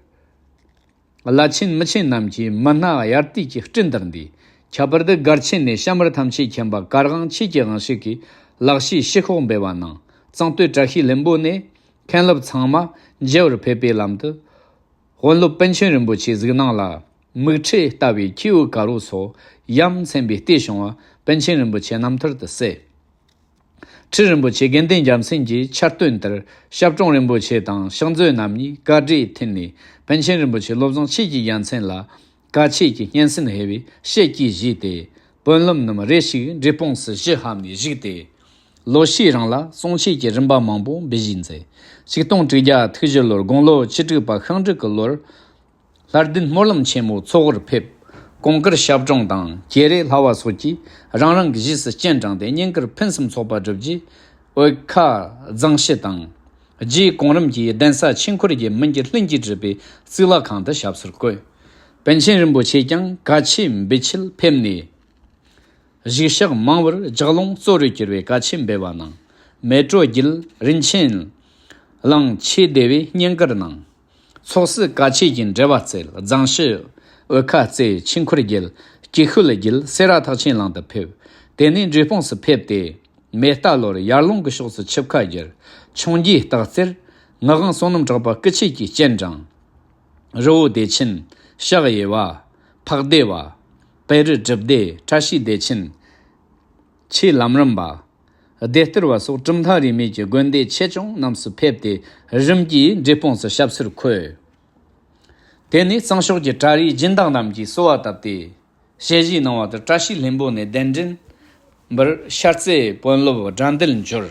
བླ་ཆེན་མི་ཆེན་རྣམས་ཀྱིས་མི་སྣ་དབྱར་དུས་ཀྱི་སྤྲིན་ལྟར་འདུས། ཁྱད་པར་དུ་སྒར་ཆེན་ནས་ཤམ་བར་ཐམས་ཅད་མཁྱེན་པ་གར་དབང་ཆོས་ཀྱི་དབང་ཕྱུག་གིས་ལེགས་སྐྱེས་ཞུ་ཤོག་འབུལ་བ་གནང་། གཙང་སྟོད་བཀྲ་ཤིས་ལྷུན་པོ་ནས་མཁན་སློབ་ཚང་མ་མཇལ་བར་ཕེབས་པའི་ལམ་དུ། དཔོན་སློབ་པཎ་ཆེན་རིན་པོ་ཆེ་གཟིགས་སྣང་ལ། མིག་ཁྲེ་ལྟ་བུའི་ཁྱེའུ་དཀར་པོ་སོགས་ཡ་མཚན་པའི་ལྟས་བྱུང་བ་པཎ་ཆེན་རིན་པོ་ཆེ་རྣམ་ཐར་དུ་གསལ། ཁྲི་རིན་པོ་ཆེ་དགེ་འདུན་རྒྱལ་མཚན་གྱིས་འཆར་སྟོན་ལྟར་ཞབས་དྲུང་རིན་པོ་ཆེ་དང་ཕྱག་མཛོད་རྣམ་གཉིས་བཀའ་འདྲིས་མཐུན་ནས། པཎ་ཆེན་རིན་པོ་ཆེ་བློ་བཟང་ཆོས་ཀྱི་རྒྱལ་མཚན་ལ་བཀའ་ཆོས་ཀྱི་སྙན་གསན་ཕུལ་བའི་ཞལ་གྱིས་བཞེས་ཏེ། དཔོན་སློབ་རྣམས་རེ་ཞིག་འབྲས་སྤུངས་སུ་གཞི་བཞག་ནས་བཞུགས་ཏེ། ལོ་ཤས་རིང་ལ་གསུང་ཆོས་ཀྱི་རིམ་པ་མང་པོ་འབུལ་བཞེས་མཛད། ཆིག་སྟོང་དྲུག་བརྒྱ་ཐིག་བཞི་ལོར་དགུང་ལོ་བཅུ་དྲུག་པ་ཤིང་འབྲུག་གི་ལོར། ལྷ་ལྡན་སྨོན་ལམ་ཆེན་མོ་ཚོགས་པར་ཕེབས། གོང་དཀར་ཞབས་དྲུང་དང་ཀྱེ་རེ་ལྷ་བ་སོགས་ཀྱིས་རང་རང་གི་རྗེས་སུ་སྤྱན་དྲངས་ཏེ། བསྙེན་བཀུར་ཕུན་སུམ་ཚོགས་པ་བསྒྲུབས་རྗེས། འོལ་ཁ་རྫིང་ཕྱི་དང་། རྗེ་གོང་རིམ་གྱིས་གདན་ས་ཆོས་འཁོར་གྱི་མུན་གྱི་ལྷུན་གྱིས་གྲུབ་པའི་གཙུག་ལག་ཁང་དུ་ཞབས་སོར་བཀོད། པཎ་ཆེན་རིན་པོ་ཆེ་ཀྱང་བཀའ་ཆོས་འབུལ་ཆེད་ཕེབས་ནས། བཞུགས་ཞག་མང་བོར་ལྗགས་ལུང་གཙོ་རུ་གྱུར་པའི་བཀའ་ཆོས་འབུལ་བ་གནང་། མལ་གྲོ་བརྒྱུད་རིན་ཆེན་གླིང་ཆོས་སྡེ་བའི་བསྙེན་བཀུར་གནང་། ཚོགས་སུ་བཀའ་ཆོས་ཀྱི་འགྲེལ་པ་སྩལ། རྫིང་ཕྱི་འོལ་ཁ་རྩེ་ཆོས་འཁོར་བརྒྱུད་ཀྱི་ཤུལ་བརྒྱུད་སེ་ར་ཐེག་ཆེན་གླིང་དུ་ཕེབས། དེ་ནས་འབྲས་སྤུངས་སུ་ཕེབས་ཏེ། མེ་རྟ་ལོར་ཡར་ཀླུང་གི་ཕྱོགས་སུ་ཆིབས་ཁ་བསྒྱུར། འཕྱོངས་རྒྱས་སྟག་རྩེར་ངག་དབང་བསོད་ནམས་གྲགས་པ་སྐུ་མཆེད་ཀྱིས་སྤྱན་དྲངས། རི་བོ་བདེ་ཆེན། ཕྱག་གཡས་པ། ཕག་སྡེ་བ། བེ་རི་གྲུབ་སྡེ། བཀྲ་ཤིས་བདེ་ཆེན། ཆོས་ལམ་རིམ་པ། སྡེ་གཏེར་བ་སོགས་གྲུབ་མཐའ་རིས་མེད་ཀྱི་དགོན་སྡེ་ཆེ་ཆུང་རྣམས་སུ་ཕེབས་ཏེ། རིམ་གྱིས་འབྲས་སྤུངས་སུ་ཞབས་སོར་འཁོད། དེ་ནས་གཙང་ཕྱོགས་ཀྱི་གྲྭ་རིགས་སྦྱིན་བདག་རྣམས་ཀྱིས་གསོལ་བ་བཏབ་སྟེ། ཞལ་བཞེས་གནང་བ་ལྟར་བཀྲ་ཤིས་ལྷུན་པོ་ནས་གདན་འདྲེན་པར་ཤར་རྩེ་དཔོན་སློབ་དགྲ་འདུལ་འབྱོར།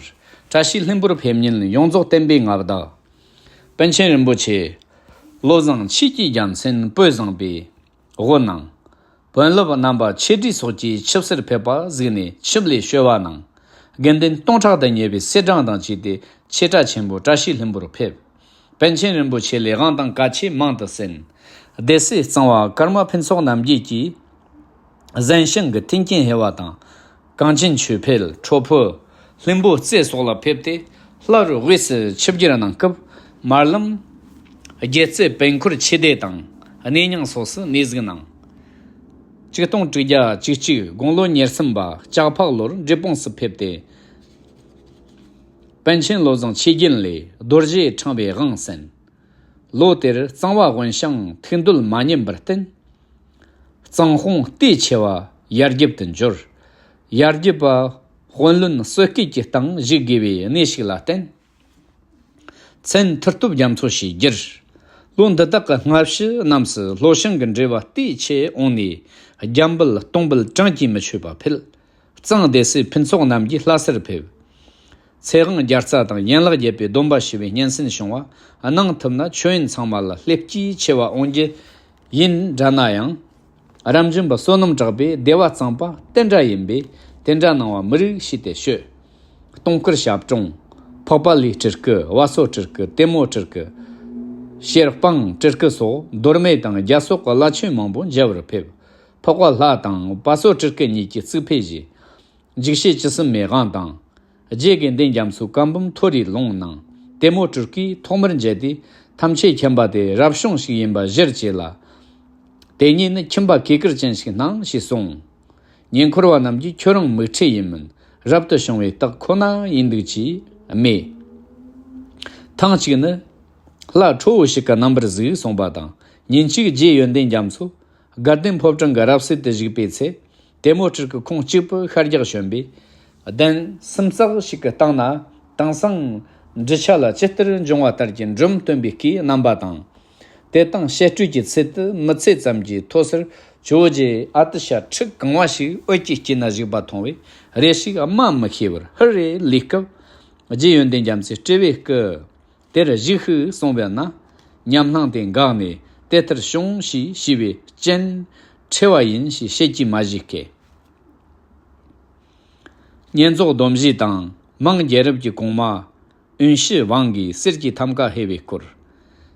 བཀྲ་ཤིས་ལྷུན་པོར་ཕེབས་ཉིན་ཡོངས་རྫོགས་བསྟན་པའི་མངའ་བདག་པཎ་ཆེན་རིན་པོ་ཆེ་བློ་བཟང་ཆོས་ཀྱི་རྒྱལ་མཚན་པོད་བཟང་པོའི་དབུ་གནང་། དཔོན་སློབ་རྣམ་པ་ཆོས་སྒྲོན་སོགས་ཀྱིས་ཆིབས་སར་ཕེབས་པ་གཟིགས་ནས་ཆིབས་ལས་བྱོལ་བ་གནང་། དགེ་འདུན་སྟོང་ཕྲག་ཏུ་ཉེ་བའི་སེར་སྦྲེང་དང་བཅས་ཏེ་ཆོས་གྲྭ་ཆེན་པོ་བཀྲ་ཤིས་ལྷུན་པོར་ཕེབས། པཎ་ཆེན་རིན་པོ་ཆེ་ལས་དབང་དང་བཀའ་ཆོས་མང་དུ་གསན། སྡེ་སྲིད་གཙང་བ་ཀརྨ་ཕུན་ཚོགས་རྣམ་རྒྱལ་གྱིས་གཟན་ཤང་གི་མཐུན་རྐྱེན་ཧེ་བ་དང་། གངས་ཅན་ཆོས་འཕེལ། ཁྲོ་ཕུ། ལྷུན་པོ་རྩེ་སོགས་ལ་ཕེབས་ཏེ། ལྷ་རུ་དབུས་སུ་ཆིབས་བསྒྱུར་གནང་སྐབས། མར་ལམ་རྒྱལ་རྩེ་པད་འཁོར་ཆོས་སྡེ་དང་གནས་རྙིང་སོགས་སུ་གནས་གཟིགས་གནང་། ཆིག་སྟོང་དྲུག་བརྒྱ་བཅུ་གཅིག་དགུང་ལོ་ཉེར་གསུམ་པ་ལྕགས་ཕག་ལོར་འབྲས་སྤུངས་སུ་ཕེབས་ཏེ། པཎ་ཆེན་བློ་བཟང་ཆོས་རྒྱན་ལས་རྡོ་རྗེ་འཕྲེང་བའི་དབང་གསན། ལོ་དེར་གཙང་བ་དབོན་ཞང་ཐུགས་འདོད་མ་ཉམས་པར་བརྟེན། གཙང་དཔུང་གཏེ་ཆེ་བ་ཡར་རྒྱབ་ཏུ་འབྱོར། ཡར་རྒྱབ་པ་དཔོན་བློན་གསོལ་སྐད་ཀྱི་སྟེང་བཞུགས་དགོས་པའི་གནས་ཤིག་ལ་བརྟེན། མཚན་མཐུ་སྟོབས་རྒྱ་མཚོ་ཞེས་བསྒྱུར། ལོ་འདི་དག་གི་སྔ་ཕྱི་རྣམས་སུ་ལྷོ་ཞང་གི་འབྲེལ་བ་གཏེ་ཆེ་འོངས་ནས། རྒྱ་འབུལ་སྟོང་འབུལ་གྲངས་ཀྱིས་མི་ཆོད་པ་ཕུལ། གཙང་སྡེ་སྲིད་ཕུན་ཚོགས་རྣམ་རྒྱལ་ལྷ་སར་ཕེབས། ཚེ་དབང་རྒྱལ་རྩ་དང་ཡན་ལག་བརྒྱད་པའི་སྡོམ་པ་ཞུ་བའི་སྙན་གསན་བྱུང་བ། གནང་ཐུབ་ན་མཆོད་ཡོན་ཚང་མ་ལ་ལྷན་སྐྱེས་ཆེ་བ་འོང་རྒྱུ་ཡིན་འདྲ་ན་ཡང་། རབ་འབྱམས་པ་བསོད་ནམས་གྲགས་པས་བདེ་བ་བརྩམས་པ་དེ་འདྲ་ཡིན་པས། དེ་འདྲ་གནང་བ་མི་རིགས་ཞེས་ཏེ་ཤོད། སྟོང་སྐུར་ཞབས་དྲུང་། འཕགས་པ་ལྷའི་སྤྲུལ་སྐུ། བ་སོ་སྤྲུལ་སྐུ། ཏེ་མོ་སྤྲུལ་སྐུ། ཤེར་སྤང་སྤྲུལ་སྐུ་སོགས་མདོ་སྨད་དང་རྒྱ་སོག་གི་བླ་ཆེན་མང་པོ་མཇལ་བར་ཕེབས། འཕགས་པ་ལྷ་དང་བ་སོ་སྤྲུལ་སྐུ་གཉིས་ཀྱིས་གཙུག་ཕུད་བཞེས། འཇིགས་བྱེད་བཅུ་གསུམ་མའི་དབང་དང་། རྗེ་དགེ་འདུན་རྒྱ་མཚོའི་བཀའ་འབུམ་མཐོ་རིས་ལུང་གནང་། ཏེ་མོ་སྤྲུལ་སྐུས་ཐོག་མར་མཇལ་ཏེ། ཐམས་ཅད་མཁྱེན་པ་དེ་རབ་བྱུང་ཞིག་ཡིན་པ་གཞིར་བཅས་ལ། དེ་ཉིད་ནི་ཁྱིམ་པ་གུས་བཀུར་ཅན་ཞིག་སྣང་ཞེས་གསུངས། ཉེ་འཁོར་བ་རྣམས་ཀྱིས་ཁྱོད་རང་མིག་འཕྲུལ་ཡིན་མིན་རབ་ཏུ་བྱུང་བའི་རྟགས་ཁོ་ན་ཡིན་འདུག་ཅེས་སྨྲས། ཐེངས་གཅིག་ནི། ལྷ་ཁྲོ་བོ་ཞིག་གི་རྣམ་པར་གཟིགས་གསུངས་པ་དང་། ཉིན་གཅིག་རྗེ་ཡོན་ཏན་རྒྱ་མཚོ་དགའ་ལྡན་ཕོ་བྲང་གི་རབ་སྲིད་དུ་བཞུགས་པའི་ཚེ། ཏེ་མོ་སྤྲུལ་སྐུ་ཁོང་གཅིག་པུ་ཤར་རྒྱག་བྱོན་པས། གདན་སུམ་ཙག་ཞིག་གི་སྟེང་ན་དེང་སང་འབྲི་ཆ་ལ་ཇི་ལྟར་འབྱུང་བ་ལྟར་གྱི་འབྲུམ་སྟོན་པའི་སྐུའི་རྣམ་པ་དང་། དེ་དང་བཤད་སྤྲོས་ཀྱི་ཚུལ་དུ་མི་ཚེ་ཙམ་གྱི་མཐོ་སར་ཇོ་བོ་རྗེ་ཨ་ཏི་ཤ་ཁྲི་གང་བ་ཞིག་འོད་ཀྱི་དཀྱིལ་ན་བཞུགས་པ་མཐོང་བས། རེ་ཞིག་སྨྲ་མི་ཤེས་པར་ཧུར་རེ་ལུས་སྐབས། རྗེ་ཡོན་ཏན་རྒྱ་མཚོས་སྤྲུལ་པའི་སྐུ་དེར་བཞུགས་ཤིག་གསུངས་པས་ན། ཉམས་སྣང་དེ་འགགས་ནས་དེ་ལྟར་བྱུང་ཞེས་ཞུས་པས། སྤྱན་འཁྲུལ་བ་ཡིན་ཞེས་བཤད་ཀྱིས་མ་བཞེས་སྐད། བསྙེན་རྫོགས་སྡོམ་བཞེས་དང་མང་རྒྱལ་རབས་ཀྱི་གོང་མ་ཨུན་ཤི་ཝང་གིས་གསེར་གྱི་ཐམ་ཀ་ཕུལ་བའི་སྐོར།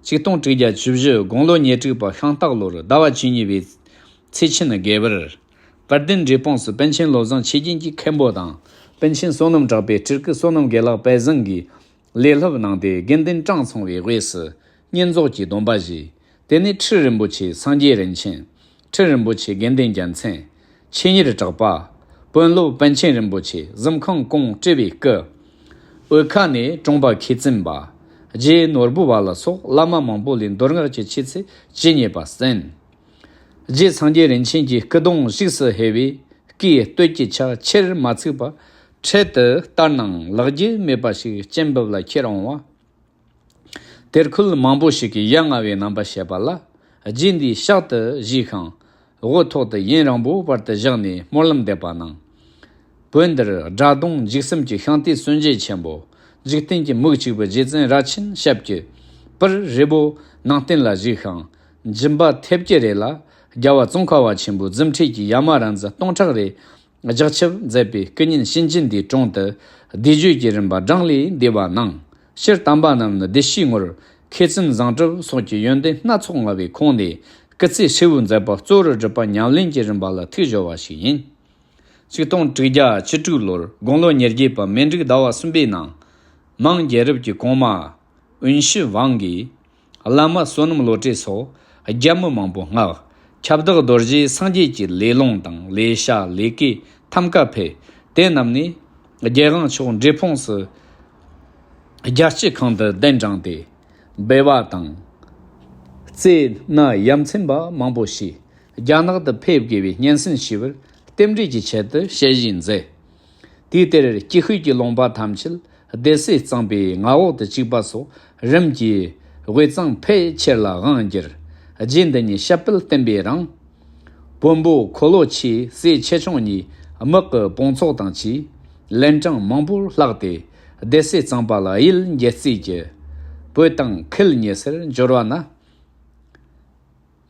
ཆིག་སྟོང་དྲུག་བརྒྱ་བཅུ་བཞི་དགུང་ལོ་ཉེར་དྲུག་པ་ཤིང་སྟག་ལོར་ཟླ་བ་བཅུ་གཉིས་པའི་ཚེས་ཆེན་དགེ་བར། དཔལ་ལྡན་འབྲས་སྤུངས་སུ་པཎ་ཆེན་བློ་བཟང་ཆོས་རྒྱན་གྱི་མཁན་པོ་དང་། པཎ་ཆེན་བསོད་ནམས་གྲགས་པའི་སྤྲུལ་སྐུ་བསོད་ནམས་དགེ་ལེགས་དཔལ་བཟང་གིས། ལས་སློབ་གནང་སྟེ་དགེ་འདུན་གྲངས་ཚང་བའི་དབུས་སུ་བསྙེན་རྫོགས་ཀྱི་སྡོམ་པ་བཞེས། དེ་ནས་ཁྲི་རིན་པོ་ཆེ་སངས་རྒྱས་རིན་ཆེན། ཁྲི་རིན་པོ་ཆེ་དགེ་འདུན་རྒྱལ་མཚན། ཆོས་གཉེར་གྲགས་པ། དཔོན་སློབ་པཎ་ཆེན་རིན་པོ་ཆེ་གཟིམ་ཁང་གོང་བཀྲུས་པའི་སྐུ། འོལ་ཁ་ནས་གྲོང་པ་མཁས་བཙུན་པ། རྗེ་ནོར་བུ་བ་ལ་སོགས་བླ་མ་མང་པོ་ལས་མདོ་སྔགས་ཀྱི་ཆོས་ཚུལ་ཇི་སྙེད་པ་གསན། རྗེ་སངས་རྒྱས་རིན་ཆེན་གྱི་སྐུ་གདུང་བཞུགས་སུ་ཕེབས་པས། སྐུའི་སྟོད་ཀྱི་ཆ་ཆེར་མ་ཚིག་པ། འཕྲེད་དུ་བསྟར་ནའང་ལག་རྒྱུ་མེད་པ་ཞིག་སྤྱན་འབུབ་ལ་ཁྱེར་འོང་བ། དེར་འཁོད་མང་པོ་ཞིག་གིས་ཡ་ང་བའི་རྣམ་པ་བྱེད་པ་ལ། རྗེ་འདིའི་ཕྱག་ཏུ་བཞེས་ཤིང་། དབུ་ཐོག་ཏུ་ཡུན་རིང་པོ་བར་དུ་བཞག་ནས་སྨོན་ལམ་འདེབས་པ་གནང་། བོད་འདིར་དགྲ་གདོང་འཇིགས་གསུམ་གྱི་ཤིང་རྟའི་སྲོལ་འབྱེད་ཆེན་པོ། འཇིག་རྟེན་གྱི་མིག་གཅིག་པུ་རྗེ་བཙུན་རྭ་ཆེན་ཞབས་ཀྱི་པར་རི་བོ་ནང་བསྟན་ལ་བཞུགས་ཤིང་། སྦྱིན་པ་ཐེབས་ཀྱི་རེ་ལ་རྒྱལ་བ་ཙོང་ཁ་པ་ཆེན་པོའི་རྫུ་འཕྲུལ་གྱིས་ཡ་མ་རན་ཛ་སྟོང་ཕྲག་རེ་ལྗགས་ཆབ་མཛད་པའི་སྐུ་བརྙན་ཤིན་ཅིན་དེའི་དྲུང་དུ་བཟླས་བརྗོད་ཀྱི་རིམ་པ་བགྲང་ལས་འདས་པ་གནང་། སྤྱིར་དམ་པ་རྣམས་ནི་བདེ་གཤེགས་ངོར་མཁས་བཙུན་བཟང་གྲུབ་སོགས་ཀྱི་ཡོན་ཏན་སྣ་ཚོགས་མངའ་བའི་ཁོངས་ནས་སྐུ་ཚེ་ཧྲིལ་བོའི་མཛད་པ་གཙོ་བོར་སྒྲུབ་པ་ཉམས་ལེན་གྱི་རིམ་པ་ལ་ཐུགས་སྦྱོར་བ་ཞིག་ཡིན། ཆིག་སྟོང་དྲུག་བརྒྱ་བཅུ་དྲུག་ལོར་དགུང་ལོ་ཉེར་བརྒྱད་པ་མེ་འབྲུག་ཟླ་བ་གསུམ་པའི་ནང་། མང་རྒྱལ་རབས་ཀྱི་གོང་མ་ཨུན་ཤི་ཝང་གིས་བླ་མ་བསོད་ནམས་བློ་གྲོས་སོགས་རྒྱལ་མི་མང་པོ་མངགས། ཁྱབ་བདག་རྡོ་རྗེ་སངས་རྒྱས་ཀྱི་ལས་སློང་དང་ལས་བྱ་ལས་ཀའི་ཐམ་ག་ཕེབས། དེ་རྣམས་ནས་རྒྱལ་དབང་མཆོག་འབྲས་སྤུངས་སུ་རྒྱལ་སྤྱི་ཁང་དུ་གདན་དྲངས་ཏེ་སྦས་པ་དང་། རྩེ་ན་ཡ་མཚན་པ་མང་པོ་ཞིག་རྒྱ་ནག་ཏུ་ཕེབས་དགོས་པའི་སྙན་སེང་ཞུས་པར་རྟེན་འབྲེལ་གྱི་ཆེད་དུ་ཞལ་བཞེས་མཛད། དུས་དེར་སྐྱེ་ཤོས་ཀྱི་ལུང་པ་ཐམས་ཅད་སྡེ་སྲིད་གཙང་པའི་མངའ་འོག་ཏུ་བཅུག་པ་སོགས་རིམ་གྱིས་དབུས་གཙང་ཕལ་ཆེར་ལ་དབང་བསྒྱུར། རྗེ་འདི་ཉིད་ཞབས་པད་བརྟན་པའི་རིང་། བོན་པོ་འཁོར་ལོ་ཆེའི་སྲས་ཆེ་ཆུང་གཉིས་དམག་གི་དཔུང་ཚོགས་དང་བཅས་ལན་གྲངས་མང་པོར་ལྷག་སྟེ་སྡེ་སྲིད་གཙང་པ་ལ་གཡུལ་འགྱེད་རྩིས་ཀྱིས་བོད་དང་ཁུལ་ཉེ་སར་འབྱོར་བ་ན།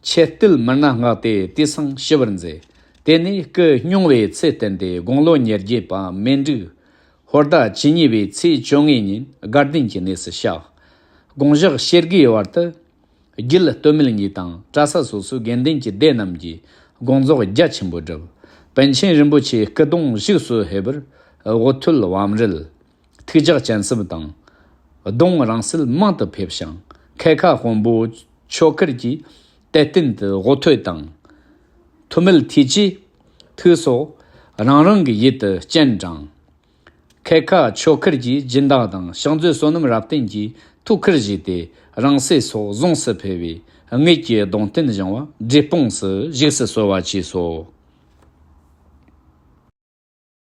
ཆེ་བསྟོད་མི་སྣ་མངགས་ཏེ་དུས་སང་ཞུ་བར་མཛད། དེ་ནས་སྐུ་སྙུང་བའི་ཚེ་བརྟན་ཏེ་དགུང་ལོ་ཉེར་བརྒྱད་པ་མེ་འབྲུག་ཧོར་ཟླ་བཅུ་གཉིས་པའི་ཚེས་བཅོ་ལྔའི་ཉིན་དགའ་ལྡན་གྱི་གནས་སུ་གཤེགས། དགོངས་ཞག་ཤེལ་སྒོའི་བར་དུ་རྒྱུད་སྟོད་སྨད་གཉིས་དང་གྲྭ་ས་སོ་སོའི་དགེ་འདུན་གྱི་སྡེ་རྣམས་ཀྱིས་དགོངས་རྫོགས་རྒྱ་ཆེན་པོ་བསྒྲུབས། པཎ་ཆེན་རིན་པོ་ཆེའི་སྐུ་གདུང་བཞུགས་སུ་ཕེབས་པར་དབུ་ཐོད་བམ་རལ། ཐུགས་ལྗགས་སྤྱན་གསུམ་དང་། གདུང་རིང་བསྲེལ་མང་དུ་ཕེབས་ཤིང་། ཁལ་ཁ་དཔོན་པོ་ཆོས་ཁུར་གྱིས་དད་རྟེན་དུ་དབུ་ཐོད་དང་། ཐུ་མིད་ཐེ་ཅི་ཐུགས་སོགས་རང་རང་གི་ཡུལ་དུ་སྤྱན་དྲངས། ཁལ་ཁ་ཆོས་ཁུར་གྱིས་སྦྱིན་བདག་དང་ཕྱག་མཛོད་བསོད་ནམས་རབ་བརྟན་གྱིས་ཐུགས་ཁུར་བཞེས་ཏེ་རིང་བསྲེལ་སོགས་གཟུངས་སུ་ཕུལ་བས་དངོས་ཀྱི་གདུང་རྟེན་བཞེངས་པ་འབྲས་སྤུངས་སུ་བཞུགས་སུ་གསོལ་བ་བཅས་སོ།